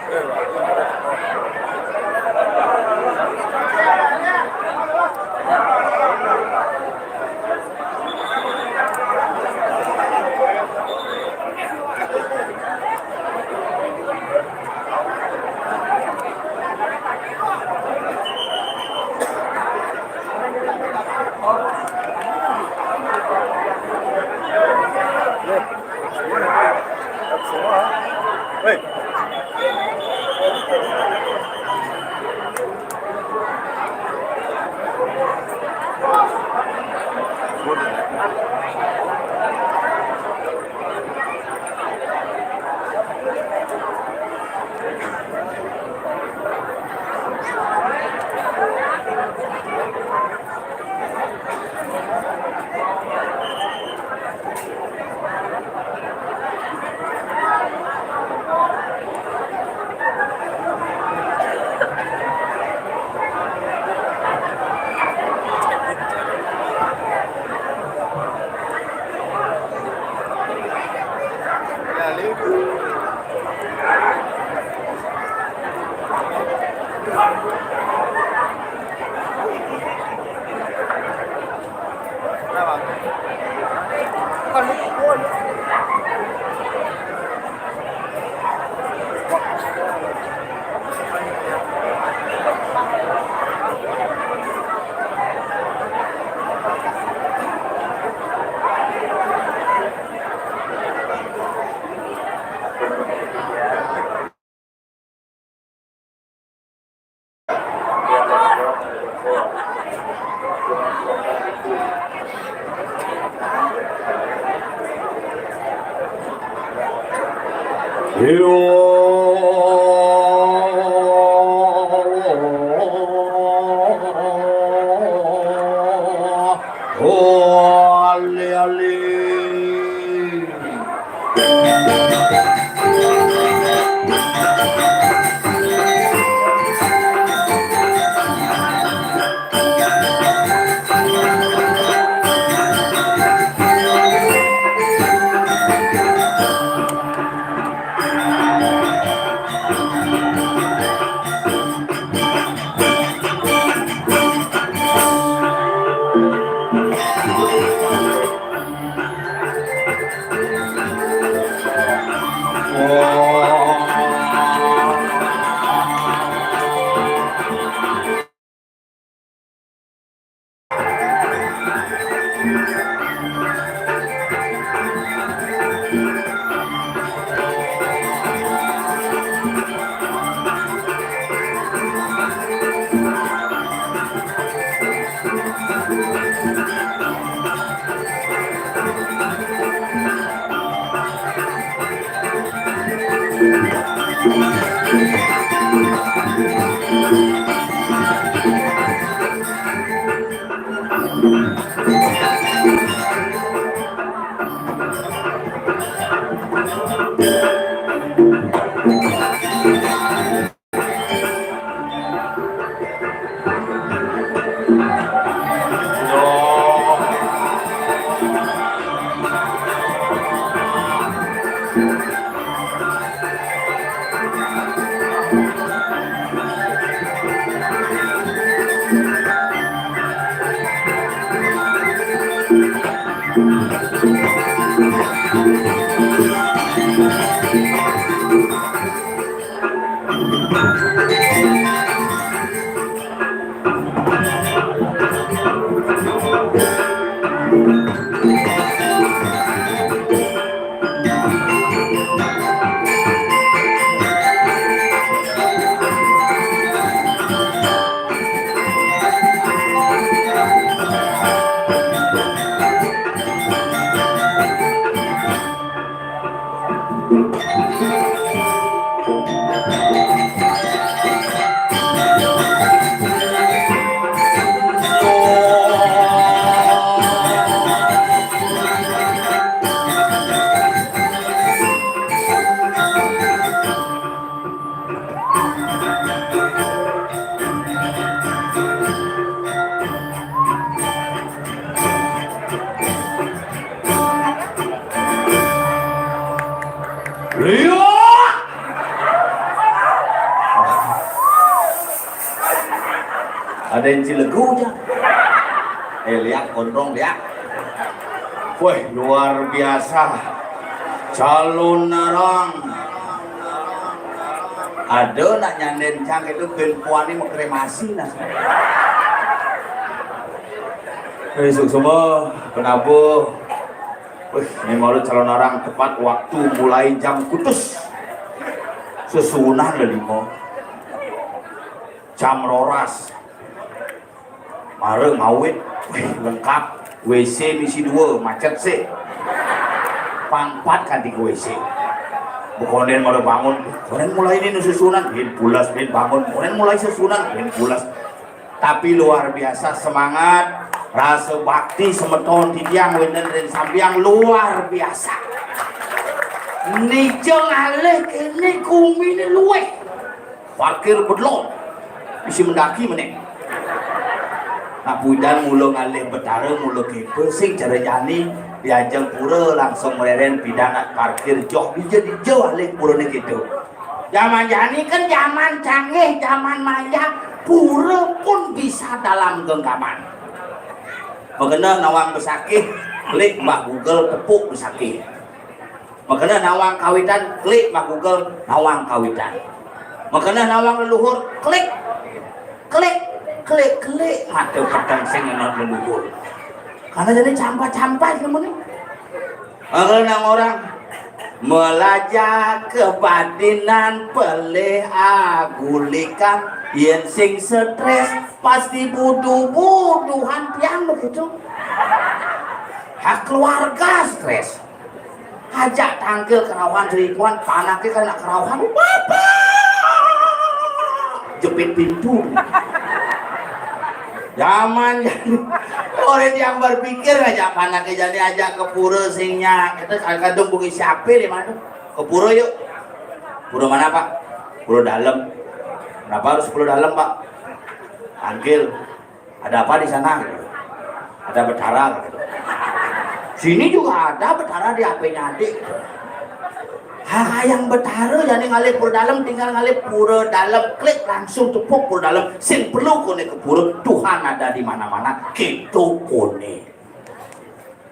Ada yang cilegu aja. Eh, lihat, gondrong, lihat. Wah, luar biasa. Calon narang. Ada nak nyanden cang itu, ben puani mau kremasi, nah. Eh, suksma, penabuh. Wih, ini malu calon narang tepat waktu, mulai jam kutus. Sesuunan lah lima. Jam roras. Mara ngawit, wih, lengkap. W C misi dua, macet sih. Pang empat kan tiga W C. Bukonden mara bangun, konden mulai ini nu sesuunan, bin pulas, bin bangun, konden mulai sesuunan, bin pulas. Tapi luar biasa semangat, rasa bakti semeton titiang wénten ring sambiang luar biasa. Nika ngalih kéné guminé luwih. Parkir bedlong. Bisi mendaki meneh. Nah, pidan mula ngalih Betara, mula kéto, sing cara jani, di ajeng pura langsung mareren pidan nak parkir joh dija-dija alih purané kéto. Jaman jani kan jaman canggih, jaman maya, pura pun bisa dalam genggaman. Makeneh nawang besakih, klik Mbah Google tepuk besakih. Makeneh nawang kawitan, klik Mbah Google nawang kawitan. Makeneh nawang leluhur, klik, klik, klik, klik, mata peteng sing ngenot leluhur. Karena jadi campa-campa ilmuné. Makeneh nang orang melajah kebatinan pelih agulikan, yén sing stres pasti buduh-buduhan tiang begitu. Hak keluarga stres. Ajak tangkil kerauhan seribuan, panaké kan nak kerauhan, bapak jepit pintu. Jaman jani, orang yang berpikir ajak panaké jani ajak ke pura sing nyak. Kita kadung bunyi siapa di mana? Ke pura yuk. Pura mana, Pak? Pura Dalem. Kenapa harus Pura Dalem, Pak? Tangkil. Ada apa di sana? Ada Betara, gitu. Sini juga ada Betara di H P-nya adik. Hal yang Betara, jani ngalih Pura Dalem, tinggal ngalih Pura Dalem, klik langsung tepuk Pura Dalem. Sing perlu koné ke pura, Tuhan ada di mana-mana, kéto koné.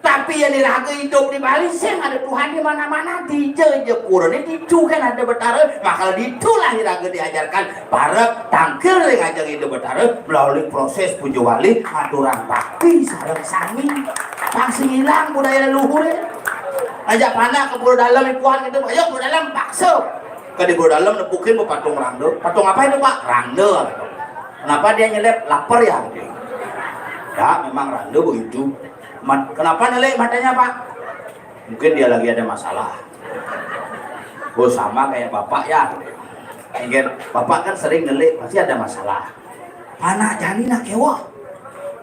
Tapi yén iraga idup di Bali, sing ada Tuhan di mana-mana, dija ja purané, ditu kan ada Betara, maka ditulah iraga diajarkan parab tangkil ring ajeng Ida Betara melalui proses puja wali, aturang bakti sareng sami. Pang sing ilang budaya leluhuré. Ajak panak ke Pura Dalem, ipuan gitu, "Ayo Pura Dalem," paksa. Ke di Pura Dalem nepukin patung rangda. "Patung apa itu, Pak?" "Rangda." "Kenapa dia nyelip?" "Lapar ya." Ya, memang rangda begitu. "Kenapa nelik matanya, Pak?" "Mungkin dia lagi ada masalah." "Oh, sama kayak Bapak ya." Engken, bapak kan sering ngelik, pasti ada masalah. Panak jani nak kéweh.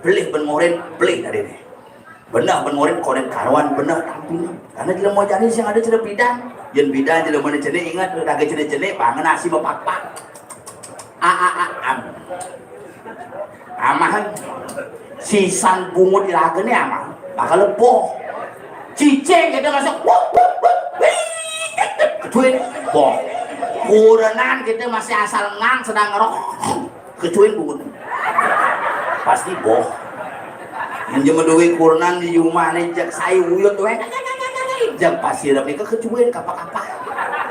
Pelih ben ngorin, pelih tadi nih. Beneh ben ngorin, korin karuan, beneh tampil. Karena jelema jani sing ada cenah bidan. Yén bidan jelema cenah inget, dagé cenah-cenah, bangun nasi mepakpak. A, a, a, am. Amahan, sisan bungut iragané amahan, bakal boh. Cicing kita masuk, wuk, wuk, wuk, wih, kecuin, boh. Kurenan kita masih asal ngang, sedang ngerok, kecuin bungut. Pasti boh. Minjem duit kurenan di rumah nih, jak saya uyut wé. Jak pasir nika kecuin kapa-kapa.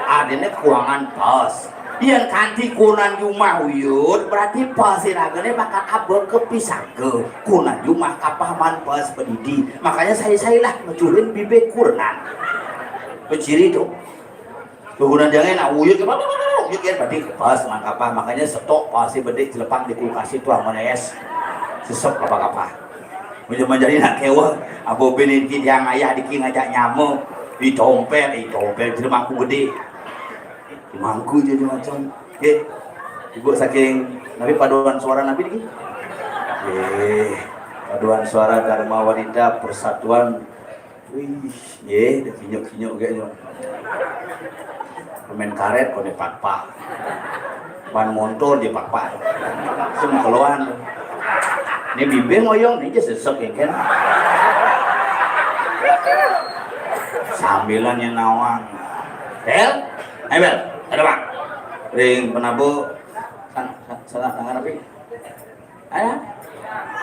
Adanya kuangan pas. Yén kanti kurenan jumah uyut, berarti pas iragané bakal abé kepisaga. Kurenan jumah kapaman pas bedidi. Makanya saya-sayalah ngecuhin bibih kurenan. Beciri tuh. Kurenan jangan nak uyut, uyut kan berarti pas ngan kapah. Makanya stok pas bedik celepang di kulkas itu amun es. Sesep apa-apa. Mun menjadi nak kéweh, apa bini diki tiang ayah diki ngajak nyama, ditompel, ditompel, jadi mangku gedé. Mangku jadi macam. Oke. Ibu saking, napi paduan suara napi niki? Eh, paduan suara Dharma Wanita Persatuan. Wih, ye, ada kinyuk-kinyuk kayaknya. Pemain karet kok dipak-pak. Ban motor dia pak-pak. Semua keluhan. Ini bibir ngoyong, ini aja sesek ya kan. Sambilan yang nawang. Bel, ayo Bel, ada bang. Ring penabu, sana, sana, sana, sana, Ring. Ada?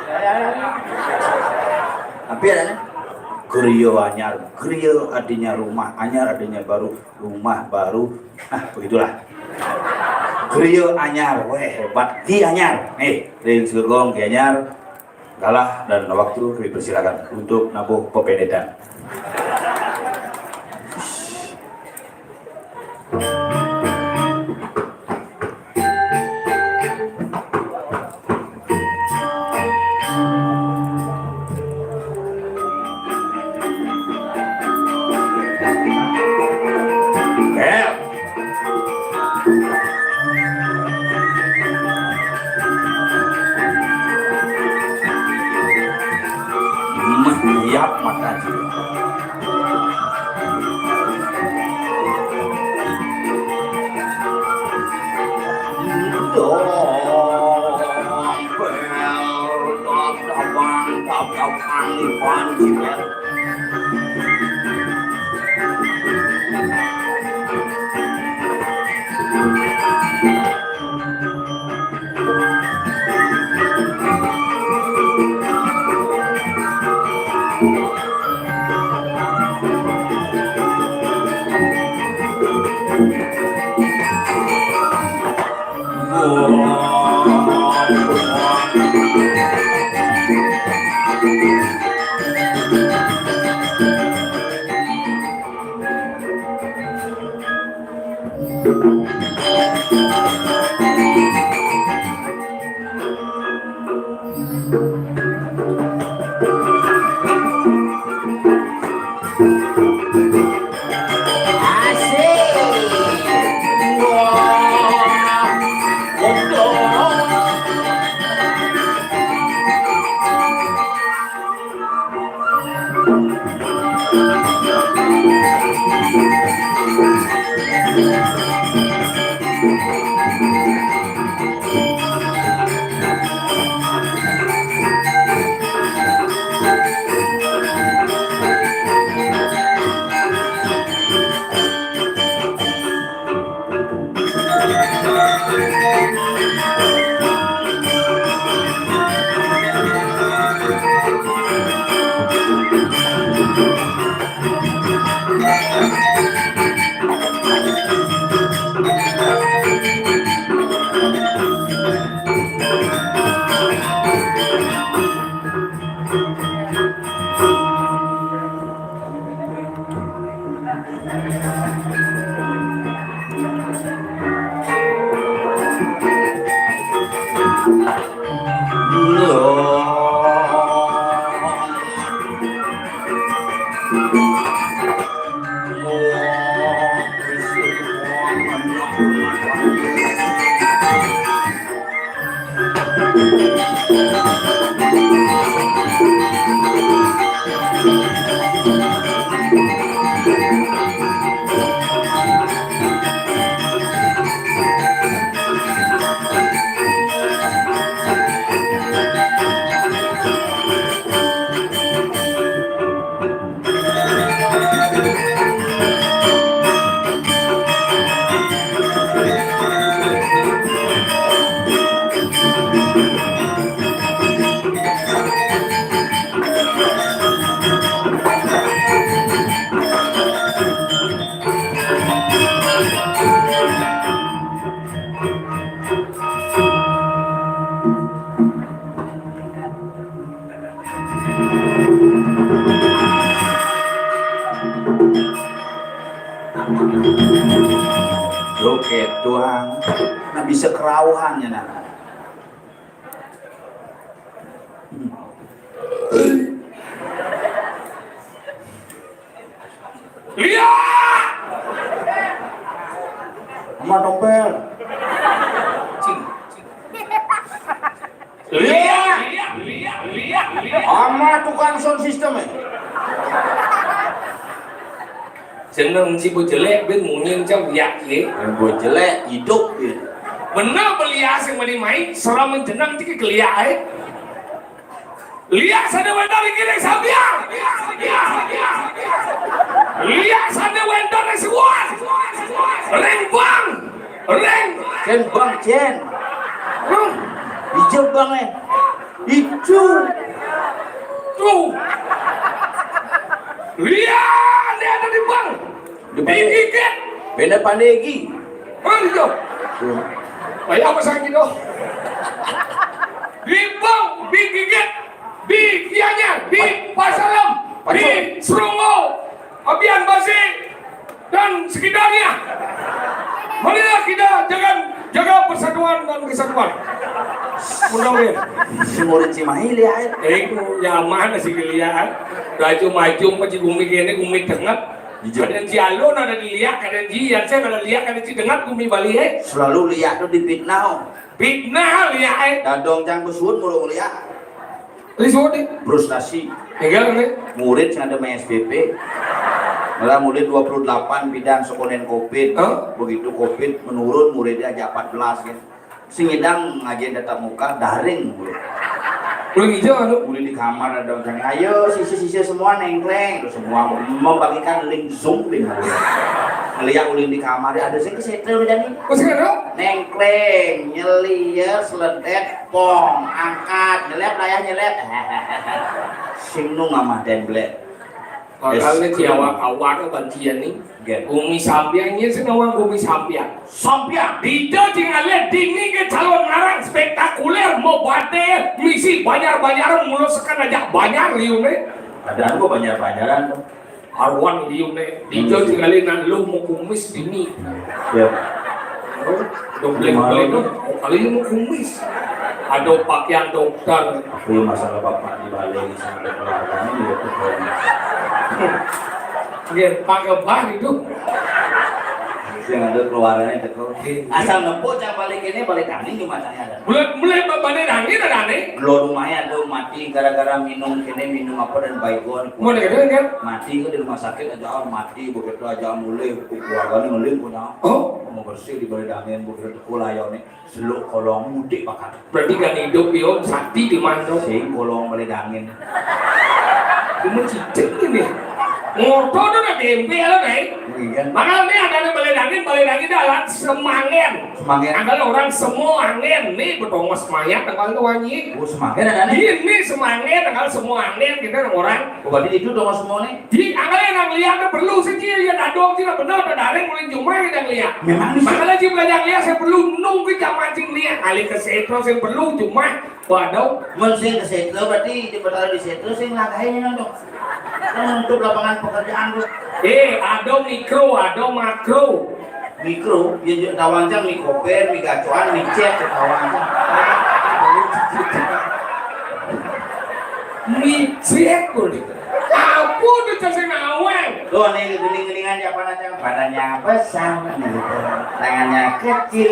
Ada, ada, ada. Tapi ada nih. Griya anyar, griya artinya rumah anyar, artinya baru, rumah baru. Nah, begitulah. Griya anyar, weh hebat, Gi Anyar. Nih, ring Segegong, Gi Anyar, galah dan waktu dipersilakan untuk nabuh pependetan. Mah, yap, mata. Joget doang. Nah, bisa kerauhannya, nah. Lihat! Sama dompet. Lihat! Sama tukang sound system, eh. Jeneng si bocah jelek, ben mungin cang liak ye. Bocah jelek, hidup ye. Bener beliak sing meni main, seram jeneng ti keliak, eh. Liak sane wénten ring kene sambian. Liak sane wénten ring siwon. Ring bang. Ring. Jen bang, jen. Hmm. Ijo bang, eh. Ijo. Tuh. Liak, dia ada di bang. Di bang. Digigit. Benda pandai gi. Oh, iya. Tuh. Kayak apa sakit, oh? Di bang, digigit. Di kianya, di Pasalem, di Serungo, Abian Basi, dan sekitarnya. Marilah kita jaga, jaga persatuan dan kesatuan. Mudah-mudahan. Si murid si Mail ya. Eh, ya mana sih kelian? Laju maju maju gumi kene gumi tengah. Jujur. Ada si Alun, ada di liak, ada si Yansen, ada liak, ada si dengar gumi Bali, eh. Selalu liak tuh dipitnah. Fitnah liak, eh. Dadong cang besuun mulu liak. Frustasi. Tinggal nih. Murid sing ada main S P P. Malah murid dua puluh delapan bidan sekonen covid. Hah? Begitu covid menurun, muridnya aja empat belas gitu. Sing ngidang ngajian tatap muka daring murid. Uling ijo anu. Uling di kamar ada orang, "Ayo siswa-siswa semua nengkleng." Terus semua membagikan link Zoom di murid. Ngeliat uling di kamar, ada sing kesetel udah nih. Terus kan, Dok? Nengkleng, nyelias, ledet, pong, angkat, nyelep, layah nyelep. Sing nu ngamah den blek. Makanya di awak-awak bancian nih. Gumi sampiang, ini sih nawang gumi sampiang. Sampiang. Dija jing alih dini ke calon ngarang spektakuler, mau bate, misi banjar-banjaran, mulu sekan aja banjar liune. Ada apa banjar-banjaran tuh? Arwan liune. Dija jing alih nan lu mau kumis dini. Ya. Doblek-doblek tuh, kali ini mau kumis. Ada pakaian dokter. Aku masalah bapak di balik sama keluarganya juga tuh. Dia pakai bah itu. Yang ada keluarganya itu. Asal ngepo cak balik ini balik tani cuma tanya ada. Mulai mulai balik tani ada nih. Lo rumahnya ada mati gara-gara minum kene minum apa dan baygon. Mau dengar kan? Mati ke di rumah sakit aja mati begitu aja mulai keluarganya mulai punya. Oh, mau bersih di balik angin begitu kulayone. Seluk kolong mudik bakal. Berarti kan hidup yo sakti di mana? Sing kolong balik angin. Ini cicit ini. Motor tuh nak tempe ya lo nih. Iya. Makanya ada balik angin, balik angin adalah semangen. Semangen. Adalah orang semua angin nih bertongos mayat tanggal itu wanyi. Oh semangen ada nih. Ini semangen tanggal semua angin kita orang. Oh, berarti itu dong semua nih. Di angkal yang lihat perlu sih dia yang adong sih benar ada dari mulai cuma yang lihat. Memang bisa. Makanya sih belajar lihat saya perlu nunggu zaman sing lihat kali ke setro saya perlu cuma waduh. Mun sing ke setro berarti di perkara di setro sing langkahnya nang dong. Kan untuk lapangan pekerjaan tuh. Eh, ada mikro, ada makro. Mikro, ya, ya, tawang cang, mie koper, mie gacoan, mie cek, tawang cang. Mie cek, boleh. Apa tu cacing awang? Tuh, nih, geling-gelingan ya, apa nanya? Badannya besar, gitu. Tangannya kecil.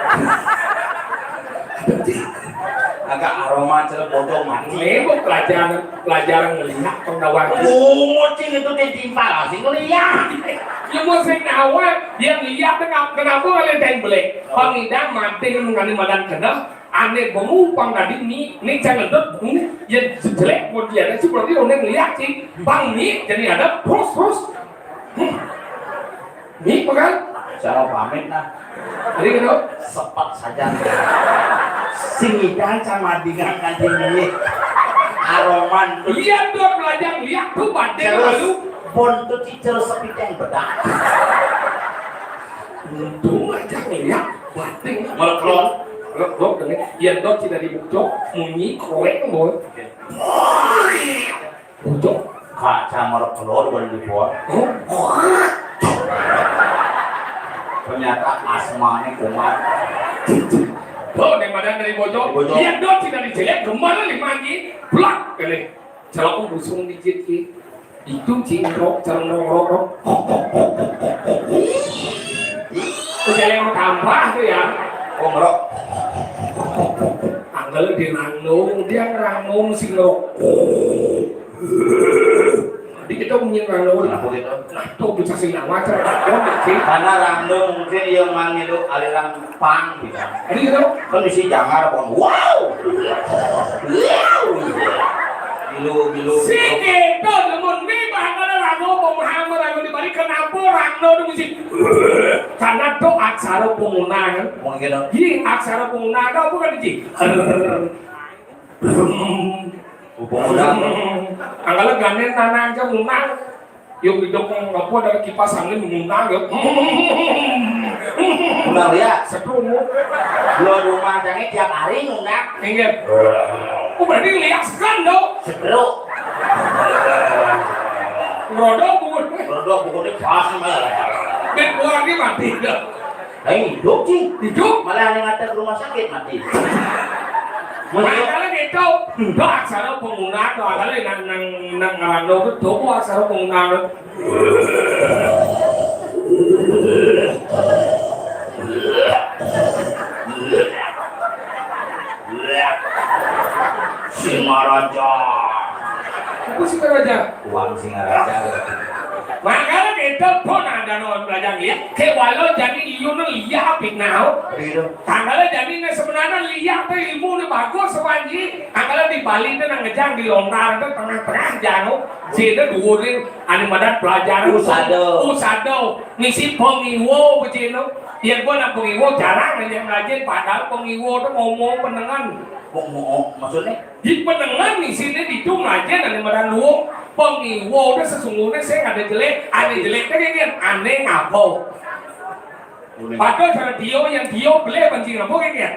Agak aroma cerita bodoh mati. Memang pelajaran, pelajaran ngeliat pendawan. Bungut sih itu ditimpal sih ngeliat. Ya mau sing awal dia ngeliat, kenapa, kenapa ngeliatin belik? Pang idang mati mengenai madan kena. Ane bengong pang tadi ni, ni jangan dot ni, ya jelek buat dia. Nanti berarti orang ngeliat sih. Bang ni jadi ada pros pros. Hmm. Ni bukan? Cara pamit lah. Jadi gitu. Sepat saja. Sing idan sama dengan kantin ini. Aroman. Iya tuh belajar lihat tuh batin. Terus lalu bon tuh teacher sepiteng bedak. Untung aja ngeliat batin. Merkelot. Merkelot, ya dot tidak dibuka, munyi koek boy. Buka. Kaca merkelot boleh dibuat. Oh. Ternyata asmanya kumat. Tuh, daripada dari bocor. Bocor. Iya, dot, tidak dijelek, gemar lima lagi. Blak, ini. Celok busung dikit, ki. Itu cingrok, cerno, rok, rok. Itu jelek mau tambah tuh ya. Oh, ngerok. Anggal di rangnung, dia rangnung si ngerok. Jadi kita punya rangnung. Kenapa gitu? Nah, tuh bisa sih nggak wajar. Karena rangnung mungkin yang mangilu aliran pang gitu. Jadi gitu. Kan isi jangar pang. Wow. Wow. Milu, milu. Si gitu, namun mi bahkan rangnung pemahaman rangnung dibalik kenapa rangnung itu mesti karena tuh aksara penggunaan. Mungkin gitu. Iya, aksara penggunaan apa kan, Ji? Hubungan. Angkala ganen tanah aja munang. Yuk hidup apa dari kipas angin munang ya. Munang ya. Setrumuk. Dua rumah tangga tiap hari munang. Ingat. Oh, berarti lihat segan dong. Setruk. Rodok bukan. Rodok bukan pas. Dan keluarnya mati dah. Lah hidup, Ci. Hidup? Malah ada ngatur rumah sakit mati. Makanya gitu. Dah aksara penggunaan tuh ada nang nang nang ngerando tuh tuh aksara penggunaan. Singaraja. Apa Singaraja? Uang Singaraja. Makanya kita pun ada non belajar lihat. Kayak walau jadi iyun lihat pinau. Gitu. Tanggalnya jadi ini sebenarnya lihat tuh ilmu ini bagus sepanji. Tanggalnya di Bali itu nang ngejang di lontar itu tengah-tengah jano. Sini dua nih, ada madat pelajaran. Usado. Usado. Ngisi pengiwo begini. Ya gua nak pengiwo jarang aja ngajin padahal pengiwo tuh ngomong penengan. Ngomong maksudnya? Di penengan di sini di itu ngajin ada madat luwung. Pengiwo tuh sesungguhnya saya ada jelek, ada jelek kan ini aneh ngapa? Padahal cara dia yang dia beli pancing apa kan ya?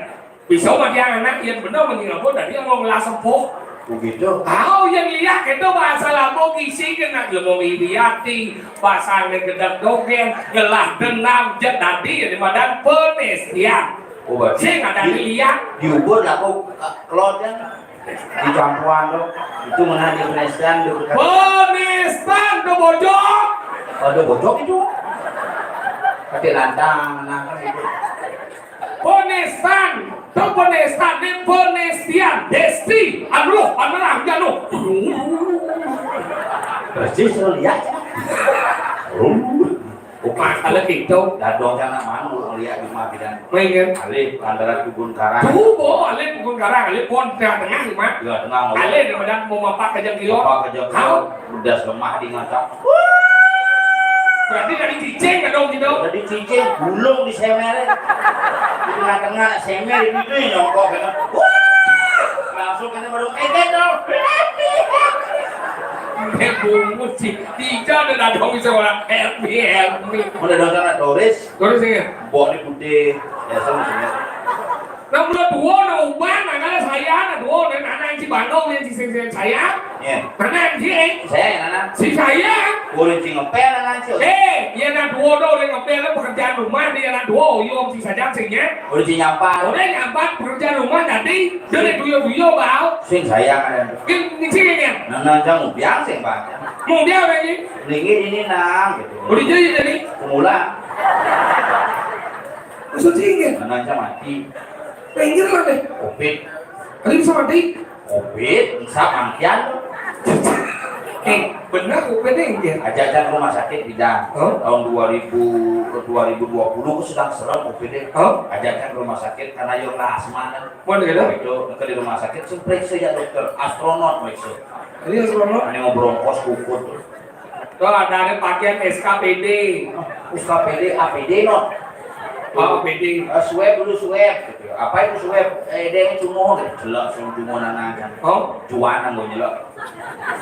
Bisa mati anak yang benar pancing apa dari yang mau ngelas sempuh. Begitu. Tahu yang lihat itu bahasa lambung isi kena ilmu iriati, bahasa gedek dogeng, ngelah dendam, jek tadi ya di madan penestian. Oh, berarti sing ada di, lihat. Diubur lah kok kelotnya. Dicampuran lo. Itu mana di penestian, di penestian tuh bojok. Ada bojok itu. Tapi lantang, nah, kan itu. Ponesan, to ponesan, ne ponestian, desti, anu, anu, anu. Persis lo lihat. Bukan kalau gitu. Dadong sana mana lo lihat di rumah bidan. Main kan? Alih antara kebun karang. Tuh, bo, alih kebun karang, alih pon tengah-tengah, Mat. Ya, tengah. Alih daripada mau mapak aja kilo. Mapak aja kilo. Hah? Udah lemah di ngacak. Berarti dari cicing kan dong gitu. Dari cicing, gulung di semer. Di tengah-tengah semer itu nyongkok kan. Langsung kena baru kaget dong. Dia bungut sih. Tidak ada datang bisa orang happy happy. Udah datang turis. Terus ini. Bok di putih. Ya sama sih. Nah, mula dua, nah, ubah, nah, kalau saya, nah, dua, nah, anak yang Cibano, yang Ciseng saya. Iya. Mana yang Ciseng? Saya yang anak. Si saya. Boleh Ci ngepel, anak Ci. Eh, ya, nah, dua, dua, udah ngepel, pekerjaan rumah, dia anak dua, yo, si saja, sih, ya. Boleh Ci nyampa. Udah nyampa, pekerjaan rumah, nanti, dia duyo-duyo, bau. Sing saya, kan. Ini, ini, sih, ya. Nah, nah, jangan biang, sih, Pak. Mau dia, apa ini? Lingit ini, nang, gitu. Udah jadi, jadi. Pemula. Maksud sih, ya. Nah, nah, jangan mati. Pinggir lah deh. Covid. Tadi bisa mati. Covid, bisa mangkian. Eh, benar Covid ini ya? Ajakan rumah sakit tidak. Hah? Tahun dua ribu, dua ribu dua puluh aku sedang serem Covid ini. Hah? Ajakan rumah sakit karena yang asma kan. Mana gitu? Itu, ke di rumah sakit, saya periksa ya dokter, astronot periksa. Ini astronot? Ini mau bronkos, kukut. Tuh, ada, ada pakaian S K P D. S K P D, A P D, no? Oh, A P D. Eh, swab dulu, swab. Gitu. Apa itu swab? Eh, dia yang cuma, gitu. Jelas, yang cuma nanakan. Oh? Juanan, gue nyelak.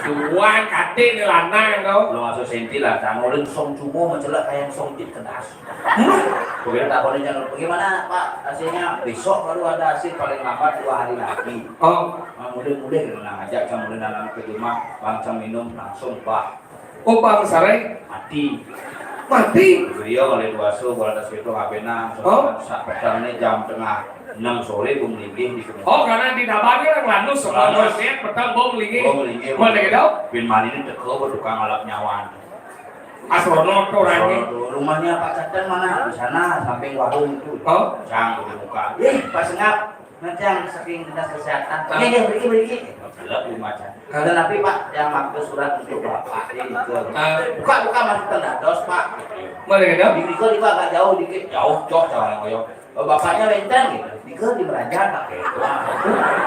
Juanan, kate ini lanang, tau. Belum masuk senti lah, tangolin song cuma, mencelak kayak song tit kedas. Hah? Gue kira takonin jangan, "Bagaimana, Pak, hasilnya?" "Besok baru ada hasil, paling lambat dua hari lagi." Oh. Nah, mulai-mulai, gitu, nah, ngajak, saya mulai dalam ke rumah, bang, saya minum, langsung, bah. Oh, Bang Sarai? Mati. Mati. Beliau oleh dua so, bola tas itu habena. Oh. Sak petang ini jam tengah enam sore, bung linggih di sini. Oh, karena di Dabar kan lanus, semua lanus. Mati, petang bung linggih. Bung linggih. Mana gitu? Bin Mani ini teko tukang alap nyawan. Astronot tuh orangnya. Astronot tuh. Rumahnya Pak Catan mana? Di sana, samping warung itu. Oh. Cang, di muka. Ih, Pak Sengap. Nanti yang saking dinas kesehatan. Ah. Iya, iya, beri, beri. Gelap di macan. Kalau tapi, Pak, yang waktu surat untuk Bapak ini itu. Ah. Buka, buka, masih terdados, Pak. Mana gitu? Di Riko, Riko agak jauh dikit. Jauh, jauh, jauh, jauh. Oh, bapaknya wénten gitu. Dika di Merajang, Pak.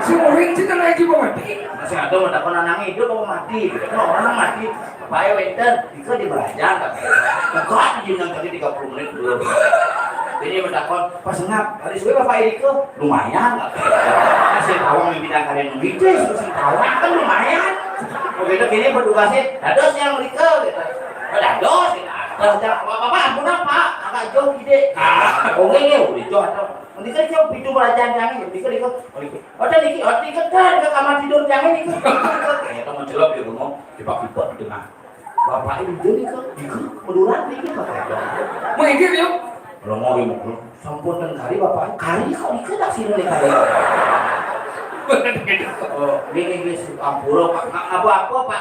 Si murid sih kan lagi mau mati. Masih ada mau takon anak hidup apa mati gitu. Kan orang mati. Bapaknya wénten, Dika di Merajang, Pak. Bukan, jam tadi tiga puluh menit belum. Ini mau takon, Pak Sengap, hari suwe Bapak Dika, lumayan, Pak. Masih tawang yang bidang kalian nunggu itu, masih tawang kan lumayan. Begitu gini petugasnya, dados yang Dika gitu. Oh, dados gitu. Terus, Bapak, ampun, Pak, agak jauh gede. Ah, oke, ya, udah jauh atau Mending kan dia pintu merajaan kami, mending kan dia, oh, dia, oh, dia niki, oh, dia kan ke kamar tidur kami niki. Kayak teman celok dia ngomong, tiba-tiba di tengah. Bapak ini dia nih kan, dia kan kebetulan dia kan. Mau ini dia. Kalau mau dia mau, sampun dan kari bapak, kari kok dia kan tak sini nih kari. Oh, ini, ini, ampura, Pak. Nggak apa-apa, Pak.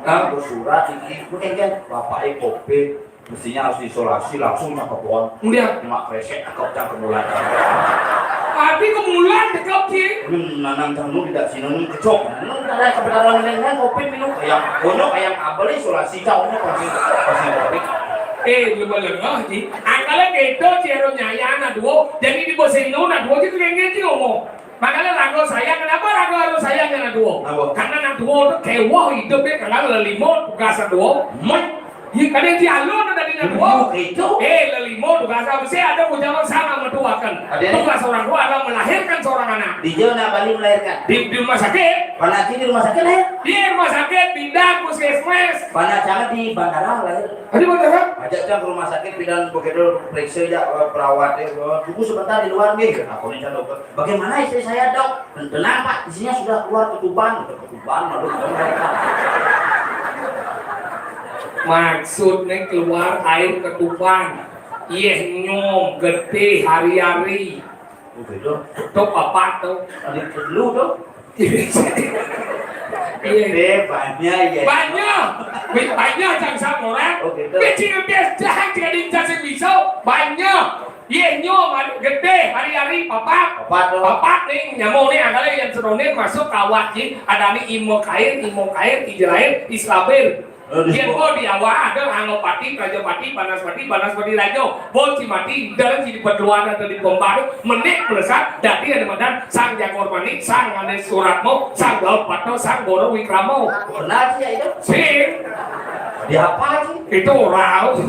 Hah? Aku surat ini, mungkin kan bapak ini kopi. Mestinya harus diisolasi langsung nang kebon. Kemudian? Mak kresek cakep cang kemulan. Tapi kemulan cakep sih. Ini nanang cang nu tidak sini nu kecok. Nu ada kebetulan dengan covid minum. Yang bonyok yang kabel isolasi caunya pasti pasti covid. Eh, belum lengah sih. Angkala gitu, cero nyaya anak duo. Jadi di bos itu anak duo sih kayaknya sih ngomong. Makanya raga sayang, kenapa raga harus sayang anak duo? Apa? Karena anak duo tuh kewoh hidup ya, karena lelimo tugas duo. Mat. Iya, kadang si alun ada di anak duo. Iya, gitu. Eh, lelimo tugas apa sih? Ada ku jawab sama mertuakan. Ada. Tugas orang tua adalah melahirkan seorang anak. Di jauh nak balik melahirkan. Di, di rumah sakit. Mana sih di rumah sakit ya? Di rumah sakit, pindah puskesmas. Mana jangan di bandara lahir. Ada bandara? Ajak cang ke rumah sakit, pindah begitu periksa ya eh, perawat ya. Eh, tunggu sebentar di luar nih. Aku ini kan dokter. Bagaimana istri saya, Dok? Tenang, Pak, isinya sudah keluar ketuban. Udah ketuban, lalu ketuban. Maksudnya keluar air ketuban. Yeh nyom, gede, hari-hari. Oh, gitu. Tuh apa tuh? Ada perlu tuh. Iya. Gede, banyak ya. Banyak. Wih, banyak cang sama orang. Oh, gitu. Wih, cing bias jahat, cing ada yang bisa. Banyak. Iya, nyom, anu, gede, hari-hari, papat. Papat, tuh. Papat, nih, nyamuk, nih, angkala yang seronin masuk kawat, ji. Ada, nih, imo kair, imo kair, ijelair, islabir. Aduh. Yen kok di awak ada Anggopati, Prajapati, Banaspati, Banaspati Raja, Bocimati, dalam sini perluan atau di pembaru, menik melesat, dadi ada madan, Sang Jagor Manik, Sang Ane Suratmo, Sang Gaot Patno, Sang Goro Wikramo. Benar sih ya itu? Sih. Di apa sih? Itu orang.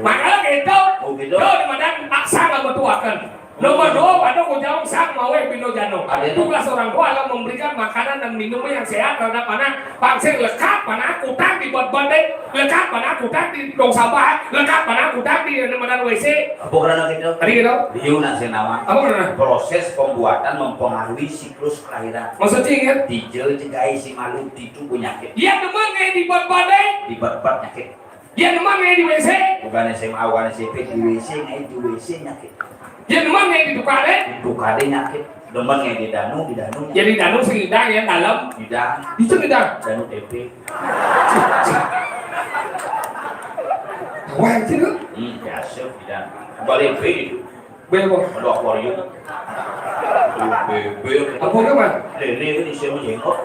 Makanya gitu. Oh, gitu. Tuh, di madan, paksa nggak metuakan. Nomor dua, pada ku jawab sang mawe bino jano. Ada itu. Tugas orang tua adalah memberikan makanan dan minum yang sehat terhadap anak. Pangsir lekat mana kutang di buat bandai, lekat mana kutang di dong sampah, lekat mana kutang di mana W C. Apa karena gitu? Tadi gitu. Liu nak sing nama. Apa karena? Proses pembuatan mempengaruhi siklus kelahiran. Maksudnya ingat? Dijel jegai si malu itu penyakit. Iya teman kayak di buat bandai. Di buat nyakit. Yen mana di W C? Bukan S M A, bukan S M P, di W C, nih, di W C nyakit. Yen mana di tukar, eh? Di tukar nyakit. Demen nih di danu, di danu nyakit. Jadi danu sing idang ya, dalam. Idang. Itu idang. Danu T P. Wah, itu. Hmm, biasa, idang. Balik P itu. Bebo. Aduh, akuarium. Bebek. Apa ke, Mas? Lele kan isi sama jengkol.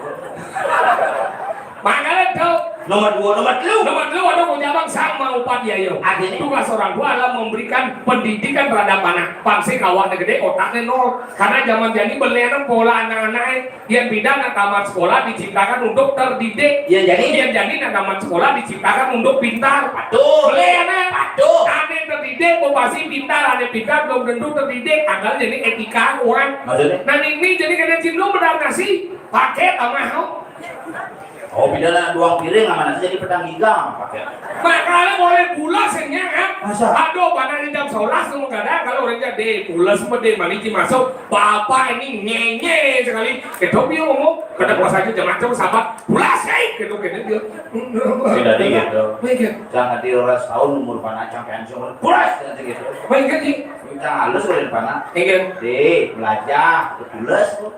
Makanya tuh. Nomor dua, nomor telu. Nomor telu ada mau jawab sama upadia yo. Artinya? Tugas orang tua adalah memberikan pendidikan terhadap anak. Pangsi kawan gede otaknya nol. Karena zaman jadi belian pola anak-anak Yang pindah nak tamat sekolah diciptakan untuk terdidik. Yang jadi? Yang jadi nak tamat sekolah diciptakan untuk pintar. Betul. Boleh, anak? Betul. Ada yang terdidik, mau pasti pintar. Ada yang pintar, belum tentu terdidik. Angkal jadi etika orang. Maksudnya? Nah, ini jadi kena cindung benar nasi. Pakai tamah. Oh, bila lah duang piring, aman aja jadi petang gigang pakai. Makanya boleh pulas ini, ya. Masa? Aduh, mana di jam sebelas tuh kadang kalau orang jadi pulas mah deh, mani masuk. Bapak ini nyenye sekali. Kita dia ngomong, kada pas aja jangan coba sabar. Pulas, eh, gitu, gitu dia. Tidak dikit tuh. Baik, ya. Jangan di orang setahun umur panak sampai hancur. Pulas, jangan gitu. Baik, ya, Ji. Minta halus oleh panak. Iya. Deh, belajar, pulas tuh.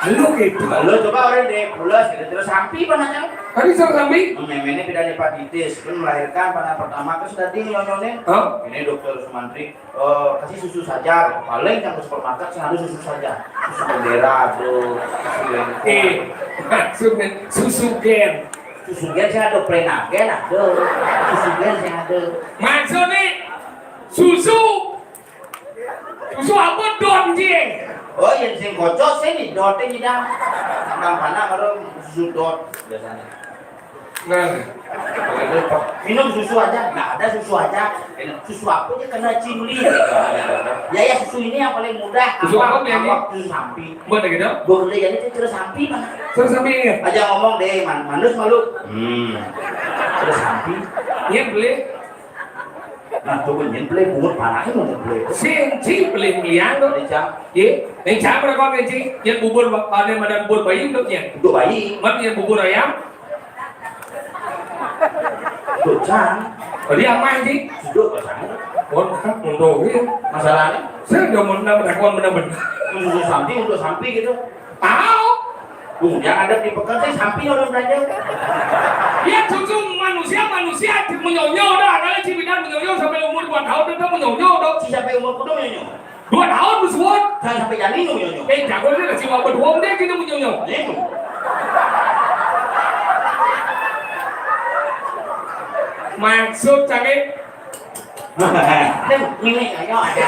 Lu gitu. Lu coba orang deh, pulas gitu, terus sampi panaknya. Tadi suruh sampi? Memangnya tidak hepatitis, kan melahirkan panak pertama kan sudah ding nyonyonin. Hah? Ini dokter Sumantri, eh, kasih susu saja. Paling yang ke supermarket sih ada susu saja. Susu bendera tuh, susu yang Eh, maksudnya susu gen. Susu gen sih ada, Prenagen ada. Susu gen sih ada. Maksudnya susu Susu apa don, Ji? Oh, yang sing kocok sih nih, dote nyidang. Bang panak kalau susu dot biasanya. Nah. Kalau itu, minum susu aja, nggak ada susu aja. Susu apa aja kena cimli. Ya, ya, susu ini yang paling mudah. Susu apa, apa, Ji? Susu sampi. Buat gitu? Gue beli jadi itu terus sampi mana? Terus sampi ya? Aja ngomong deh, man, manus malu. Hmm. Terus sampi. Iya, beli. Nah, tuh nyen beli bungut panaknya mau beli. Sing, Ji, beli miang tuh. Di jam. Ye, ning jam berapa, Ji? Yang bubur ba-, ada madan bubur bayi untuk ya? Untuk bayi. Man yang bubur ayam? Untuk jam. Tadi aman, Ji. Duduk ke sana. Pon, untuk ya. Masalahnya? Saya udah mau nambah takon bener-bener. Untuk sampi, untuk sampi gitu. Tahu? Tuh, yang ada di pekan saya sampi orang belanja. Ya, cucu manusia, manusia menyonyo dah. Kalau Cibidan menyonyo sampai umur dua tahun, tetap menyonyo dong. Si sampai umur kudu menyonyo. Dua tahun, Bos Won. Saya sampai jadi menyonyo. Eh, jago dia kasih wabah wong dia gitu menyonyo. Itu. Maksud cangit. Ini nyonyo aja.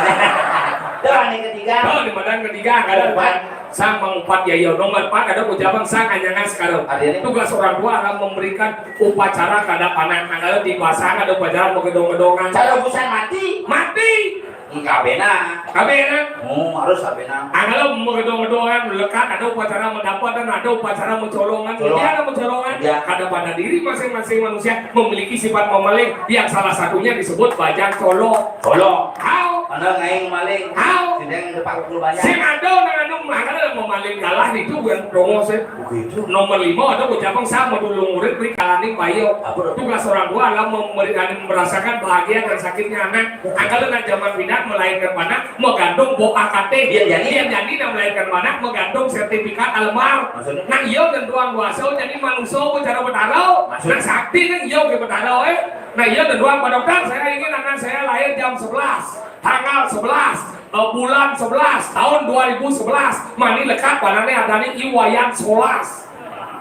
Tuh, ini ketiga. Tuh, di badan ketiga, ada Empat. Sang mangumpat yaya. Nomor empat ada ucapan sang anyangan sekarang. Artinya? Tugas orang tua adalah memberikan upacara kada panak. Nah, kalau di bahasa ada upacara mau gedong-gedongan. Cara busan mati. Mati. Kabena. Kabena. Oh, harus kabena. Nah, kalau mau gedong-gedongan lekat ada upacara mendapat dan ada upacara mencolongan. Colongan. Jadi ada mencolongan. Ya. Kada pada diri masing-masing manusia memiliki sifat memaling yang salah satunya disebut bajang colong. Colong. Hau. Mana ngaing maling? Hau. Sidang depan pukul banyak. Sing ada nang anu, mana memaling kalah itu bukan dongo sih. Begitu. Nomor lima ada ucapan sama dulu murid beri kalani payo. Apa tuh? Tugas orang tua adalah memberi, merasakan bahagia dan sakitnya anak. Angkal nak zaman pindah melahirkan mana, mengandung bo A K T. Iya, jadi. Iya, jadi nak melahirkan mana, mengandung sertifikat almar. Maksudnya? Nah, iya dan tuang kuasa jadi manusia cara bertaruh. Maksudnya? Nah, sakti kan iya ke bertaruh, eh. Nah, iya dan tuang, Pak Dokter, saya ingin anak saya lahir jam sebelas, tanggal sebelas, eh, bulan sebelas, tahun dua ribu sebelas. Mani lekat panaknya ada nih Iwayan Solas.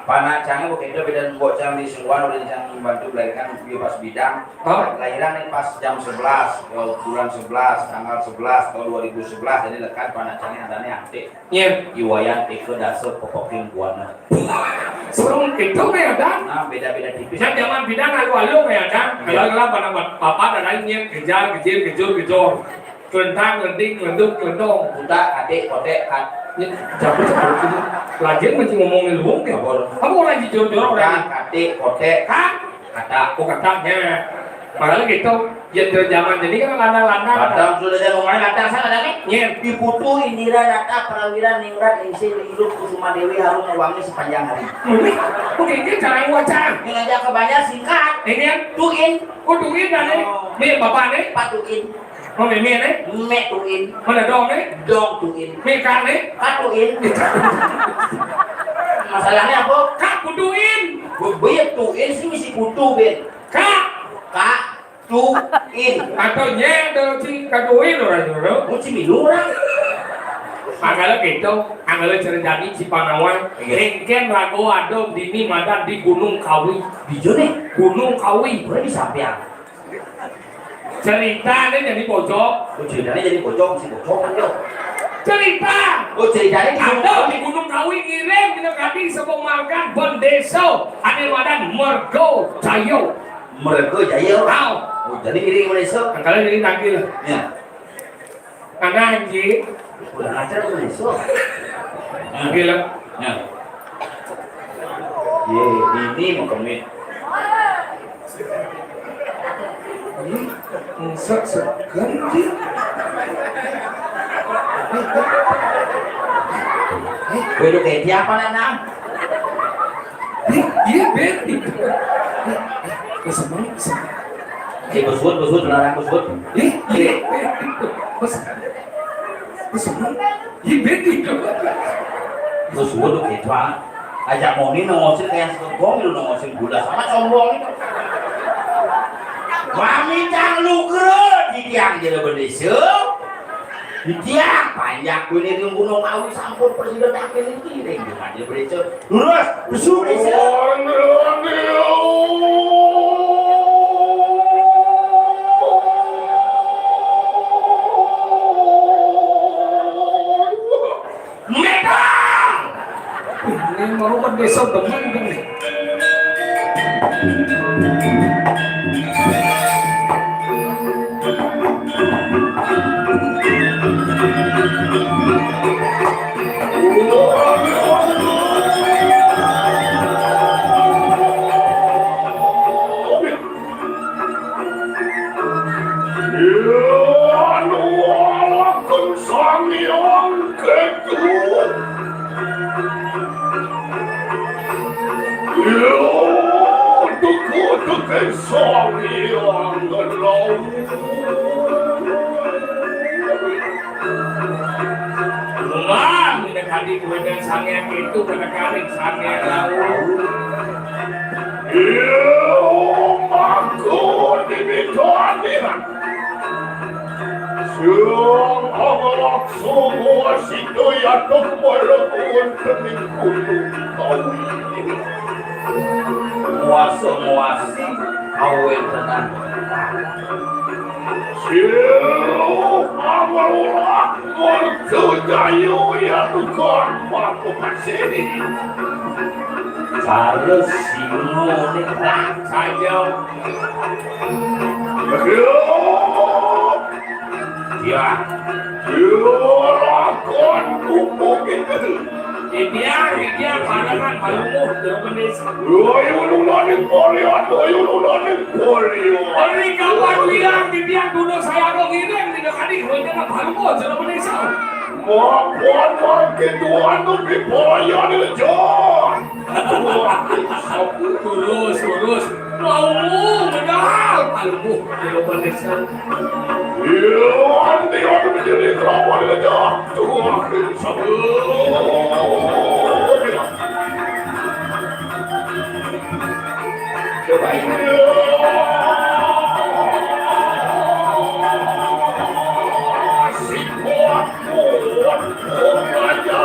Panak cangnya begitu beda bocah di semua udah cang bantu melahirkan dia pas bidang. Hah? Lahiran nih pas jam sebelas, eh, bulan sebelas, tanggal sebelas, tahun dua ribu sebelas, jadi lekat panak cangnya ada nih antik. Iya. Iwayan Eka Dasa Pepoking Buana. Serem itu ya, Dan. Nah, beda-beda tipis. Nah, zaman bidang alu-alu ya, Dan. Iya. Kalau, kalau pada papa dan lainnya kejar, kejar, kejar, kejar. Kelentang, kelenting, kelenduk, kelentong. Buta, katik, kotek, kat. Ya, jago, jago, jago. Lagi masih ngomongin lu, ya? Apa? Apa orang jujur-jujur orang? Buta, katik, kotek. Hah? Kata. Oh, katanya. Padahal gitu. Ya, dari zaman jadi kan lantang-lantang. Padahal sudah jadi ngomongin lantang sana, nih. Iya. Diputu Indira Nata Prawira Ningrat Ningsih Hidup Kusuma Dewi Harum Wangi Sepanjang Hari. Ini, oke, ini cara yang wacana. Ini aja kebanyakan singkat. Ini kan? Tuin. Oh, tuin, Dan, nih. Oh. Nih, Bapak, nih. Pak Tuin. Oh, Meme, nih? Mek Tuin. Mana dong, nih? Dong Tuin. Meka, nih? Kak Tuin. Masalahnya apa? Kak Putuin. Gue banyak Tuin sih misi putu, Ben. Kak. Kak Tuin. Atau nye ada si Kak Tuin orang dulu. Oh, si Milu orang. Angkala gitu, angkala ceritani si Panawan. Iya. Engken rago ada dini madan di Gunung Kawi. Di Jone? Gunung Kawi. Boleh disampaikan. Ceritanya jadi bojok. Oh, ceritanya jadi bojok, si bojok kan, yo. Cerita. Oh, ceritanya di Gunung Kawi. Ada di Gunung Kawi ngiring kita kati sepemarga bendesa. Ada wadan Mergo Jayo. Mergo Jayo. Tahu. Oh, jadi ngiring bendesa. Angkala jadi tangkil. Ya. Anak anjing. Udah ngajar bendesa. Tangkil. Nah. Ye, ini mau kemit. Ini enggak segan, Ji. Gue udah kayak siapa, Nana? Iya, iya, Ben. Keseneng, keseneng. Eh, besut, besut, larang besut. Iya, iya, Ben. Bes-, keseneng. Iya, Ben. Besut, gitu, ah. Ajak moni nongosin kayak segong, lu nongosin gula sama sombong. Mami cang lugre di tiang jero bendese. Di tiang panjak kuwi ning Gunung Kawi sampun presiden akhir iki ring Gunung Kawi. Lurus, besu, besu. Metang! Ini mau ke desa demen kan nih. Anu alaken Sang Hyang Ketu. Yo, tuku-tuku Sang Hyang Ketu. Numan, nek adi kuwi Sang Hyang Ketu, pada karing Sang Hyang Lawu. Iyo, mangko dibidani. Sang Angalaksana sida yatung mlebu wonten ing gunung kawi. Muasa-muasi kawentenan. Sira pamrih Mercujaya ya tukang paku pasini. Cara singone saja. Ya. Ya, lakon kupu gitu. Titiang, titiang, pandangan, palumuh, jero bendesa. Ayo, nunani polio, ayo, nunani polio. Ari kapan wiang, titiang, kudu saya ro ngiring, tidak kadi, kudu kena palumuh, jero bendesa. Mapan, makin tuan, tuh, di polio, di lejon. Terus, terus. Mau medal, aduh, di depan desa. Iya, nanti orang menjadi kawan aja. Tuh, coba ini. Si kuat, kuat, kuat aja.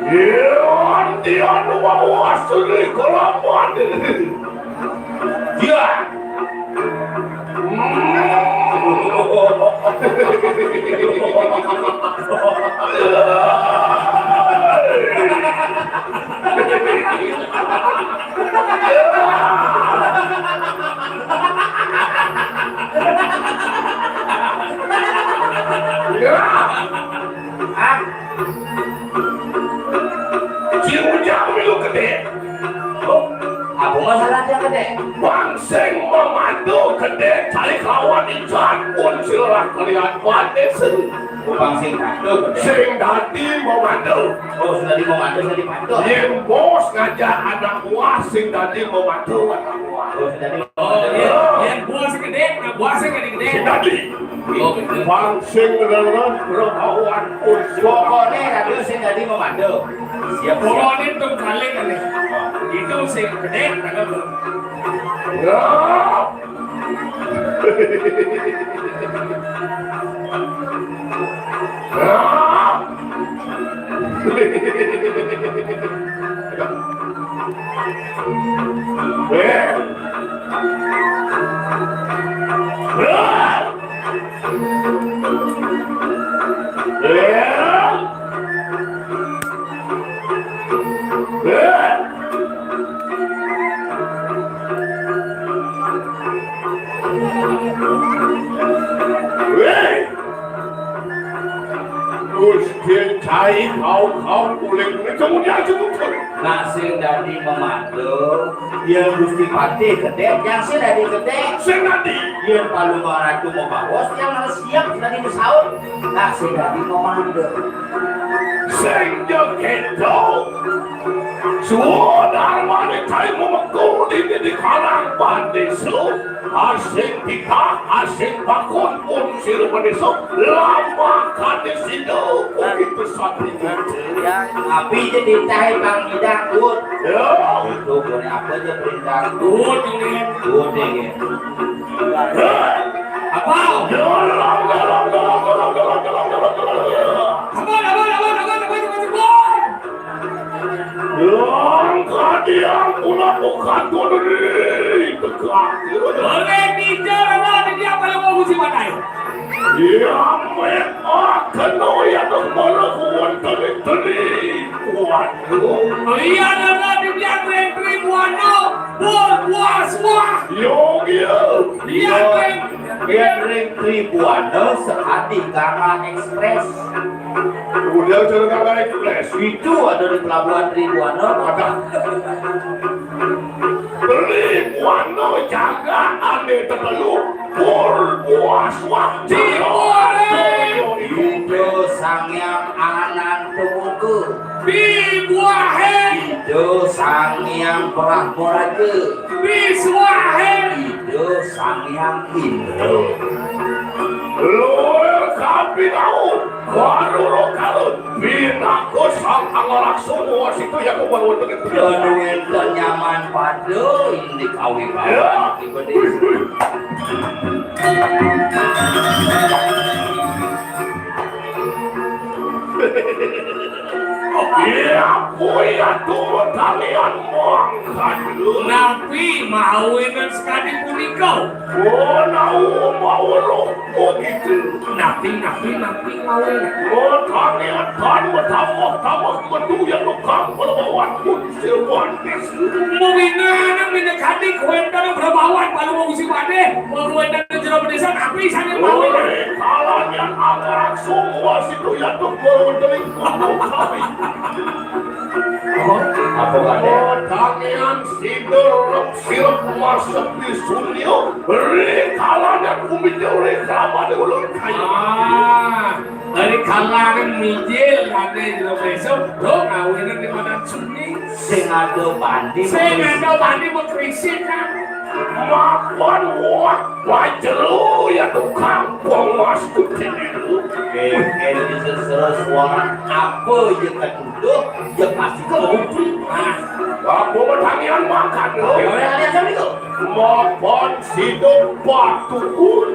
Iya, dia nu mau asli kelapan. Ya. Ah. Cing ujang milu gedé. Oh, apa masalah dia gedé? Bang sing memandu gedé cari kawan ican pun silah kalian wadé sing. Oh, bang sing mandu gedé. Sing dadi memandu. Oh, sing dadi memandu, sing dadi pandu. Yén bos ngajak anak buah sing dadi memandu anak buah. Oh, sing dadi Oh, iya, iya, buah sing gedé, nah, buah sing gedé-gedé. Sing dadi. Oh, betul. Bang sing leres berbawan unsur. Pokoknya ratu sing dadi memandu. Siap, siap. Pokoknya itu kali kali. Itu sing gedé, nah, betul. Ya. Ya. Eh. Eh? Eh? Wéh! Gusti cai kau-kau kulit ini kemudian sebutkan. Nak sing dadi memandu, yén Gusti Patih gedé, yang sing dadi gedé. Sing dadi. Yén Palungguh Ratu mabaos, yang harus siap dadi masaut. Nak sing dadi memandu. Sing ja kéto. Suwun armané cai memeku dini di kalang pandésa. Asing titah, asing bakun, pun sira manusa, lamakane sida, begitu sati. Tapi jadi tahe Bang Idang, Bud. Ya. Itu boleh apa aja perintah. Bud ini. Bud ini. Apa? Dorong, dorong, dorong, dorong, dorong, dorong, dorong, dorong. Apa, apa, apa, apa, apa, apa, apa, apa? Langkah dia pula bukan diri tegak. Oleh tiga rela dia pada mau uji pakai. Dia meh kena ya tu malah kuat tadi tadi. Kuat. Iya rela dia tren tren buana. Berpuas wah. Yo, yo. Iya tren. Yen ring Tribuana sekadi Gama Express. Udah jalan Gama Express. Itu ada di pelabuhan Tribuana. Ada. Tribuana jaga ane tetelu. Pur buas waktu. Itu Sang Hyang Anan Temuka. Bibuahe. Ida Sang Hyang Brahmaraja. Bisuahe. Ida Sang Hyang Indra. Luwih kabinau, baru rokalun, binaku sang angaraksung wasitu yang kubawa dengan. Dan wénten nyaman pada indi kawi. Ya. Iya, kuwi atuh talian mangkat. Napi mawinan sekadi punika? Oh, nau mau roh begitu. Napi, napi, napi mawinan? Oh, talian tan bertambah-tambah betul yang lengkap berbawa pun sebuah. Mawinanang minakadi kuwénten Prabawan Palungguh Gusti Patih, kuwénten jero pedésan api sané mawinang. Kalanya angaraksung wasitu yatuh kuwénten ing gunung kawi. Apa kadé? Tanian sidur rep sirep masuk di sunyo, ri kalanya kumijil ri kramane ulun kayu. Ah, ri kalanya mijil ane jero pedésan, do ngawinan di madan sunyi. Sing ada bandi. Sing ada bandi mengkrisik kan. Mapan wah wajero ya tukang penguas kucing itu. Eh, eh, ini sesuara apa ya ketuduh, ya pasti kebukti. Nah, apa pertanian makan lo? Ya, ya, ya, ya, itu. Mapan sido batu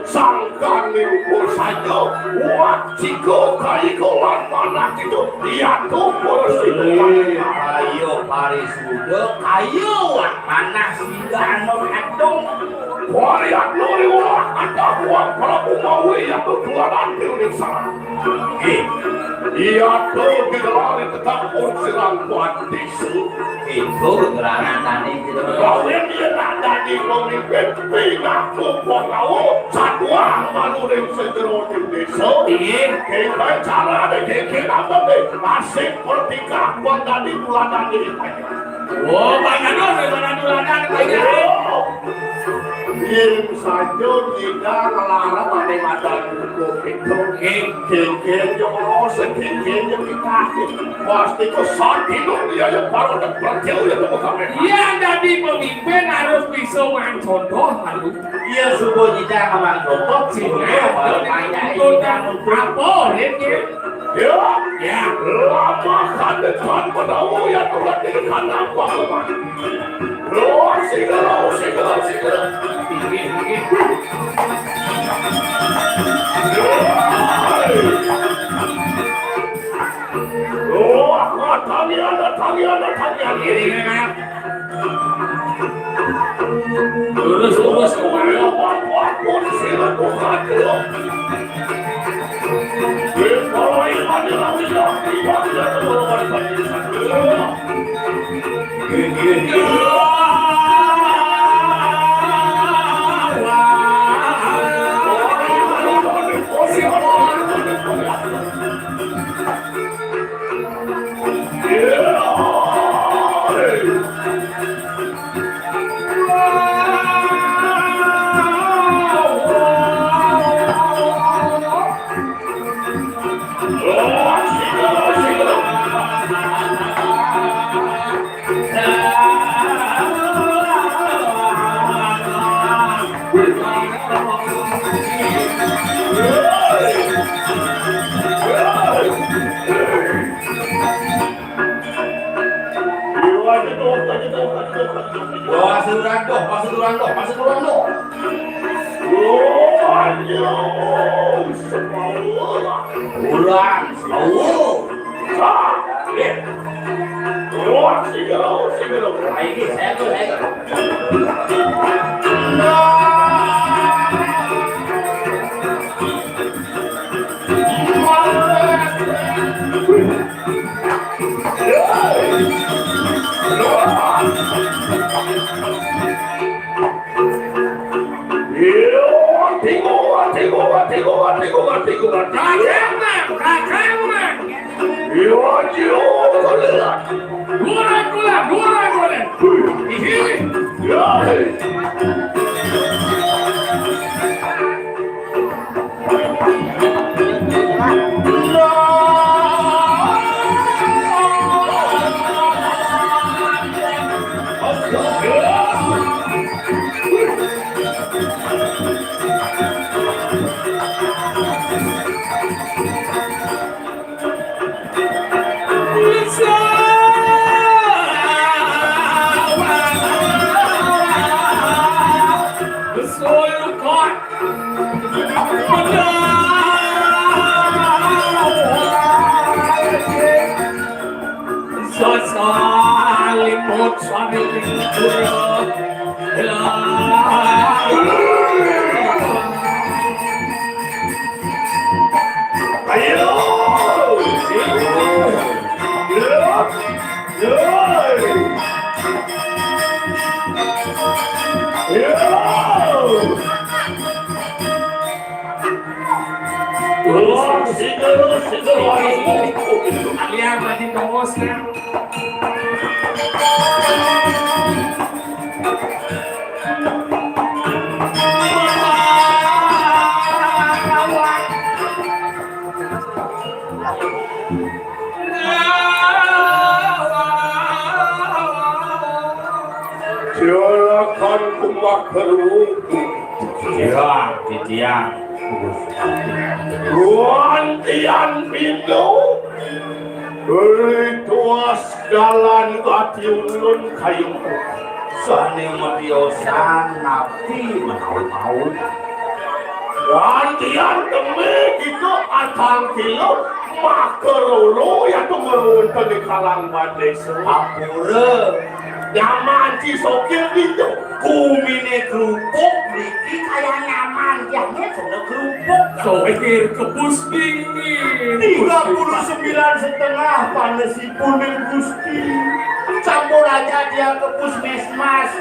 sangkane ukur saja. Wah, jika kaiko lan manah itu, ya tuh, bersih. Eh, ayo, Paris. Sudah kayu wah panas sida anu kadung. Varian nuri wah ada buang Prabu Mawi yang berjualan di Indonesia. Eh, iya tuh digelar di tegak usiran kuat tisu. Itu gelaran tadi gitu. Kawin dia tak jadi memimpin pindah ke Pulau Sadua malu di sejero di desa. Iya. Kita cara deh kira apa deh asik bertingkah buat tadi bulanan ini. Oh, banyak dong, banyak tulanan, banyak. Yen saja kita ngelarang ane madan buku itu. Nggih. Kengken yo ngurus, kengken yo kita. Pasti ku sandi lu dia yo baru ada percaya ya temu kami. Iya, jadi pemimpin harus bisa mang contoh, lalu. Iya, subuh kita mang contoh, sih, baru banyak kita untuk. Apa, Rin, ya? Ya. Ya. Lama kan depan menawa ya Tuhan di kanan Pahlawan. Lo singgah, lo singgah, lo singgah. Lo, tangian, tangian, tangian. Ini, ini, ini. Lurus, lurus, kemana? Ampun, ampun, sila Tuhan, ya. Dipoloi Wah, seruran doh, wah, seruran doh, wah, seruran doh. Wah, jauh, sepawa. Kurang, sepawa. Ah, eh. Wah, sepawa, sepawa. Ini, saya tuh, saya tuh. Nah. Ayo! Lihat tadi bos kan. Juragan Kumbak Gerwung. Ya, titiang. Wantian Bino. Rituas dalan ati ulun kayung. Sane matiosan napi menawi-mawi. Gantian kemi kita atang kilo makaroro ya tu merunta di kalang badai. Ampura. Nyaman ci sokir dinjo. Kumine kerupuk mriki kaya nyaman, jane jeneng kerupuk. Sokir kebus dingin. Tiga puluh sembilan setengah panesipun ning Gusti. Campur aja dia ke puskesmas.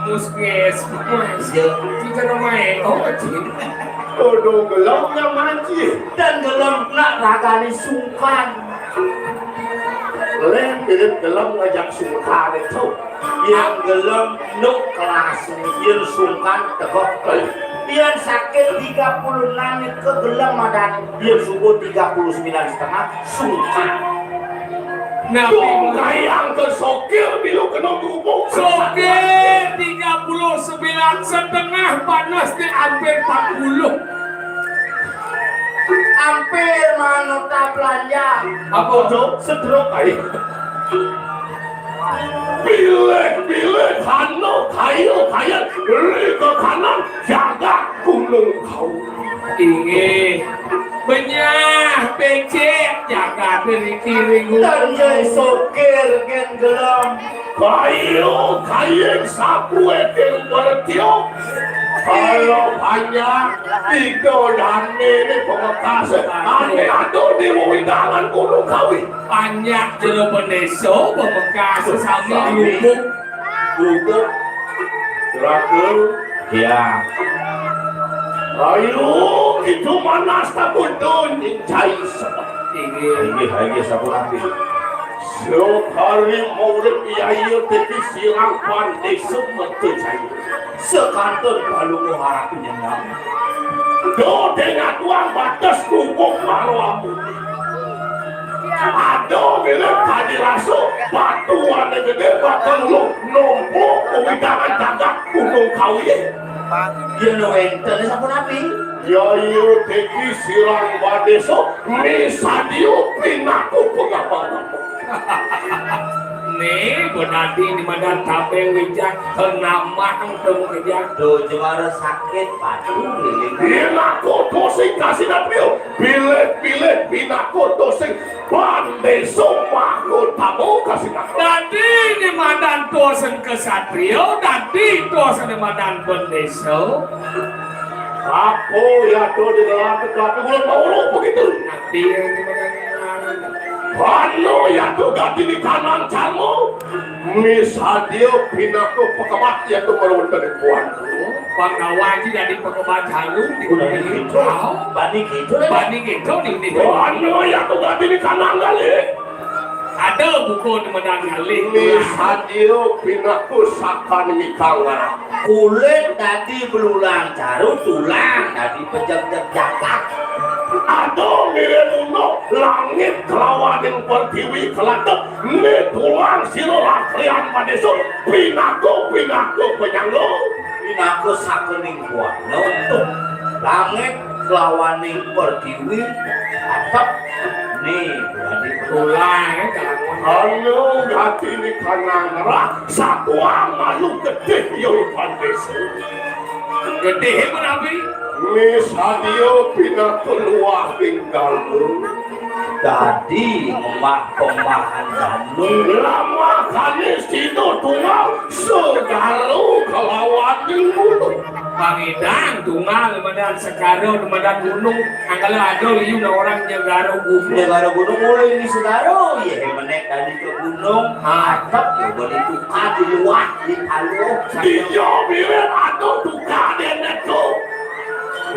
Puskesmas. Iya. Kita main obat sih. Dodo gelem nyaman ci. Dan gelem nak ragane sungkan. Leh mirip gelem ngajak sungkan itu. Yang gelem nuk kelas, yang sungkan tegok. Yang sakit tiga puluh enam itu gelem madan, yang subuh tiga puluh sembilan setengah sungkan. Nah, kayang ke sokir bilu kena gubuk. Sokir tiga puluh sembilan setengah panas di hampir empat puluh. Hampir manota belanja. Apa, Cok? Sedruk ae. Pilih-pilih hano kayu kayan beli ke kanan jaga gunung kau. Inggih. Benyah becik jaga diri kiri gunung. Dan ye sokir gen gelem. Kayu kayeng sapu eting bertio. Kalau banyak tiga dane ini pemekasan. Ane aduh di wewidangan gunung kawi. Panjak jero pendesa, pemekas sami lubuk. Lubuk. Terakhir. Ya. Ayo, itu manas tak pun cai. Inggih, inggih, sapunapi? Sakari maurip yaya teki sirang pandesa mata jaya. Sakantun palungguh harap nyenang. Do dengatuang batas gubuk marwamu. Ada mirip kadi rasu, batu ane gede, batang lu, numpuk, uwidangan jagat, gunung kawi. Yen wenten sapunapi? Yaya teki sirang padesa, misadia pinaka pangabang. Né, benadi di madan tabeng wijak, kenamang temu kejang. Duh, jemara sakit, batu liling. Pinaka tusing kasih napio, bilih-bilih pinaka tusing pandesa mahkotama kasih napio. Dadi di madan tusing kesatria, dadi tusing di madan bendesa. Apa ya to di dalam tetapi bulan mau begitu? Nanti yang di madan. Anu ya to gati di kanan carmu. Misadia pinaka pekebat ya to mara wenten ring puan. Pangawa aja dadi pekebat halu di Udah gitu. Bani gitu deh. Bani gitu di, di. Anu ya to gati di kanan kali. Ada buku di madan ngalih. Misadia pinaka sakan mikang. Kulit dadi belulang caru, tulang dadi pejeg-jeg jagat. Aduh, mirip unduk, langit kelawaning pertiwi kelatep, né tulang sira lakrian padesun, pinaka, pinaka penyangga. Pinaka sakening buana, langit kelawaning pertiwi, atep, né, berani tulang, eh, kalangan. Anu gati ni kanang rah, satuang malu gedé ya iban desa. Gedé menawi? Misadia pinaka luah ring galung. Dadi memah-pemahan danu. Lamah kanis kita tunggal segara kelawan ning bulu. Pangidang tunggal madan segara madan gunung. Angkala ada liu na orang nyegara gunung. Nyegara gunung mulai di segara, ya menek tadi ke gunung. Ha. Atep ya boleh tukar di luar, di palu. Iya, mirip ada tukar di nenek tu.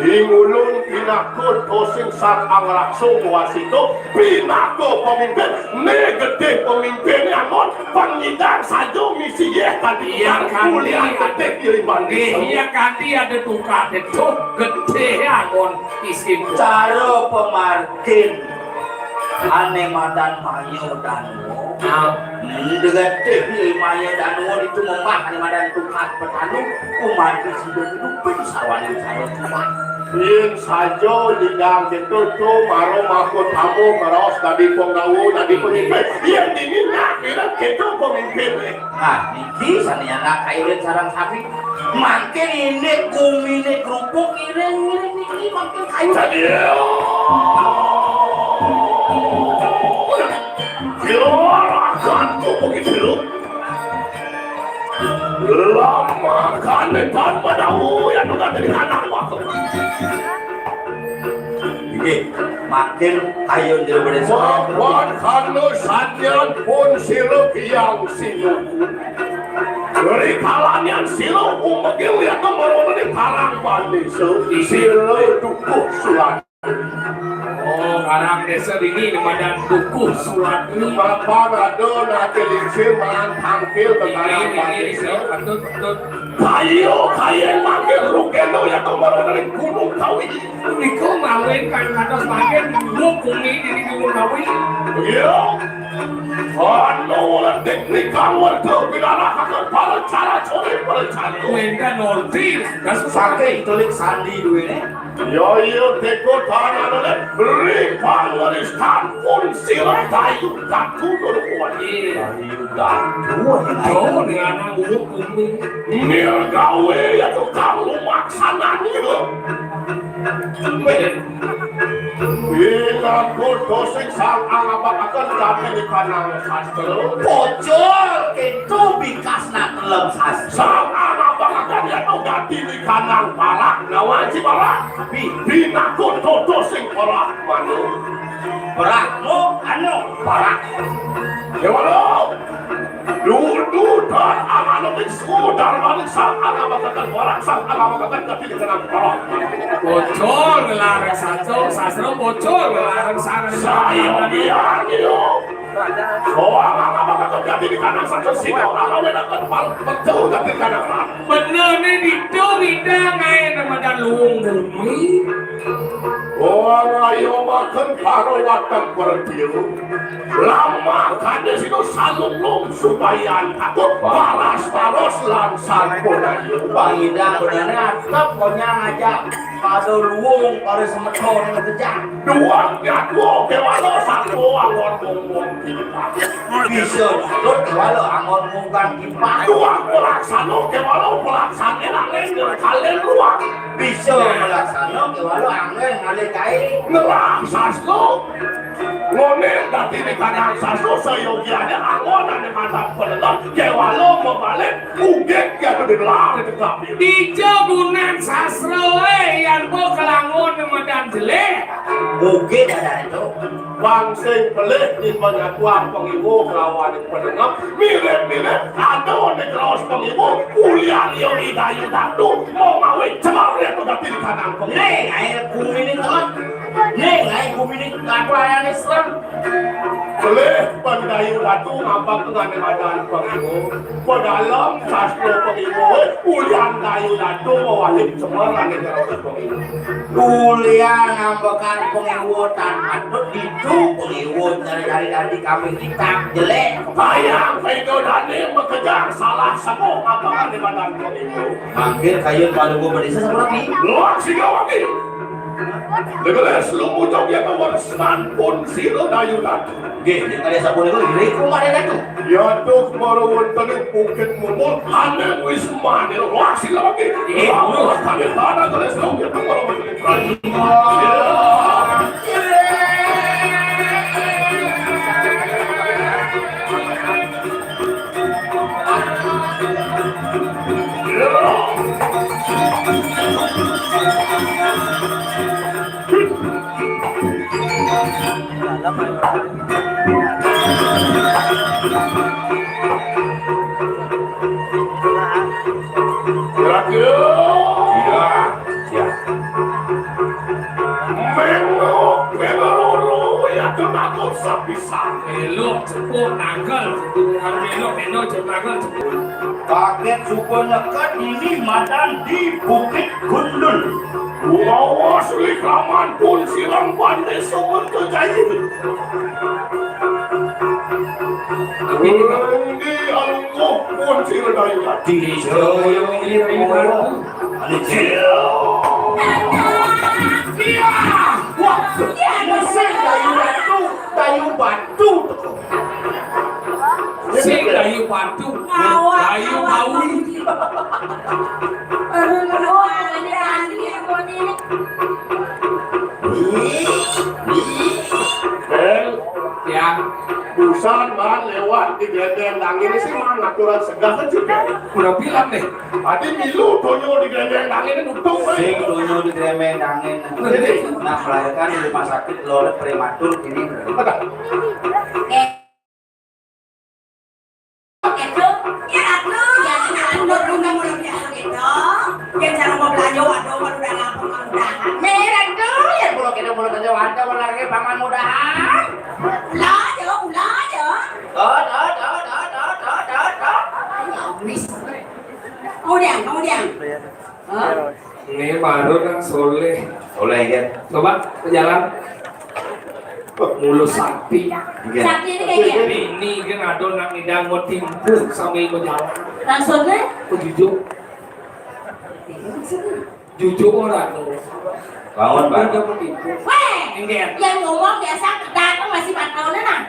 Ing ulun pinaka tusing sang angraksa wasita, pinaka pemimpin, né gedé pemimpin amun pangidang saja misi yéh tadi. Iya, tukar kanti kuliah ada gedé di Indonesia. Iya, kanti ada tukar itu gedé amun isin. Cara pemargin ané madan Maya Danwa. Ah. Hmm, gedé di Maya Danwa itu memah ané madan tukad petanu, kumanti sida ngidupin sawaning cara tukad. Yén saja lidang kita tu mara mahkotama karaos dadi penggawa, dadi pemimpin. Yén dini nak kira kita pemimpin. Nah, niki sané anak kayurin sareng sami. Mangkin indik guminé kerupuk ngiring-ngiring niki mangkin kayu. Jadi, kira akan tubuh itu. Lama kan tanpa tahu yang sudah jadi anak waktu. Inggih, mangkin kayun jero bade. Papan kanu sanyan pun sira kiyang sinuku. Ri kalanian sira umegil ya kemana di parang pandesa. Sira dukuh surat. Oh, karang desa dini di madan dukuh surat. Papan ada nate lingsir malang tangkil ke karang pandesa. Betul, betul. Kayu, kayu yang manggil rukeno ya kemana dari gunung kawi. Niku mawin kang kados mangkin nguluk bumi dini gunung kawi. Iya. Anu letik nikang warga pinarakaken para cara sore para cara. Wénten orti. Saking telik sandi duwene. Ya iya teko tangan oleh beri pangwariskan pun sira kayu datu nurkuan. Iya. Kayu datu. Jauh dengan anak nguluk bumi. Nir gawe ya tukang lumaksanani lho. Pinangka dosing sang angabakaken dadi nikanang sastra. Pocol keto bikasna telem sastra. Sang angabakaken ya to dadi nikanang parak, nawan si parak. Tapi pinangka dosing parak manu. Parak mo anu parak. Dewalo. Dudu dan amanu Wisnu darmaning sang anamakaken orang, sang anamakaken katinekenan para. Bocor ngelarang sastra, sastra bocor ngelarang sang. Sayogian yo. Soang anamakaken katinekenan sastra sida ora ngawenaken pal-, betul katinekenan. Bener nih, ditu ngidang ae nemedan luung bumi. Ora ayo makan karo watak berdiu. Lama kade sino salunglung subayan aku baras-baras lan sampun ayu. Bang Ida benane atep konyang aja. Pada luung, pada semeton ngejak. Duang nyatu kewala satu awon ngomong kita. Bisa nutur kewala angon mungkan kipak. Duang pelaksana kewala pelaksana lain kalian luang. Bisa melaksana kewala angin ngalih gaé. Ngelah sastra. Ngone dadi nikanan sastra sayogiane angon ane mantap pelelon kewala mebalik ugek ya gede belah di tetapi. Dija gunan sastra, eh, yan po kelangon nemedan jelek. Ugek ada itu. Bang sing pelih di penyatuan pengibu kelawan penengah. Mirip-mirip ada di keros pengibu, ulian yo idayu datu, mau mawe cemar ya tuh dadi kanang pengibu. Ning, ae bumi ni telat. Ning, ae bumi ni kelakuan Islam. Pelih pendayu datu ngambek dengan badan pengibu. Pedalem sastra pengibu, ulian dayu datu mau wajib cemar ane keros pengibu. Ulian ngambekan pengibu tan patut ditu pengibu cari-cari dadi kambing hitam jelek. Bayang Pedro Dani bekerja salah semua apa di badan pengibu. Hampir kayun pada gua berdesa sama lagi. Luar sini lagi. Legeles lu muncul dia ke warisan pun siro dayu datu. Nggih, yen kali sampun niku nggih, iku mari datu. Ya tuh, mara wonten ing Bukit Mumbul, ane wis mane wah sila lagi. Nggih, wah, terus. Kami tanah geles dong, ya tuh, mara wonten ing. Kira-kira. Iya, iya. Mengok, mengoro, ya, kenapa sapi-sapi? Elok, cepuk, nangkel, cepuk, nangkel, elok, elok, cepuk, nangkel, cepuk. Kaget suku nyekat ini madan di Bukit Gundul. Wawas likaman pun silang pandai sobat kejayu. Ini alungkuh pun sira dayu datu. Di Joyo ini pun. Ada Joyo. Wah, mesin dayu datu, dayu batu. Sing dayu batu, dayu bau. Aduh, aduh, aduh, aduh, aduh, aduh. Bel, ya. Busan, Bang, lewat di Glendeng Dangin sih, Bang, aturan segah kan juga. Udah bilang deh. Tadi milu tonyo di Glendeng Dangin itu untung, Bang. Sing tonyo di Glendeng Dangin. Jadi? Nah, melahirkan di rumah sakit Loret Prematur ini. Betul. Eh. Gitu. Ya, aku. Ya, aku udah, udah, udah biasa gitu. Yang cara mau belanja, waduh, waduh, udah lapar, udah. Merah tuh, ya, kalau kita mau belanja, waduh, waduh, lagi paman mudahan. Belanja, belanja. Dot, dot, dot. Ya, wis. Kemudian, kemudian. Hah? Ini baru nang soleh. Soleh, ya. Coba ke jalan. Mulu sapi. Iya. Sapi ini kayak gini. Ini kan ada nang ngidang mau timpuh sambil mau jalan. Maksudnya? Begitu. Jujur orang tuh. Bangun, Bang. Udah mau timpuh. Weh! Enggak. Yang ngomong biasa datang masih empat tahunan, nah.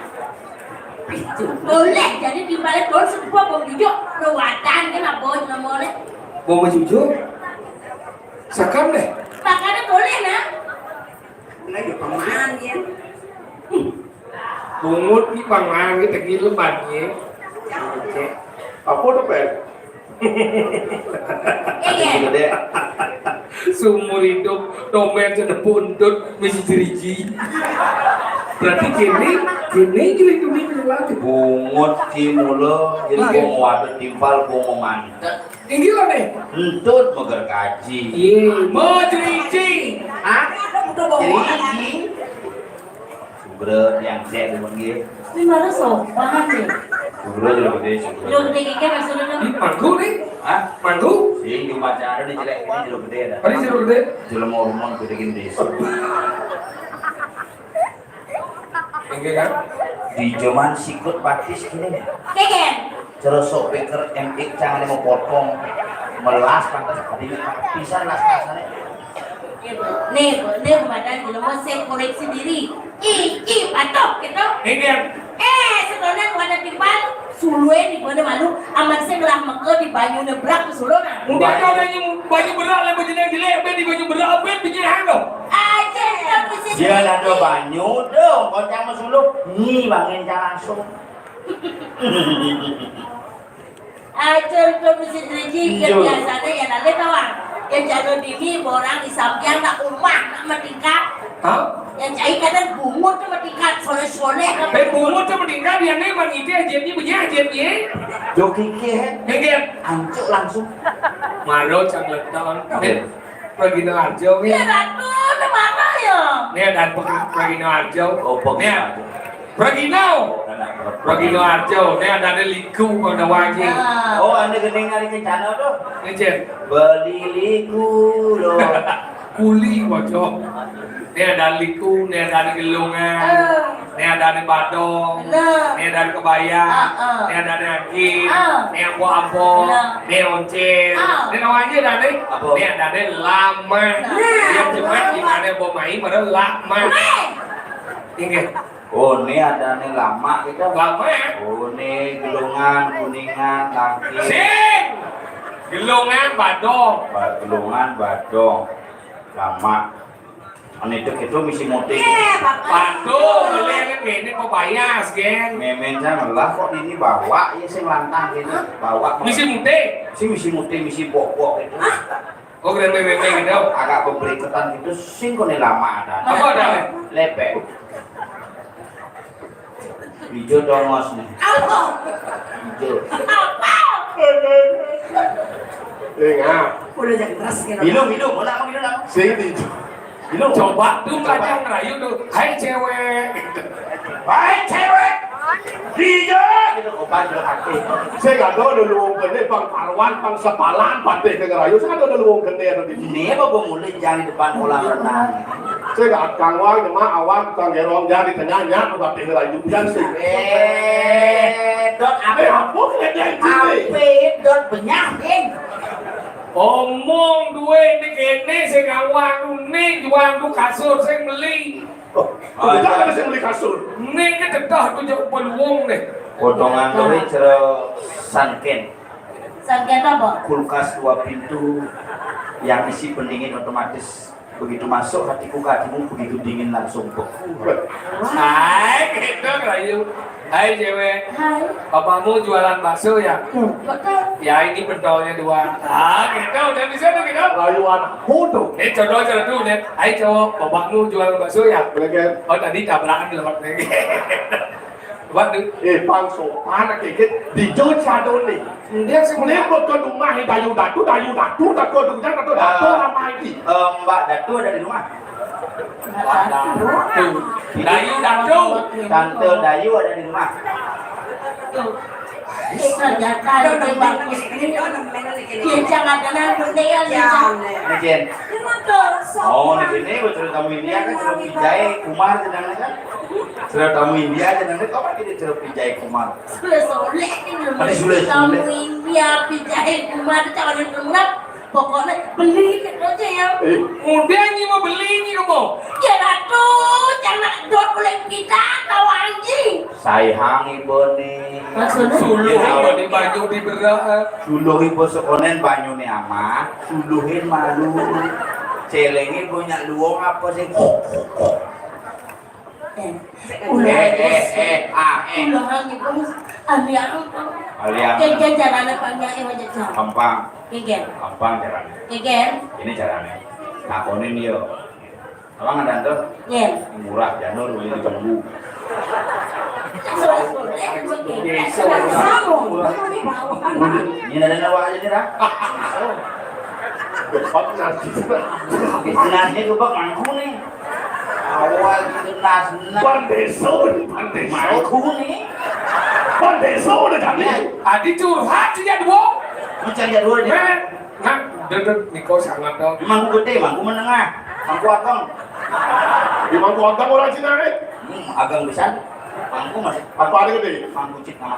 Boleh jadi di balik pohon sebuah pohon hijau ruwatan kan apa namanya? Mau jujur? Sakam deh. Makanya boleh, nah. Lagi paman ya. Bungut ni pangan kita gila banyak. Oke. Apa tu, Pen? Iya. Seumur hidup dompet sudah buntut mesti jeriji. Berarti kéné, kéné ngiling-ngiling lagi. Bungut ki mula, jadi Iya. Gua mau ada timpal, gua mau mantep. Inggih lho, Nih. Entut meger kaji. Iya, mau ceriji. Hah? Ceriji. Sugro yang cek demen dia. Ini malah sopan nih. Sugro juga gede, sugro. Lo gede kike maksudnya kan? Ih, mangku nih. Hah? Mangku? Sing cuma cara di jelek ini juga gede dah. Ada sih gede. Jelema umum gede gini. Inggih kan? Di zaman sikut batis gini nih. Keken. Terus sok pikir M X jangan mau potong. Melas pantas tadi pisan las rasanya. Nih, Bu, nih, Bu, badan jelema sing koreksi diri. I, i, patok gitu. Inggih. Eh, sebenarnya gua ada timbal. Sulué di mana malu, aman sih belah meke di banyu nebrak ke sulu nah. Mudah kau nanya banyu berak lah, baju yang jelek, ben di banyu berak, ben bikin hang dong. Aja kita bisa. Dia ada banyu dong, kau jangan sulu. Nyi bangin jangan langsung. Aja kita bisa ceriji, ya Iya. Biasanya ya nanti tawang. Ya jano dini borang di sampian nak umah nak metingkat. Hah? Yang cai kadang bungut tuh metingkat, soleh-soleh. Eh, bungut tuh metingkat, yang ini mang ide aja dia punya aja dia. Yo kike, Inggih. Ancuk langsung. Maro cang leton. Oke. Eh, Pragina Arjo, Ya ya. Ratu, tuh mana ya? Ini ada Pragina Arjo. Oh, Pragina Nih, Arjo. Pragina. Pragina Arjo, ini ada ada liku pada wajib. Ah. Oh, anda gending hari kencana tuh. Ini cek. Beli liku loh. Kuli bocok. Ini ada liku, ini ada ada gelungan. Ah. Ini ada ada badong. Bener. Ini ada ada kebaya. Ah, ah. Ini ada ada angin. Ah. Ini ambo-ambo. Bener. Ini oncil. Ah. Ini namanya ada nih. Apa? Ini ada ada lama. Nah. Yang cepat di mana bom mai, mana lama. Weh. Inggih. Oh, ini ada nih lama kita. Lama ya? Oh, ini gelungan, kuningan, tangkis. Sing. Gelungan badong. Ba-, gelungan badong. Lama. Ini tuh itu misi mutik. Eh, Bapak. Badong, boleh kan ini kok bias, geng. Memen saya malah kok ini bawa ya sing lantang gitu. Bawa. Misi mutik. Si misi mutik, misi bok-bok itu. Hah? Oh, keren, keren, keren, gitu. Agak beberiketan gitu, sing kone lama ada. Apa ada? Lepek. Hijau dongos nih. Apa? Hijau. Apa? Ingat. Udah jangan keras gitu. Minum, minum. Mau nak, mau minum, nak? Sing hijau. Minum. Coba tuh, Coba. Kacang rayu tuh. Hai, cewek. Hai, cewek. Hijau. Gitu, obat berarti. Saya nggak tahu ada luwung gede, Bang Parwan, Bang Sepalan, Patih Negarayu. Saya nggak tahu ada luwung gede atau di sini. Ini apa gua mulai jangan di depan kolam renang? Saya nggak kang wang, cuma awak, kang gerong, jangan ditanya, nyak, Patih Negarayu. Jangan sih. Eh, Dot, apa? Eh, apa kejadian sini? Apa, Dot, benyah, Ding? Omong duwe ini kene sing awak, ini jual tu kasur, sing beli. Oh, udah ada sing beli kasur. Ini kan dedah tu jauh peluang deh. Potongan duit cero sanken. Sanken apa? Kulkas dua pintu yang isi pendingin otomatis. Begitu masuk hatiku ke hatimu, begitu dingin langsung beku. Hai, gitu, Rayu. Hai, cewek. Hai. Bapakmu jualan bakso ya? Hmm, betul. Ya, ini pentolnya dua. Ah, gitu. Udah bisa tuh, gitu. Rayu anakku tuh. Eh, contoh aja tuh, deh. Hai, cowok. Bapakmu jualan bakso ya? Boleh, Ken. Oh, tadi tabrakan lewat lagi. Waduh. Eh, Bang Sopan, kayak gitu. Di Jogja tuh nih. Dia sebenarnya buat ke rumah, Dayu Datu, Dayu Datu, Datu, Datu, Datu, Datu, Ah. Nama lagi. Eh, Mbak Datu ada di rumah? Mbak Datu. Dayu Datu. Tante Dayu ada di rumah? Tuh. Kita jatah di Bang Istri. Dia jangan kenal bendera, dia jangan. Ini, Jen. Ini tuh, Oh, di sini betul tamu India kan, sudah pijai, Kumar, sedang kan? Sudah tamu India, sedang kan? Kok tidak sudah pijai, Kumar? Sudah soleh ini. Ada sudah Tamu soleh. India, pijai, Kumar, calon lurah. Pokoknya beli aja ya. Eh. Udah, nyi mau beli, nyi mau. Ya, Ratu, jangan dot boleh kita, tahu anjing. Sayang ibu nih. Maksudnya? Suluh ibu di baju di berak. Suluh ibu sekonen banyune amat. Suluhin malu. Celengi punya luwung apa sih? Eh, Eh, eh, eh, ah, eh. Ulah hang ibu. Aliang. Aliang. Jajan carane panjang eh wajah. Gampang. Geger. Gampang carane. Geger. Ini carane. Takonin yo. Orang ada tuh. Iya. Murah, Janur, beli di Jumbo. Ini ada nawa aja nih, dah. Depan nasi. Nasinya coba mangku nih. Awal gitu nas, nas. Panteson, panteson. Mangku nih. Panteson udah kami. Adi curhat sih ya, dua. Mencari jadwal dia. Nah, duduk, niko sangat dong. Mangku gede, mangku menengah, mangku ageng. Di mangku ageng orang Cina, eh? Hmm, ageng pisan. Mangku masih. Apa ada gede? Mangku cik nama.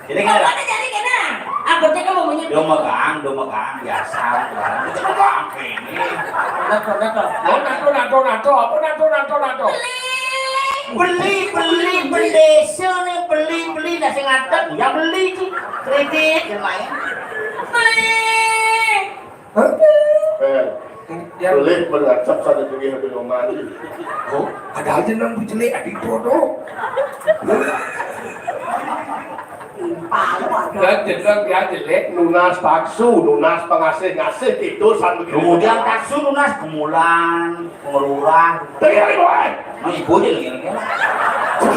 Jadi kan? Apa ada jadi kena? Apa dia mau menyebut? Doma gang, doma gang, biasa. Doma gang, ini. Nato, nato. Oh, nato, nato, nato. Apa nato, nato, nato? Beli, beli, beli desa nih, beli, beli, nasi ngadeg, ya beli sih. Kredit, yang lain. Beli. Hah? Eh, ya. Boleh mengacap sana dulu, habis ngomong. Oh, ada aja nang jelek, adik bodoh. Dan jelek, dia jelek. Nunas taksu, nunas pengasih ngasih, itu sambil. Kemudian taksu nunas kemulan, pengeluran. Dengar, boy. Nah, ibu aja lagi, lagi.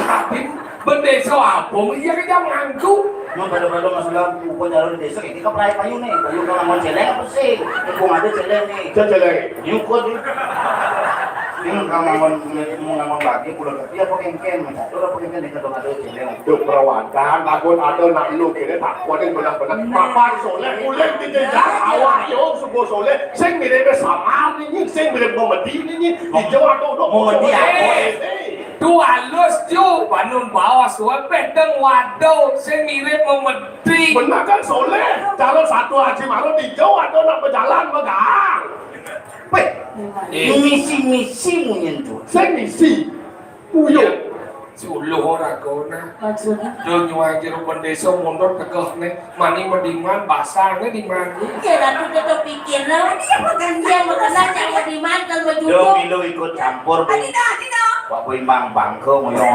Tapi bendesa apa? Iya, kita mangku. Nah, pada-pada masalah upah calon desa, ini kan pelayan payu nih. Payu kan ngomong celeng apa sih? Mumpung ada celeng nih. Dia celeng. Nyukut nih. Ini kan ngomong, ngomong bagi, pulang ke dia apa kengkeng, mencatur apa kengkeng, dia kata ada celeng. Duh, perawatan, takut ada nak lu kene, tak kuat yang benar-benar. Papan soleh, kulit di jejak, awak yo, suku soleh, sing mirip sama nih, sing mirip Muhammad ini nih, hijau atau udah. Muhammad apa? Eh, eh. Tu alus tu, banun baos, wepeteng waduh, sing mirip Muhammad. Benar kan soleh, calon satu Haji Maruf hijau atau nak berjalan megang. Weh, misi-misi munyen tu. Sing misi. Uyo. Suluh ora kona. Maksudnya? Do nyuwang jero bendesa mundur tegeh ne. Mani mediman basah ne di mani. Ya, tapi tetep pikir, nah. Iya, bukan dia, bukan saja mediman kalau Do bejudo. Milo ikut campur, Bu. Adi do, adi do. Pak Bu Imang bangke ngoyo.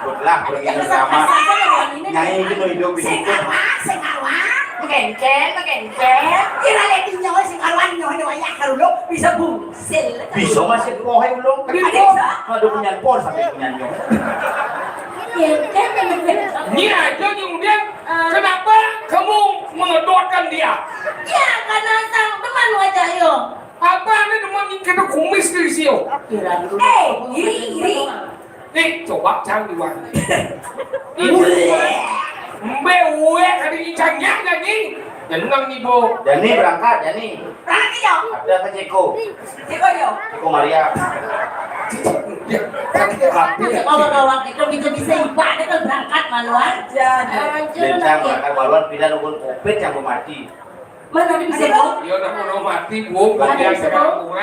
Belah pergi ke drama. Nyai itu hidup di situ. Sing awak, sing awak. Kenceng, kenceng. Kira lagi nyawa sing awan nyawa nyawa ya kalau bisa bu. Bisa masih pohe ulung. Bisa. Ada punya pos sampai punya nyong. Ini aja kemudian, kenapa kamu mengedotkan dia? Ya, karena sang teman wajah yo. Apa nih teman kita kumis di sio? Eh, iri, iri. Nih, coba cang di mana? Mbe uwe kali cangnya nyanyi. Jeneng ibu. Jani berangkat, Jani. Berangkat yo. Ada ke Ceko. Ceko yo. Ceko Maria. Bawa-bawa kita bisa-bisa ibadah kan berangkat malu aja. Lencang berangkat maluan, pindah nunggu covid yang mau mati. Mana ada bisa, Bu? Iya, nak mau mati, Bu. Ada bisa, Bu?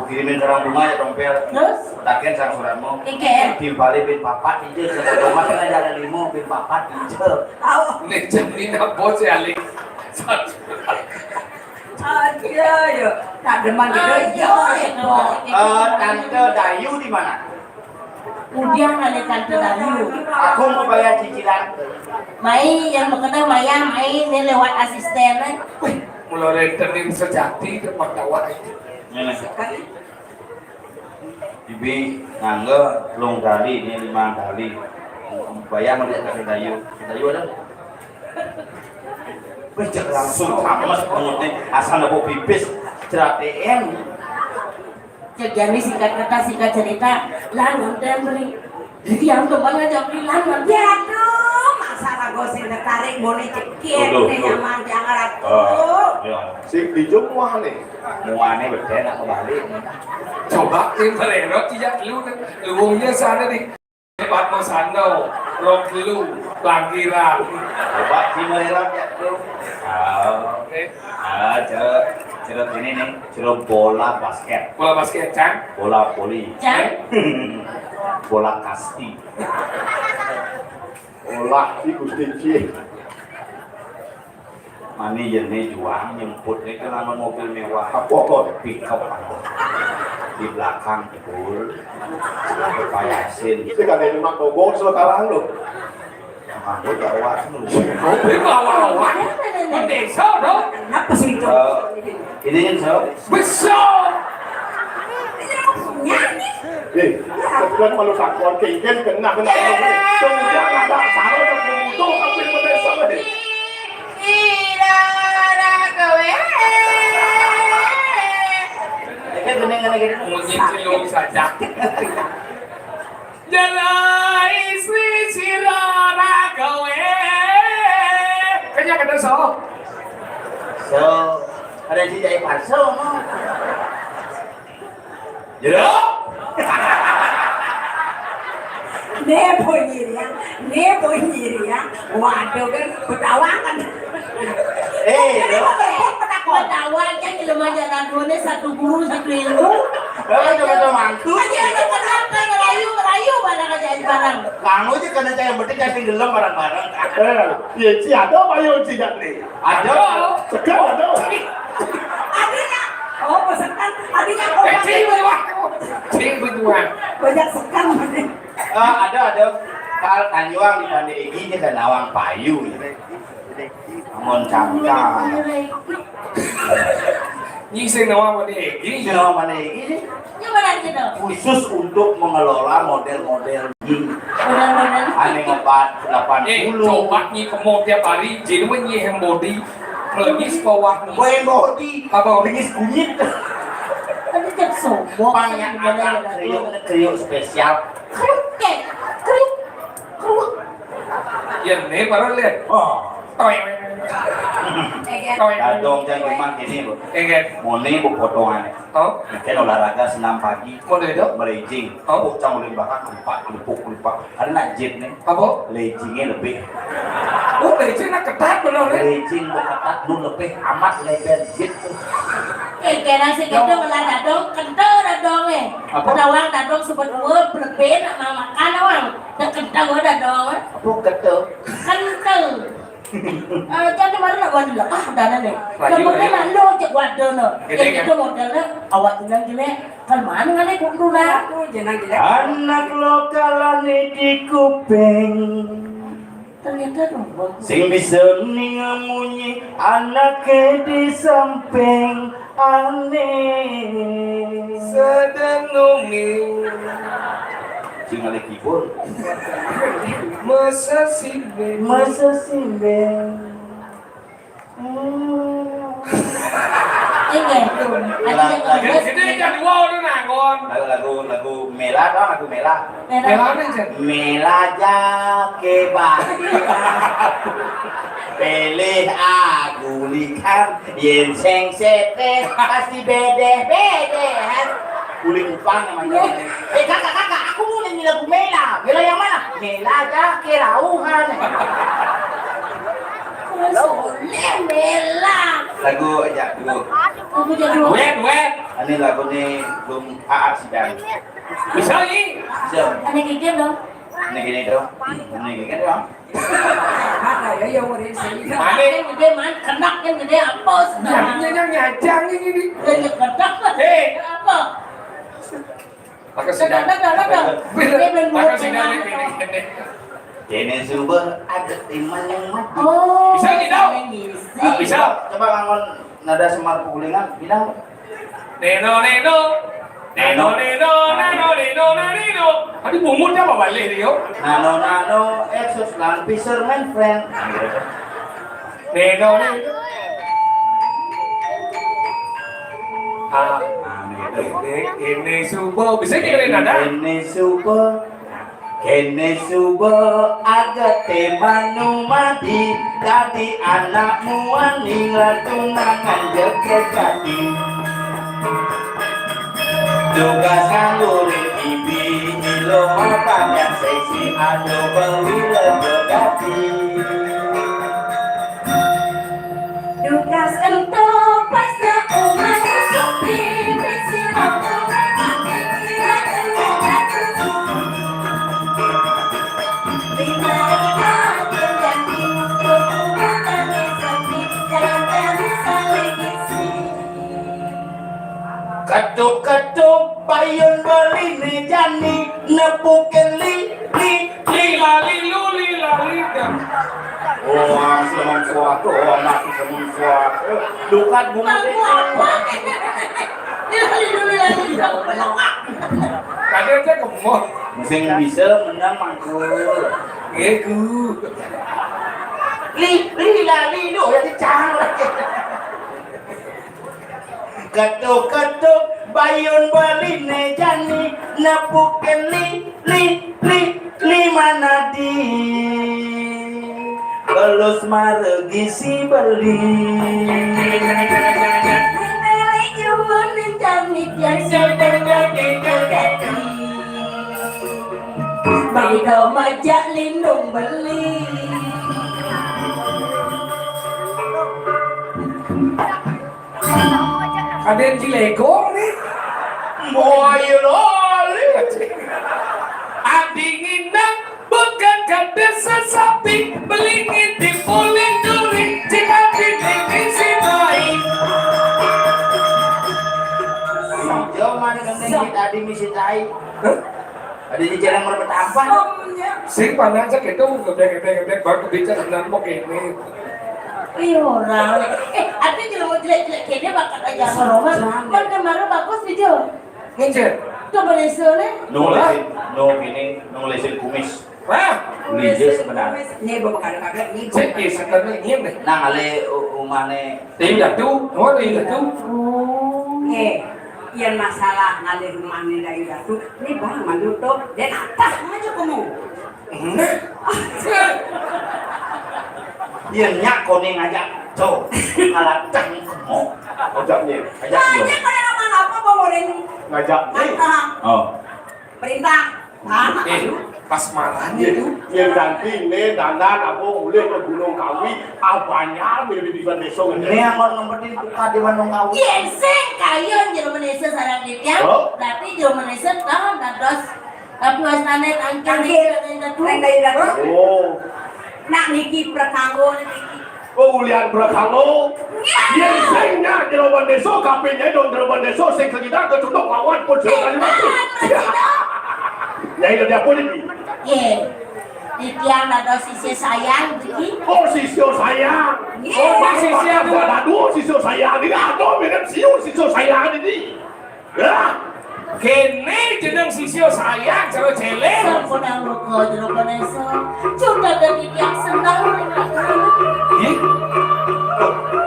Kirimin ke orang rumah ya, dompet. Terus? Taken sang suratmu. Ike. Timpali bin papat, ije, sekolah rumah, kena jalan limo, bin papat, ije. Tahu. Nih, jam ini bos ya, Lik. Aja ya. Tak demen gitu. Ayo, ya, Bu. Eh, Tante Dayu di mana? Udah ada Tante Dayu. Aku mau bayar cicilan. Mai, yang mau kenal Maya, mai ini lewat asisten, eh. Wih, mulai rentenir sejati tempat dakwah itu. Ini. Bibi ngangge lung kali, ini lima kali. Bayar mau lihat Tante Dayu. Tante Dayu ada? Wih, cek langsung tames pengutnya. Asal nepuk pipis. Cerateen. Cek Jani singkat kata, singkat cerita, langun dan beri. Jadi yang tuh banyak jawab di langun. Ya tuh, masa ragu sing tertarik, boleh cekit, Aduh, nih, aduh. Nyaman, jangan ratu. Ah, ya. Sing dijung muah nih. Muahnya beda, nak kembali. Coba, ini mererot, iya, lu, luwungnya sana nih. Pak Masando, Rok Lu, Langkiran. Coba, di mererot ya, lu. Ah, oke. Ah, coba. Cerut ini nih, cerut bola basket. Bola basket, Cang? Bola voli. Cang? Bola kasti. Bola di Gusti Cik. Mani jene juang nyemput nih kan sama mobil mewah. Apa kok? Pickup. Di belakang, betul. Payasin. Ini kan ini mak bobong sekarang loh. Manggut ya, wah. Kopi bawa-bawa. Desa, dong. Kenapa sih itu? Eh, ini yang so. Besar. Eh, kan malu sakon kengken kena kena. Kemudian ada salah dan kemudian sampai pada sampai. Ini gini gini gini. Mungkin cilung saja. Jalai istri sirana gawe. Kanya kata so. So, ada di jai palsu. Jero. Né bunyi dia, né bunyi dia. Waduh kan, ketawakan. Eh, lo. Ketawakan kan jelema jalan dua né satu guru satu ilmu. Lo coba tuh mantu. Aja ada kenapa ngerayu ngerayu pada kerjaan barang. Kamu aja kena cahaya penting kasih gelem barang-barang. Eh, iya, si ada apa yo si Jatni? Ada. Sekarang ada. Adanya. Oh, pesekan. Adanya. Oh, eh, cing banyak. Cing banyak. Banyak sekan. Ah, ada, ada. Kal Tanjuang di Pande Egi nya kan nawang payu. Mon cangkang. Nyi sing nawang Pande Egi. Sing nawang Pande Egi sih. Ini mana gitu? Khusus untuk mengelola model-model gini. Model-model. Ane ngebat delapan puluh. Eh, coba nyi kemo tiap hari, jadi mah nyi hand body. Melengis bawah. Boy body. Apa? Melengis kunyit. Tapi cek sombong. Pangnya ada kriuk, kriuk spesial. Kriuk, kek. Kriuk. Kriuk. Ya, nih, baru lihat. Oh. Toy. Toy. Dadong, jangan cuma gini, Bu. Enggak. Mone, Bu, potongan. Oh. Kan olahraga senam pagi. Mone itu? Melejing. Oh. Bu, cang ulin bakal kelupa, kelupa, kelupa. Ada nak jit nih. Apa? Lejingnya lebih. Oh, lejing nak ketat belum, eh? Lejing mau ketat, lu lebih amat lebar jit tuh. Eh, kena si gendong lah dadong, kental dadong, eh. Apa? Dadong sebut gue, belebih nak makan orang. Dah kental dadong, eh. Apa kental? Kental. Eh, jadi mana nak wani lah? Ah, dana nih. Lagi, lagi. Lalu cek wadah no. Gede, kan? Itu modelnya awak bilang gini, kan mana nih kudu lah? Aku jenang gila. Anak lokalane di Kupeng. Ternyata dong, Bang. Sing bisa ninga munyi anake di samping ane. Sedang numi. Sing ale keyboard. Masa sih, Ben? Masa sih, Ben? Hmm. Enggak, tuh. Ada yang lagu. Gede kan dua orang nangon. Lagu, lagu, lagu Mela dong, lagu Mela. Mela. Mela mana, Cen? Mela aja ke bang. Pilih aku likan, yen seng sete, pasti bedeh-bedeh. Kulit upang namanya. Eh, kakak, kakak, aku mau nyanyi lagu Mela. Mela yang mana? Mela aja kerauhan. Soleh Mela. Lagu aja dulu. Lagu jadul. Duet, duet. Ini lagu nih belum Aar sih, Dan. Bisa, Yi? Bisa. Ada gigir dong. Ini gini dong. Ini gini dong. Mana ya, yang udah sini? Mana? Yang gede, man, kenak yang gede, apa? Nah, ini yang nyajang ini, nih. Yang kenak. Hei. Apa? Pakai sendal. Dah, dah, dah, dah. Pakai sendal ini, ini. Ini subuh ada timan yang mati. Oh, bisa gitu? Bisa. Ah, bisa. Coba bangun nada Semar Pukulingan, bilang. Neno, neno. Neno, neno, nano, neno, nanino. Tadi bungut apa balik dia? Nano, nano, Exos lan Fisherman Friend. Neno, neno. Ah, ini, ini subuh. Bisa dengerin nada? Ini subuh. Kene suba agate manu madi, dadi anakmu aning latunangan jeke dadi. Tugas nganggurin ibi, ilo makan yang seksi, ado bawila bedadi. Dukas ento pesta umat sepi, bisi omongan bisi lagu. Lima lima terjadi, rumah kami sepi, jalan kami saling isi. Ketuk-ketuk payun beli ne jani, nepukin li, li, li, lali, lu, li, lali, dan. Oh, seneng suatu, oh, mati seneng suatu. Dukat bunga. Kadén cék kemot. Sing bisa menang mangku. Nggih, Gu. Li, li, lali, lu, ya, dicang. Ketuk-ketuk, bayun beliné jani, nepukin li, li, li, li manadi. Belus maregi si beli. Nilai cuman jani biasa. Bagi kau majak lindung beli. Kadén Cilegong nih. Boy loli. Adinginan bukan kata sesapi, belingin di puling duri, jika pilih misi baik. Yo, mana gendeng kita di misi tai? Hah? Ada di jalan merebut apa? Sing pandang cék itu gedé-gedé gedé baru bicara dengan mau ini. Iya, orang. Eh, artinya jelema jelek-jelek kéné bakal aja ngorong. Jangan. Kan kemarin bagus video. Ngencet. Coba desa né. Nulis, no gini, nulisin kumis. Wah, iya sebenarnya. Ini bapak ada kagak nih. Cék, iya, sebenarnya ini. Nah, ale u-, umane Tim Datu, oh, Tim Datu. Oh. Eh, yang masalah ngalih rumahnya dari Datu, ini bang mandu tuh, dan atas aja kamu. Iya, nyak koné ngajak. Tuh, kalah tang kemo. Ajaknya, ajak dia. Nah, dia pada apa-apa bawa orang. Ngajak. Mata. Oh. Perintah. Nah, eh, pas marahnya tuh. Yang ganti, nih, dandan, apa, boleh ke Gunung Kawi, abahnya, milih di Bandesong. Ini yang mau ngempetin buka di Gunung Kawi. Iya, sing kalian jadi Indonesia sarang dia. Oh. Berarti jadi Indonesia tahu, nah, terus. Tapi wastane tangkil. Tangkil. Neng dari Datu. Oh. Nak niki prekanggo niki. Oh, ulian prekanggo. Iya. Yén sing nyak jero Bandesong, kabéh nyai dong jero Bandesong, sing sekitar kecunduk lawan pun jero kali mati. Ya, itu dia pun ini. Yé. Titiang dados sisya sayang, niki. Oh, sisya sayang. Iya. Oh, sisya sayang. Aduh, sisya sayang. Ini aduh, mirip siu sisya sayang ini. Lah, kéné jeneng sisya sayang jero céléng. Sampun luka jero Bandesong. Sudah dadi tiyang seneng. Ih.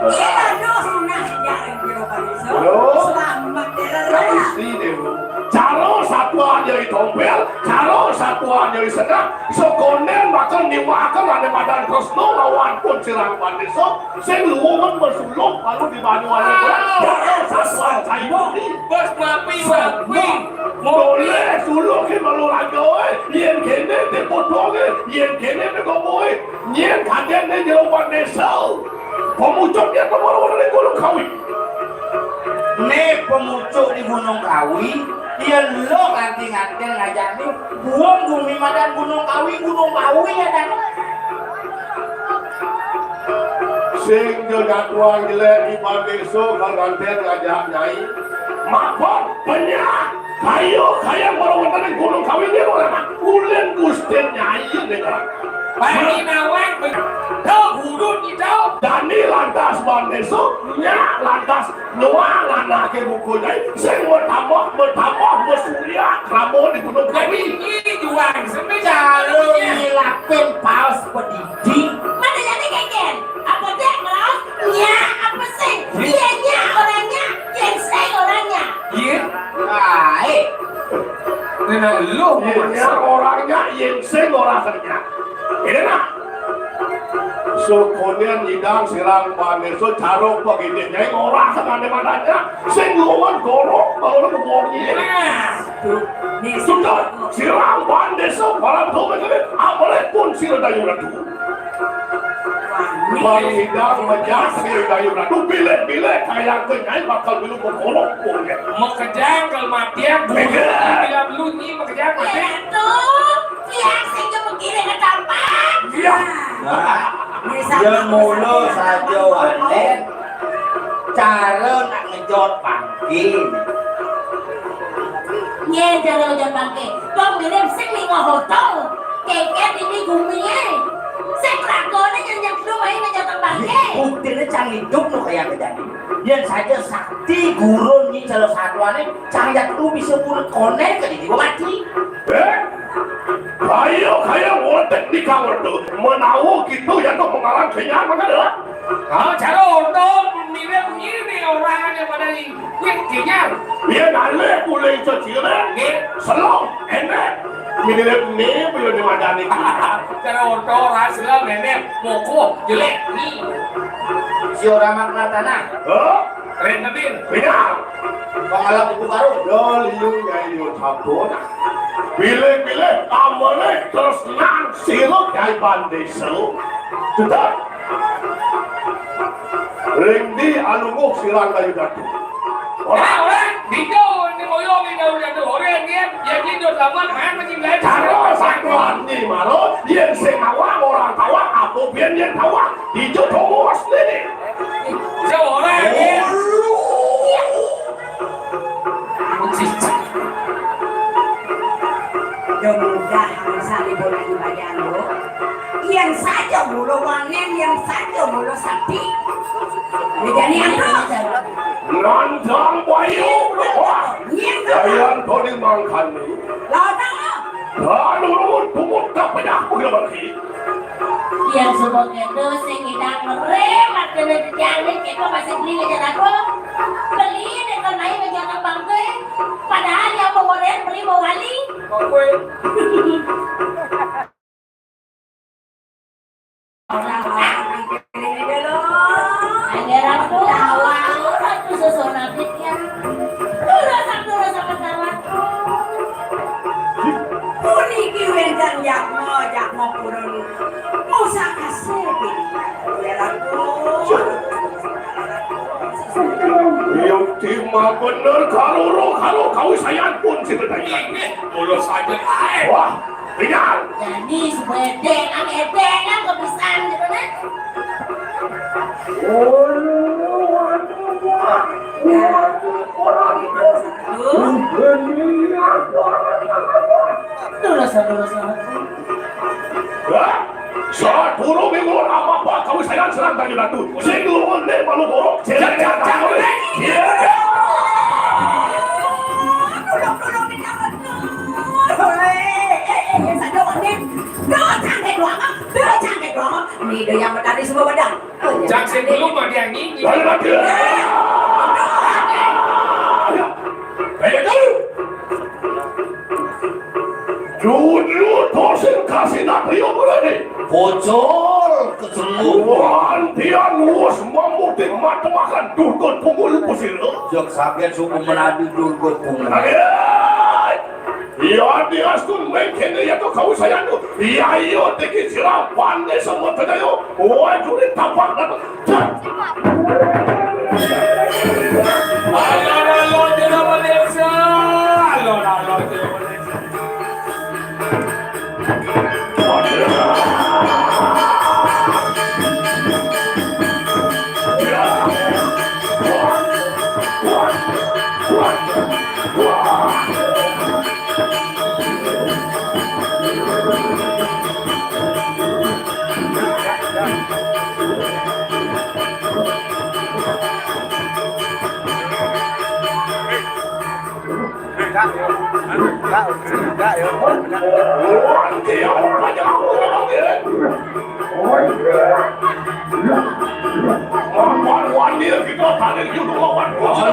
Iya, aduh, sunah jarang jero Bandesong. Loh. Selamat, ya. Gusti Dewa. Cara satwa nyai tompel, cara satwa nyai seneng. Sekonden bakal niwahaken ané madan tresna lawan pun sirang Bandesong. Sing luwungan bersuluh, lalu di banyu ané berat. Wow. Jangan sasar kayu. Bos mapi, mapi. Boleh suluh ki malu raga, eh. Yén kéné dipotong, eh. Yén kéné digoboh, eh. Yén kadén né jero Bandesong. Pemucuknya kemana-mana di Gunung Kawi. Né pemucuk di Gunung Kawi, yén lo nganti-nganti ngajak né, buang bumi madan Gunung Kawi, Gunung Kawi ya dan. Sing jatuan jelek di Bandesong, kagantén ngajak nyai. Mabok, penyah, kayu, kaya baru wonten ing Gunung Kawi dia orang ulin Gustin nyai dengan. Bani nawang, tuh, guru kita. Dani lantas Bandesong, nyak lantas Nuang anake buku nyai sing bertambah, bertambah, bersulia, ramo di Gunung Kawi. Ini juang seni. Kalau nyilapin paus pedidi. Mana jadi keken? Apa dia ngelas? Nya apa sih? Iya nya orangnya, yang sing orangnya. Iya. Baik. Ini lu. Iya orangnya, yang sing orangnya. Ini nah. Sokonian nyidang sirang Bandesong cara pagedé nyai ngorah sakadé madanya. Sing luwung gorok, baru ngebornyi. Nah, tuh. Sudah, sirang Bandesong para tuh, apalagi pun sira Dayu Ratu. Baru nyidang majak sira Dayu Ratu, bilih-bilih kayang nyai bakal milu begorok pun ya. Makejang kalau mati ya, bilang lu nyi makejang mati. Iya, tuh. Iya, sing kepikiran ketampak. Iya. Nah, ya mula saja wanen cara nak ngejot pangkin. Nyén cara ngejot pangkin. Tong mirip sing ning hotel. Keket ini gumi e. Sing ragone nyen-nyen belum ae ngejot Buktiné cang idup nu kaya kejadian. Yén saja sakti gurun nyi cala satwané, cang jatuh bisa pun koné ka diri mati. Eh? Kaya, kaya ngotek di kamar tuh. Menawa gitu ya tuh pengalam kenyang mana dah? Kalau cara untung mirip ini orang yang pada Nyén kenyang. Yén alih kuling ceciré. Nggih. Selong, enek. Mirip né, belum dimadani. Cara oto, ras, selong, enek, moko, jelek. Ni. Si ora makna tanah. Hah? Ren ngebin. Benar. Pangalap ibu karung. Yo, liu, nyai, liu, sabun. Bilih-bilih, amane, terus nang, sirup, nyai, bandé, seru. Sudah. Ring di alungguh sirang kayu datu. Ora, ora, ditu ni moyong ni kayu datu. Ora, dia, dia tidur sama, main macam lain. Cara satuan ni maro, yén sing awak, ora tawak, apa biyen yén tawak? Ditu tongos ni. Ora, dia. Yo mudah, sami bola ibadah lo. Yén saja mula wangén, yén saja mula sakti. Wédani apa? Nandang bayu. Wah. Yén Jayan Tony mangkani. Lawan apa? Lalu rumun tumut kapedah kuda bagi. Yén suba kéto sing ngidang ngeremat kéné jejane, kéto masih beli ngejar aku. Beli deh kan main ngejar abang gue. Padahal yang mau ngoren beli mau wali. Bang gue. Orang-orang pikirin aja lo. Angger aku awal aku susun abitnya. Terus aku terus sama sama. Puniki wénten yatma, yatma purun. Pusaka sing Yukti mah bener, kaloro, karo kawisayan pun sing betayan. Inggih, mula saja ae. Wah, tinggal. Jani sebedek, ang ebek, ang kebisan gitu, nah. Terus, terus, terus. Hah? Sadurung minggu apa-apa, kamu saya serang tadi datu. Sing dulu, nih, malu borok. Sing, sing, sing, sing. Iya. Ini dia yang bertani semua badan. Cak sing belum mah dia ngini. Lalu mati. Ayo, ayo, ayo. Jujur, dosen kasih nak priyo berani. Bocor, kecelu. Wan, dia nuwus mamutik matemakan durga tunggu lupu sila. Jok sampeyan suku menadi durga tunggu. Ayo. Ya, diastun mengkene ya to kau sayang tu. Ya, iyo, teki sila pandai semua tegayo. Wah, juri tapak dapat. Alon-alon jeneng Malaysia. Alon-alon jeneng Malaysia.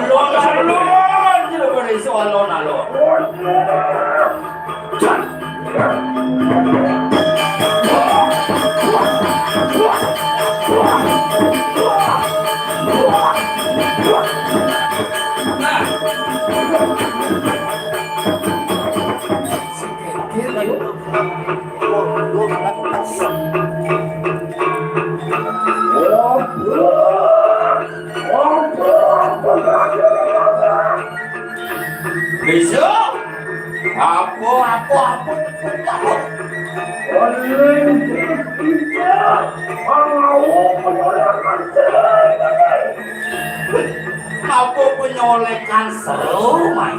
Alon-alon, tidak boleh iso alon-alon. Bisa? Apa, apa, apa? Apa? Apa penyolekan seru, Mai?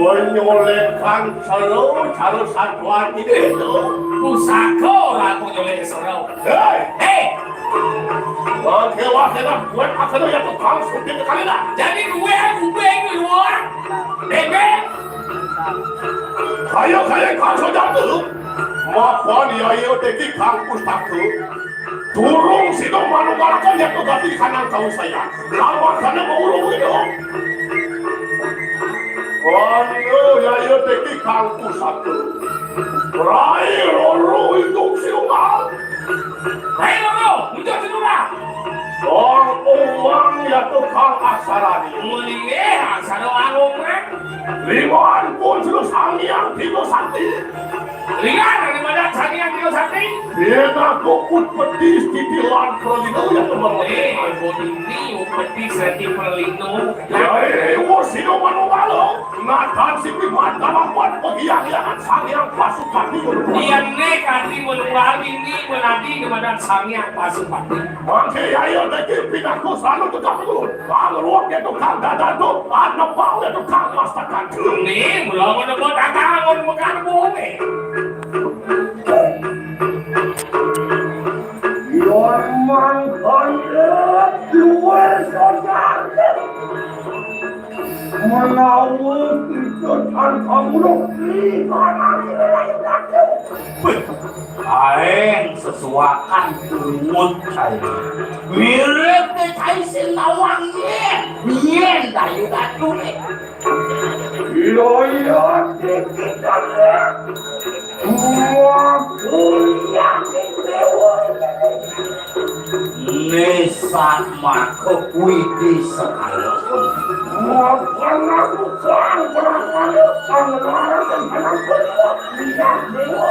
Menyolekan selo cara satuan ini itu. Pusaka ora aku nyolek selo. Hei! Hei! Wah, kewah, kewah, buat apa tuh ya tukang suntik sekali dah? Jadi gue aku gue ini luar. Bebek. Kaya-kaya kang sojatu. Mapan yaya deki kang pustaka. Durung sida manunggalaken yata gati kanang kausayan. Lawan dana maurung ida. Anu yaya deki kang pustaka. Rai Roro Indung Sinumbang. Rai Roro Indung Sinumbang. Sang Umang yata kang aksarane. Mulih aksara Ang Umang. Liman pun terus Sang Hyang Bima Sakti. Lian ane madan Sang Hyang Bima Sakti. Pinaka utpeti, stiti lan pralina yata mawon. Eh, bodini utpeti, stiti, pralina. Yai wus sida manunggala. Nadan sing wiman kalawan pagiang-iangan Sang Hyang Pasupati. Yene kati manunggal ini menadi ane madan Sang Hyang Pasupati. Mangke yaya deki pinaka selalu tetap dulu. Pangruwak ya tukang dadado, panepang ya tukang mastakan. Ni, mula menepuk tangan, mekan bumi. Yon mangkane luwih sadar. Menawi kita tanpa mulut, lima nasi lain lagi. Aeng sesuakan tuwut saya. Mirip dicai sing nawang yen. Yen dayu datune. Loyo dikitan. Wah, kuliah di dewa. Nesak maka kuwi di sekala. Wah, pernah bukan berapa pangeran dan anak kedua. Lihat dewa.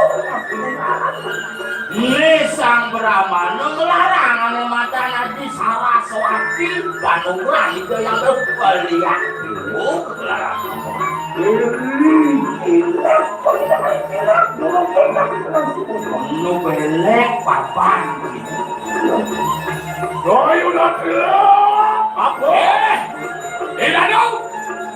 Ni Sang Brahmana nglarang ane madan Adi Saraswati, panunggal Ida yang berbaliak dulu kegelaran. Nu belek papan. Doyunan gelap, apa? Eh, eh, Danu.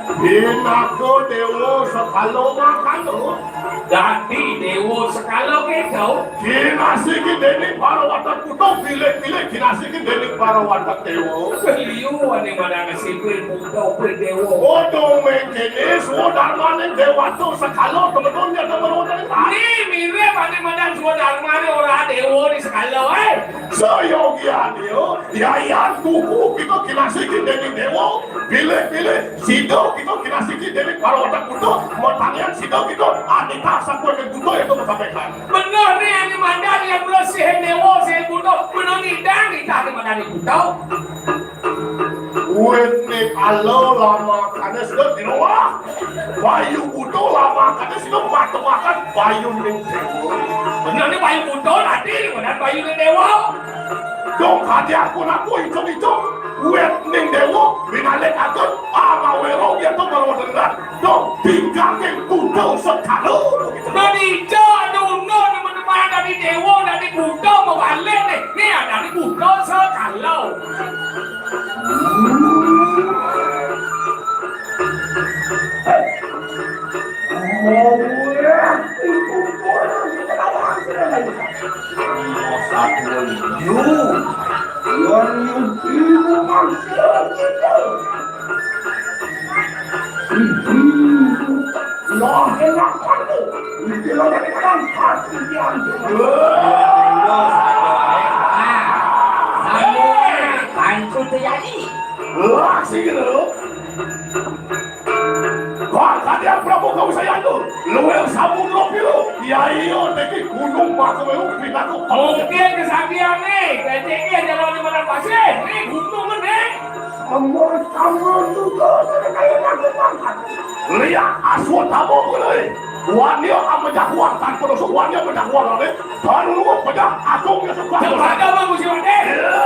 Pinaka dewa sekala makana. Dadi dewa sekala keto. Kinasiki dening para watak kuta, pilih-pilih kinasiki dening para watak dewa. Liu ane madan sipil buta pil dewa. Padha mengkene swadarmaning dewata sekala kebetulan nyata meroda. Ni mirip ane madan swadarmane ora dewa ni sekala, eh. Sayogiane, yayan tuhu kita kinasiki dening dewa, pilih-pilih sida kita kinasiki dening para watak kuta, matanian sida kita anita sakuwene kuta itu masampaikan. Bener ni ane madan yang mula sih dewa sih buta, bener ni dan ni tadi madan ni buta. Wit ning ala lamakane sida dirowa. Bayu buta lamakane sida matepaken bayu ning dewa. Bener ni bayu buta tadi, bener bayu ning dewa. Dong hati aku naku icung-icung. Wit ning dewa, binalik atur, amawero gitu berwadengan. Dong tinggal ke buta sekala. Begitu. Begitu, aduh, no, teman-teman, dari dewa, dari buta, mau balik nih. Nih, dari buta sekala. Wah, enak banget. Iki lho, kan pasti diambil. Wah, saja, eh. Ah, saja, eh. Bantu terjadi. Wah, sing lho. Wah, kadang Prabu kau sayang tu. Luwih samudra biru. Ya iya, niki gunung Makemeru pinaka. Oke, kesaktiane. Keceke jalan di mana pasir. Ini gunung kan, eh? Sama-sama juga, saya kayak lagu banget. Lihat Aswatama mulai. Wanya amejak uang tanpa dosa, wanya amejak uang lagi. Baru lu pejah agung ya sebuah. Cepat, Bang Musi Wate. Iya.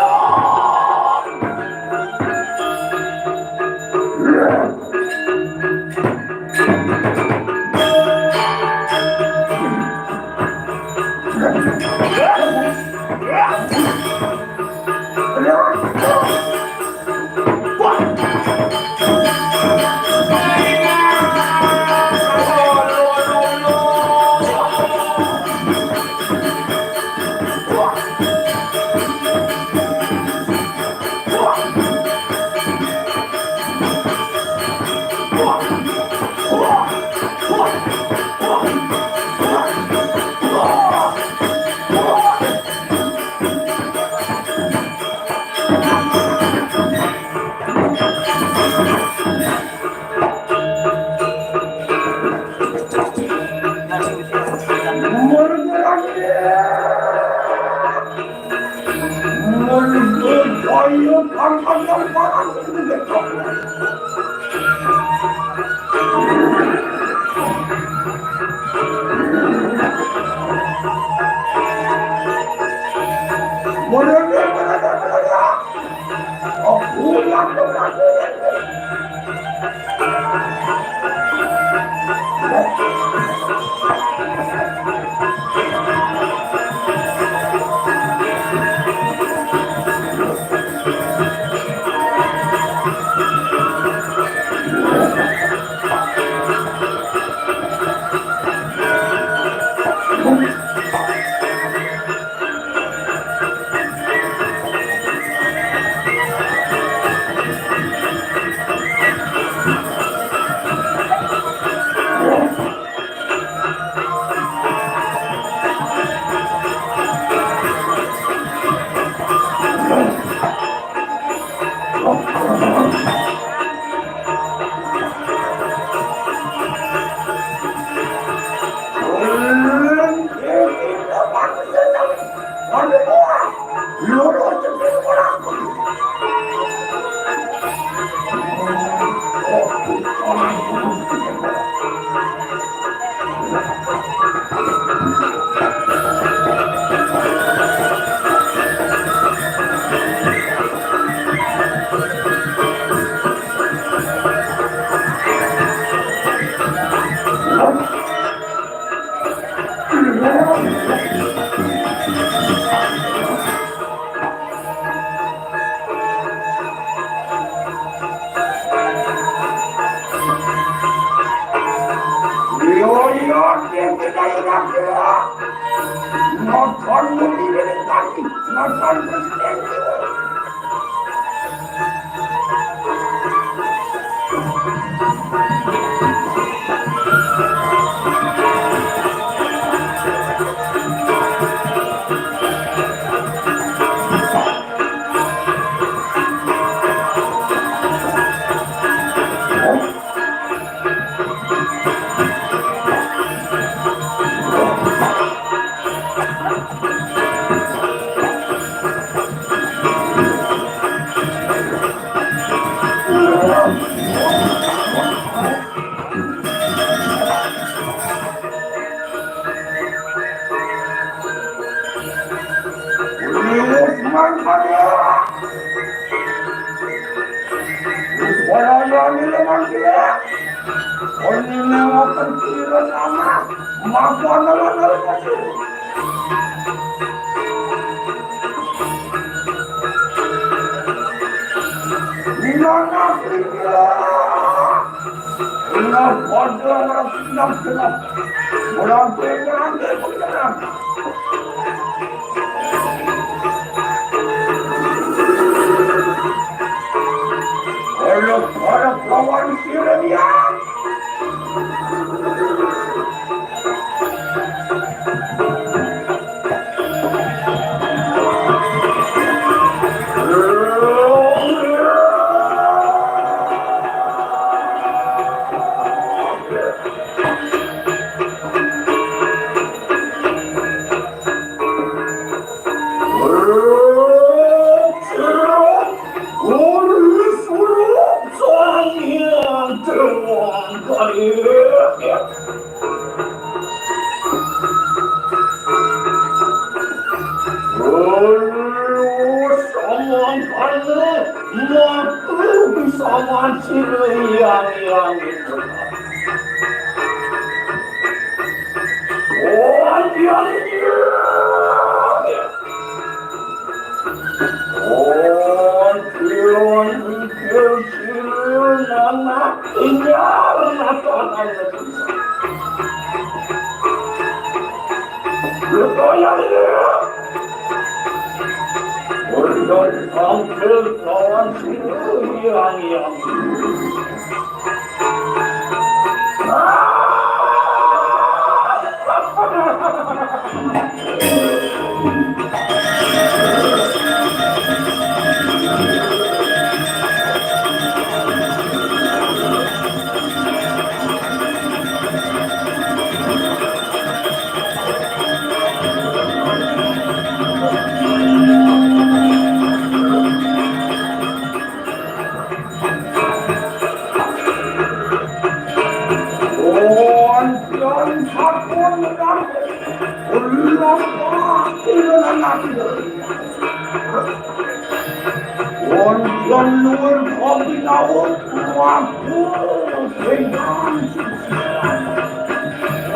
Wonten luwur kopi laut, waduh, sing.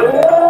Oh,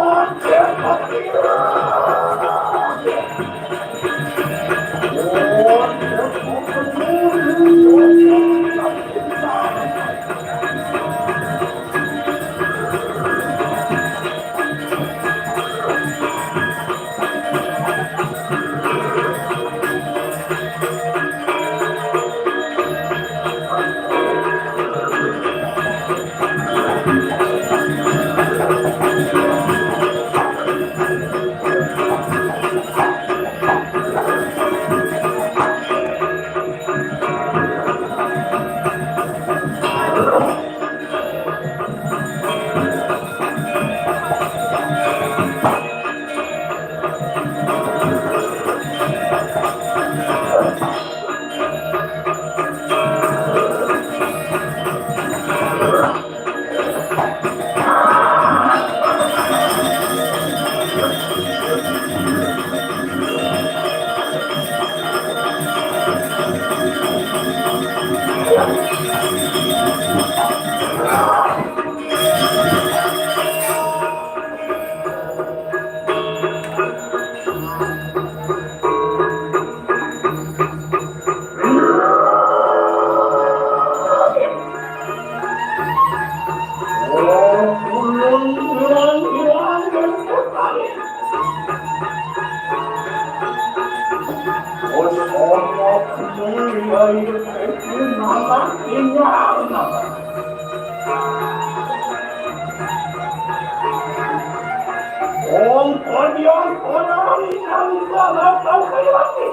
Wong kaya kono nang bakal kaya ati.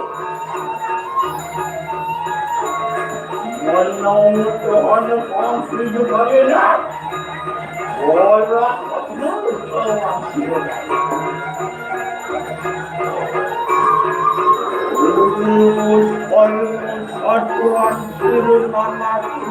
Menawa ana wong setuju kaya enak. Ora perlu kaya. Terus, terus, satuan turun mati.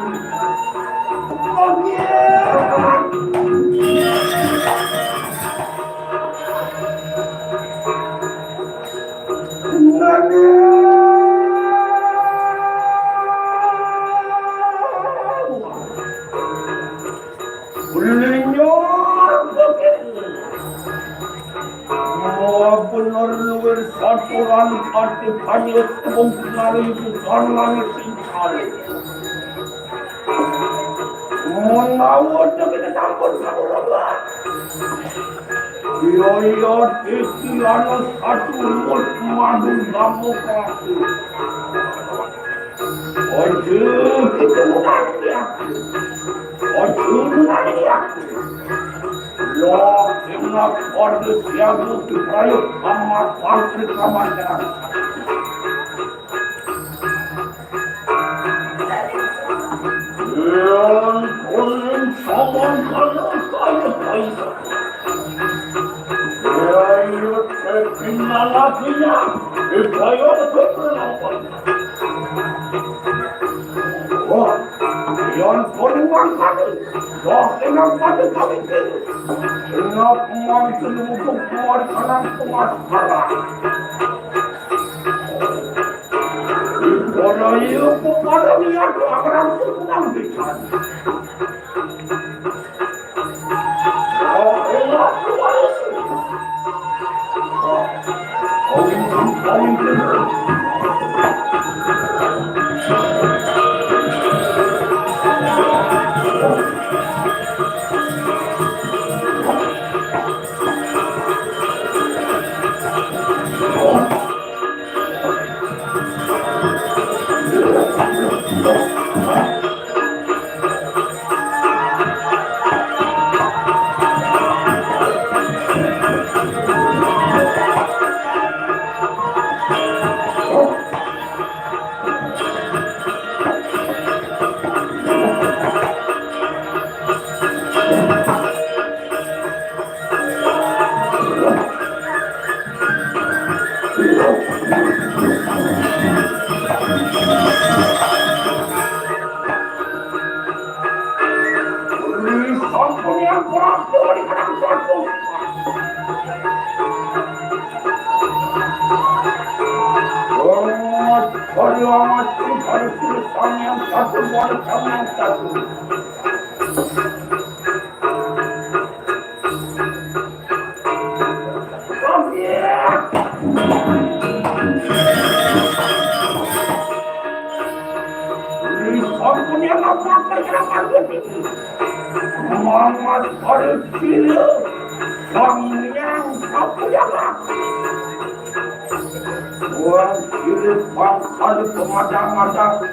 Mawa bener luwir saturan ati kanyut kemungkinan itu tangan sing kali. Menawa kita sampun saudara. Iya, iya, iki ana satu rumah madu ngamuk aku. Aja kita mengerti aku. Aja mengerti aku. Lo kena pada siaga diperayuk sama pangkri kamarnya. Yang kuning sama kayu kayu kayu. Ayo, terkenal lakinya. Dibayar berapa? Wah, yang kuning kami. Wah, dengan pada kami. Kenapa mantul untuk keluar kanan pemasaran? Ora iya kepada niat akan senang pisan. Oh, enak, luar biasa. Oh, oh, oh, oh. Mati pada satu yang satu, pada yang satu. Ampun, ya, apa terjadi? Muhammad Arifin, Bang Yang, apa yang aku? Wah, ini bangsa di pemadang-madang.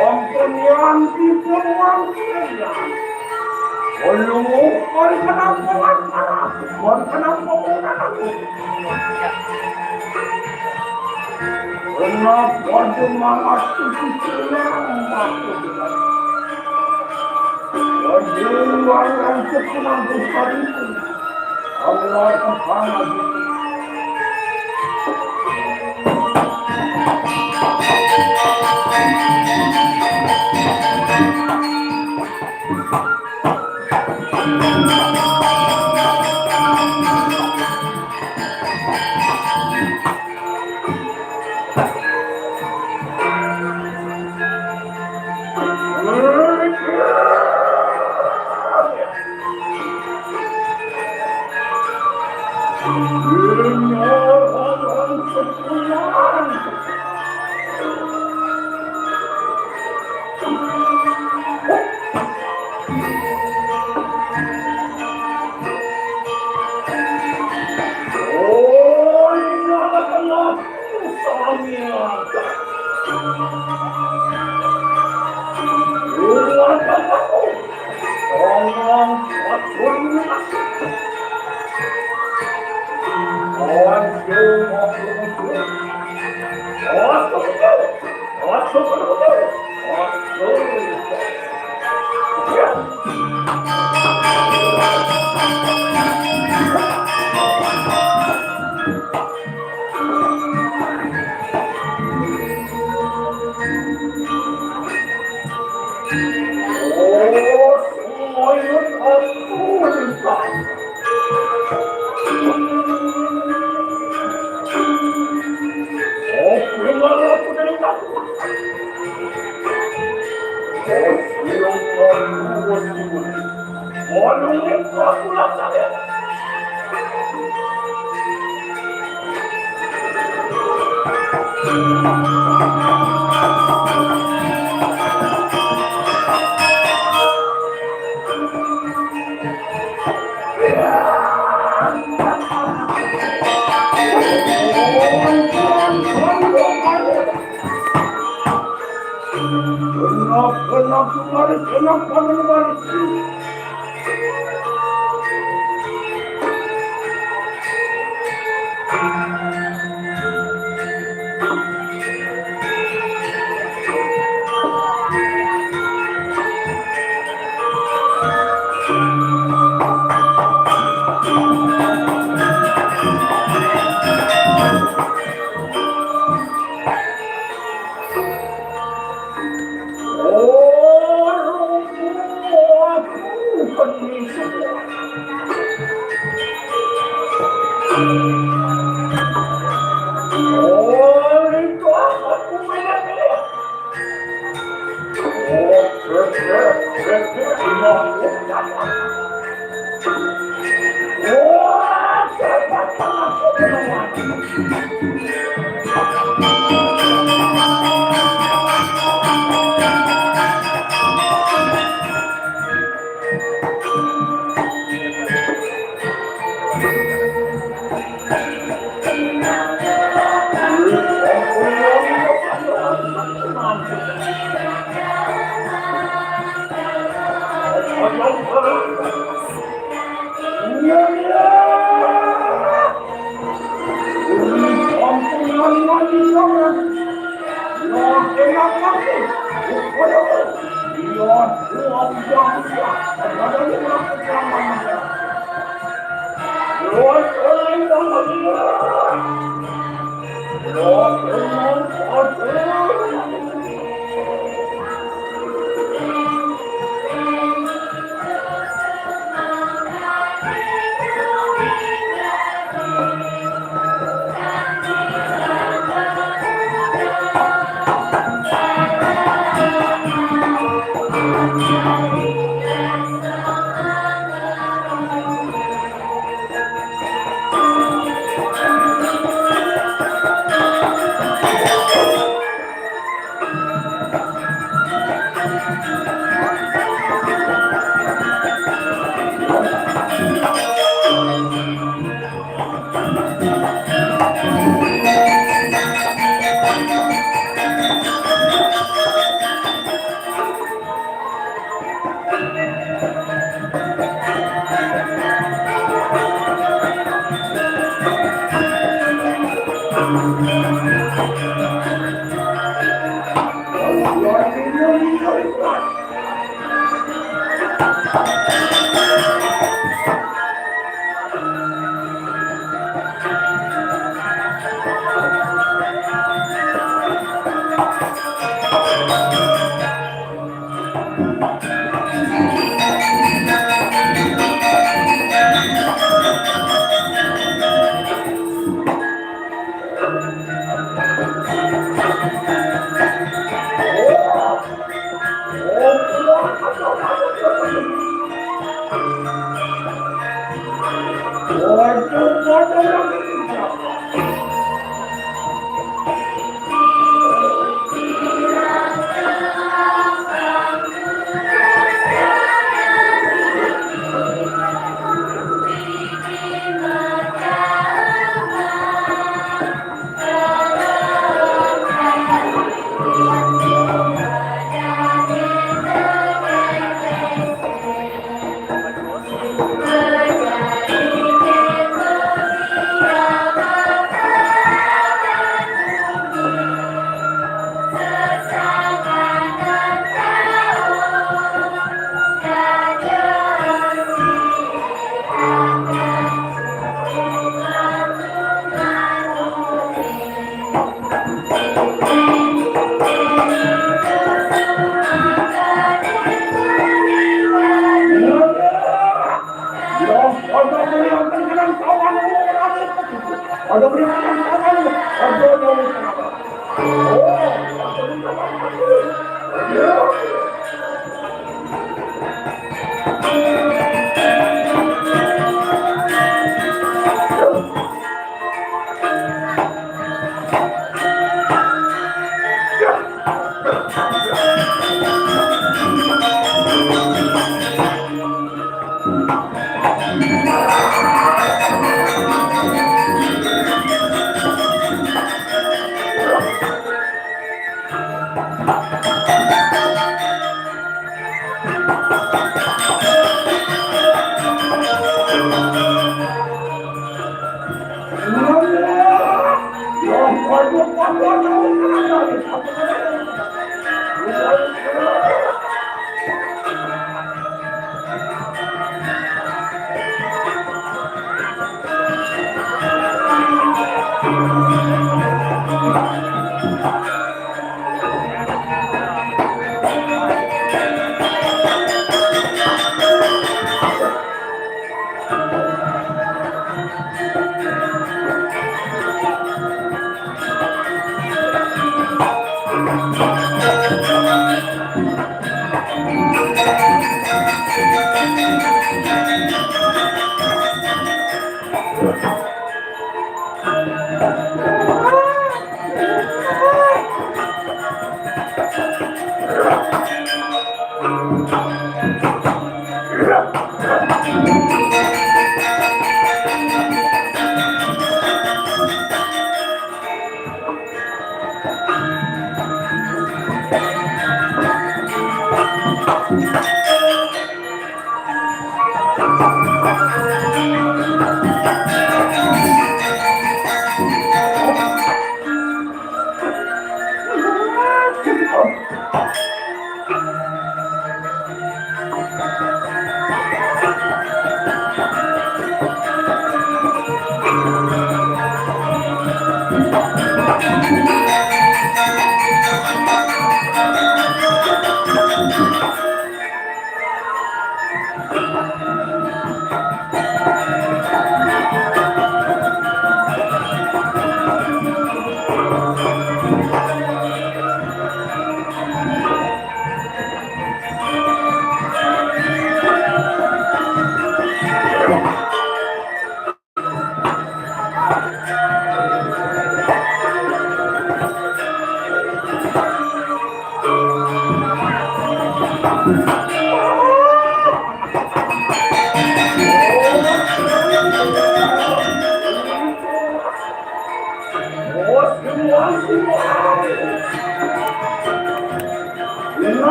Sampun nganti pun wangsulan. Ulun mari kenapa lantaran, mari kenapa menanam. Kenapa dengan aku diterima aku dengan. Wajib untuk menanggung itu. Allah Subhanahu.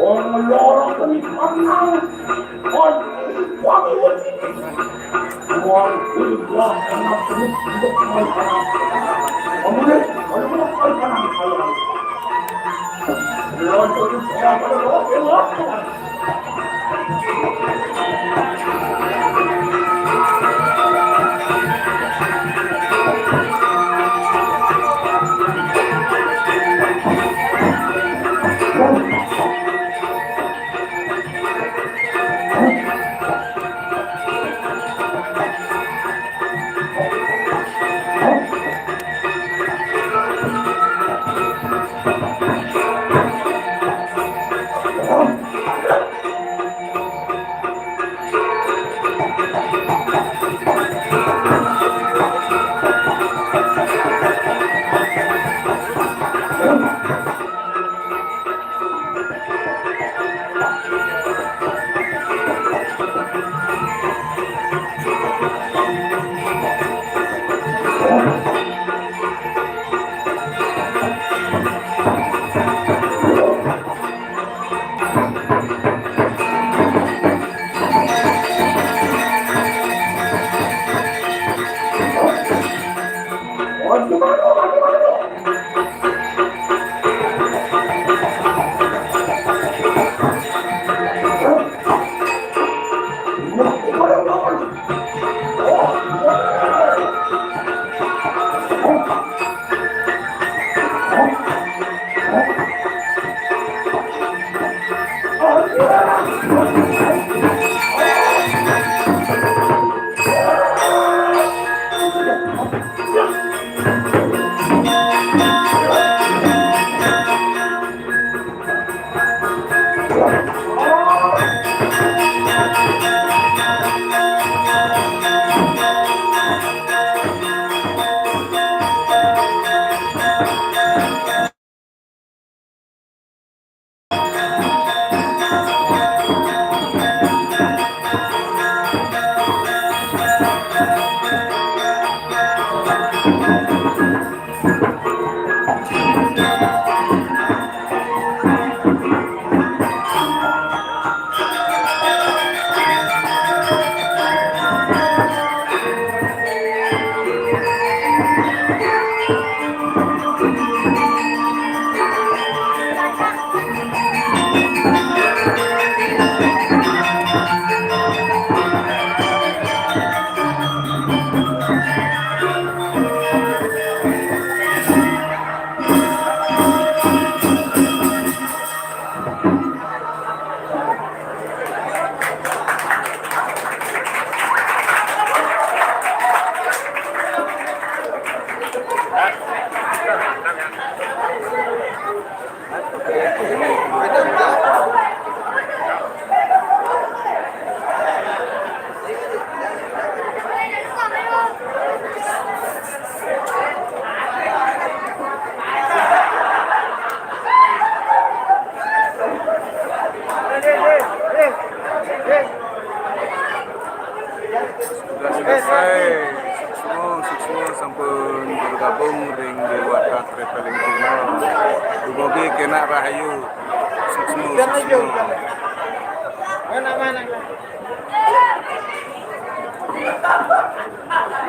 Wong loro kuwi menang. Kon wong iki. Wong iki wong kena penuh untuk menang. Wong iki, wong iki wong kena menang. Wong iki wong kena menang. Sudah selesai. Suksma, suksma sampun bergabung ring Dewata Traveling Channel. Dumogi kenak rahayu. Suksma, suksma.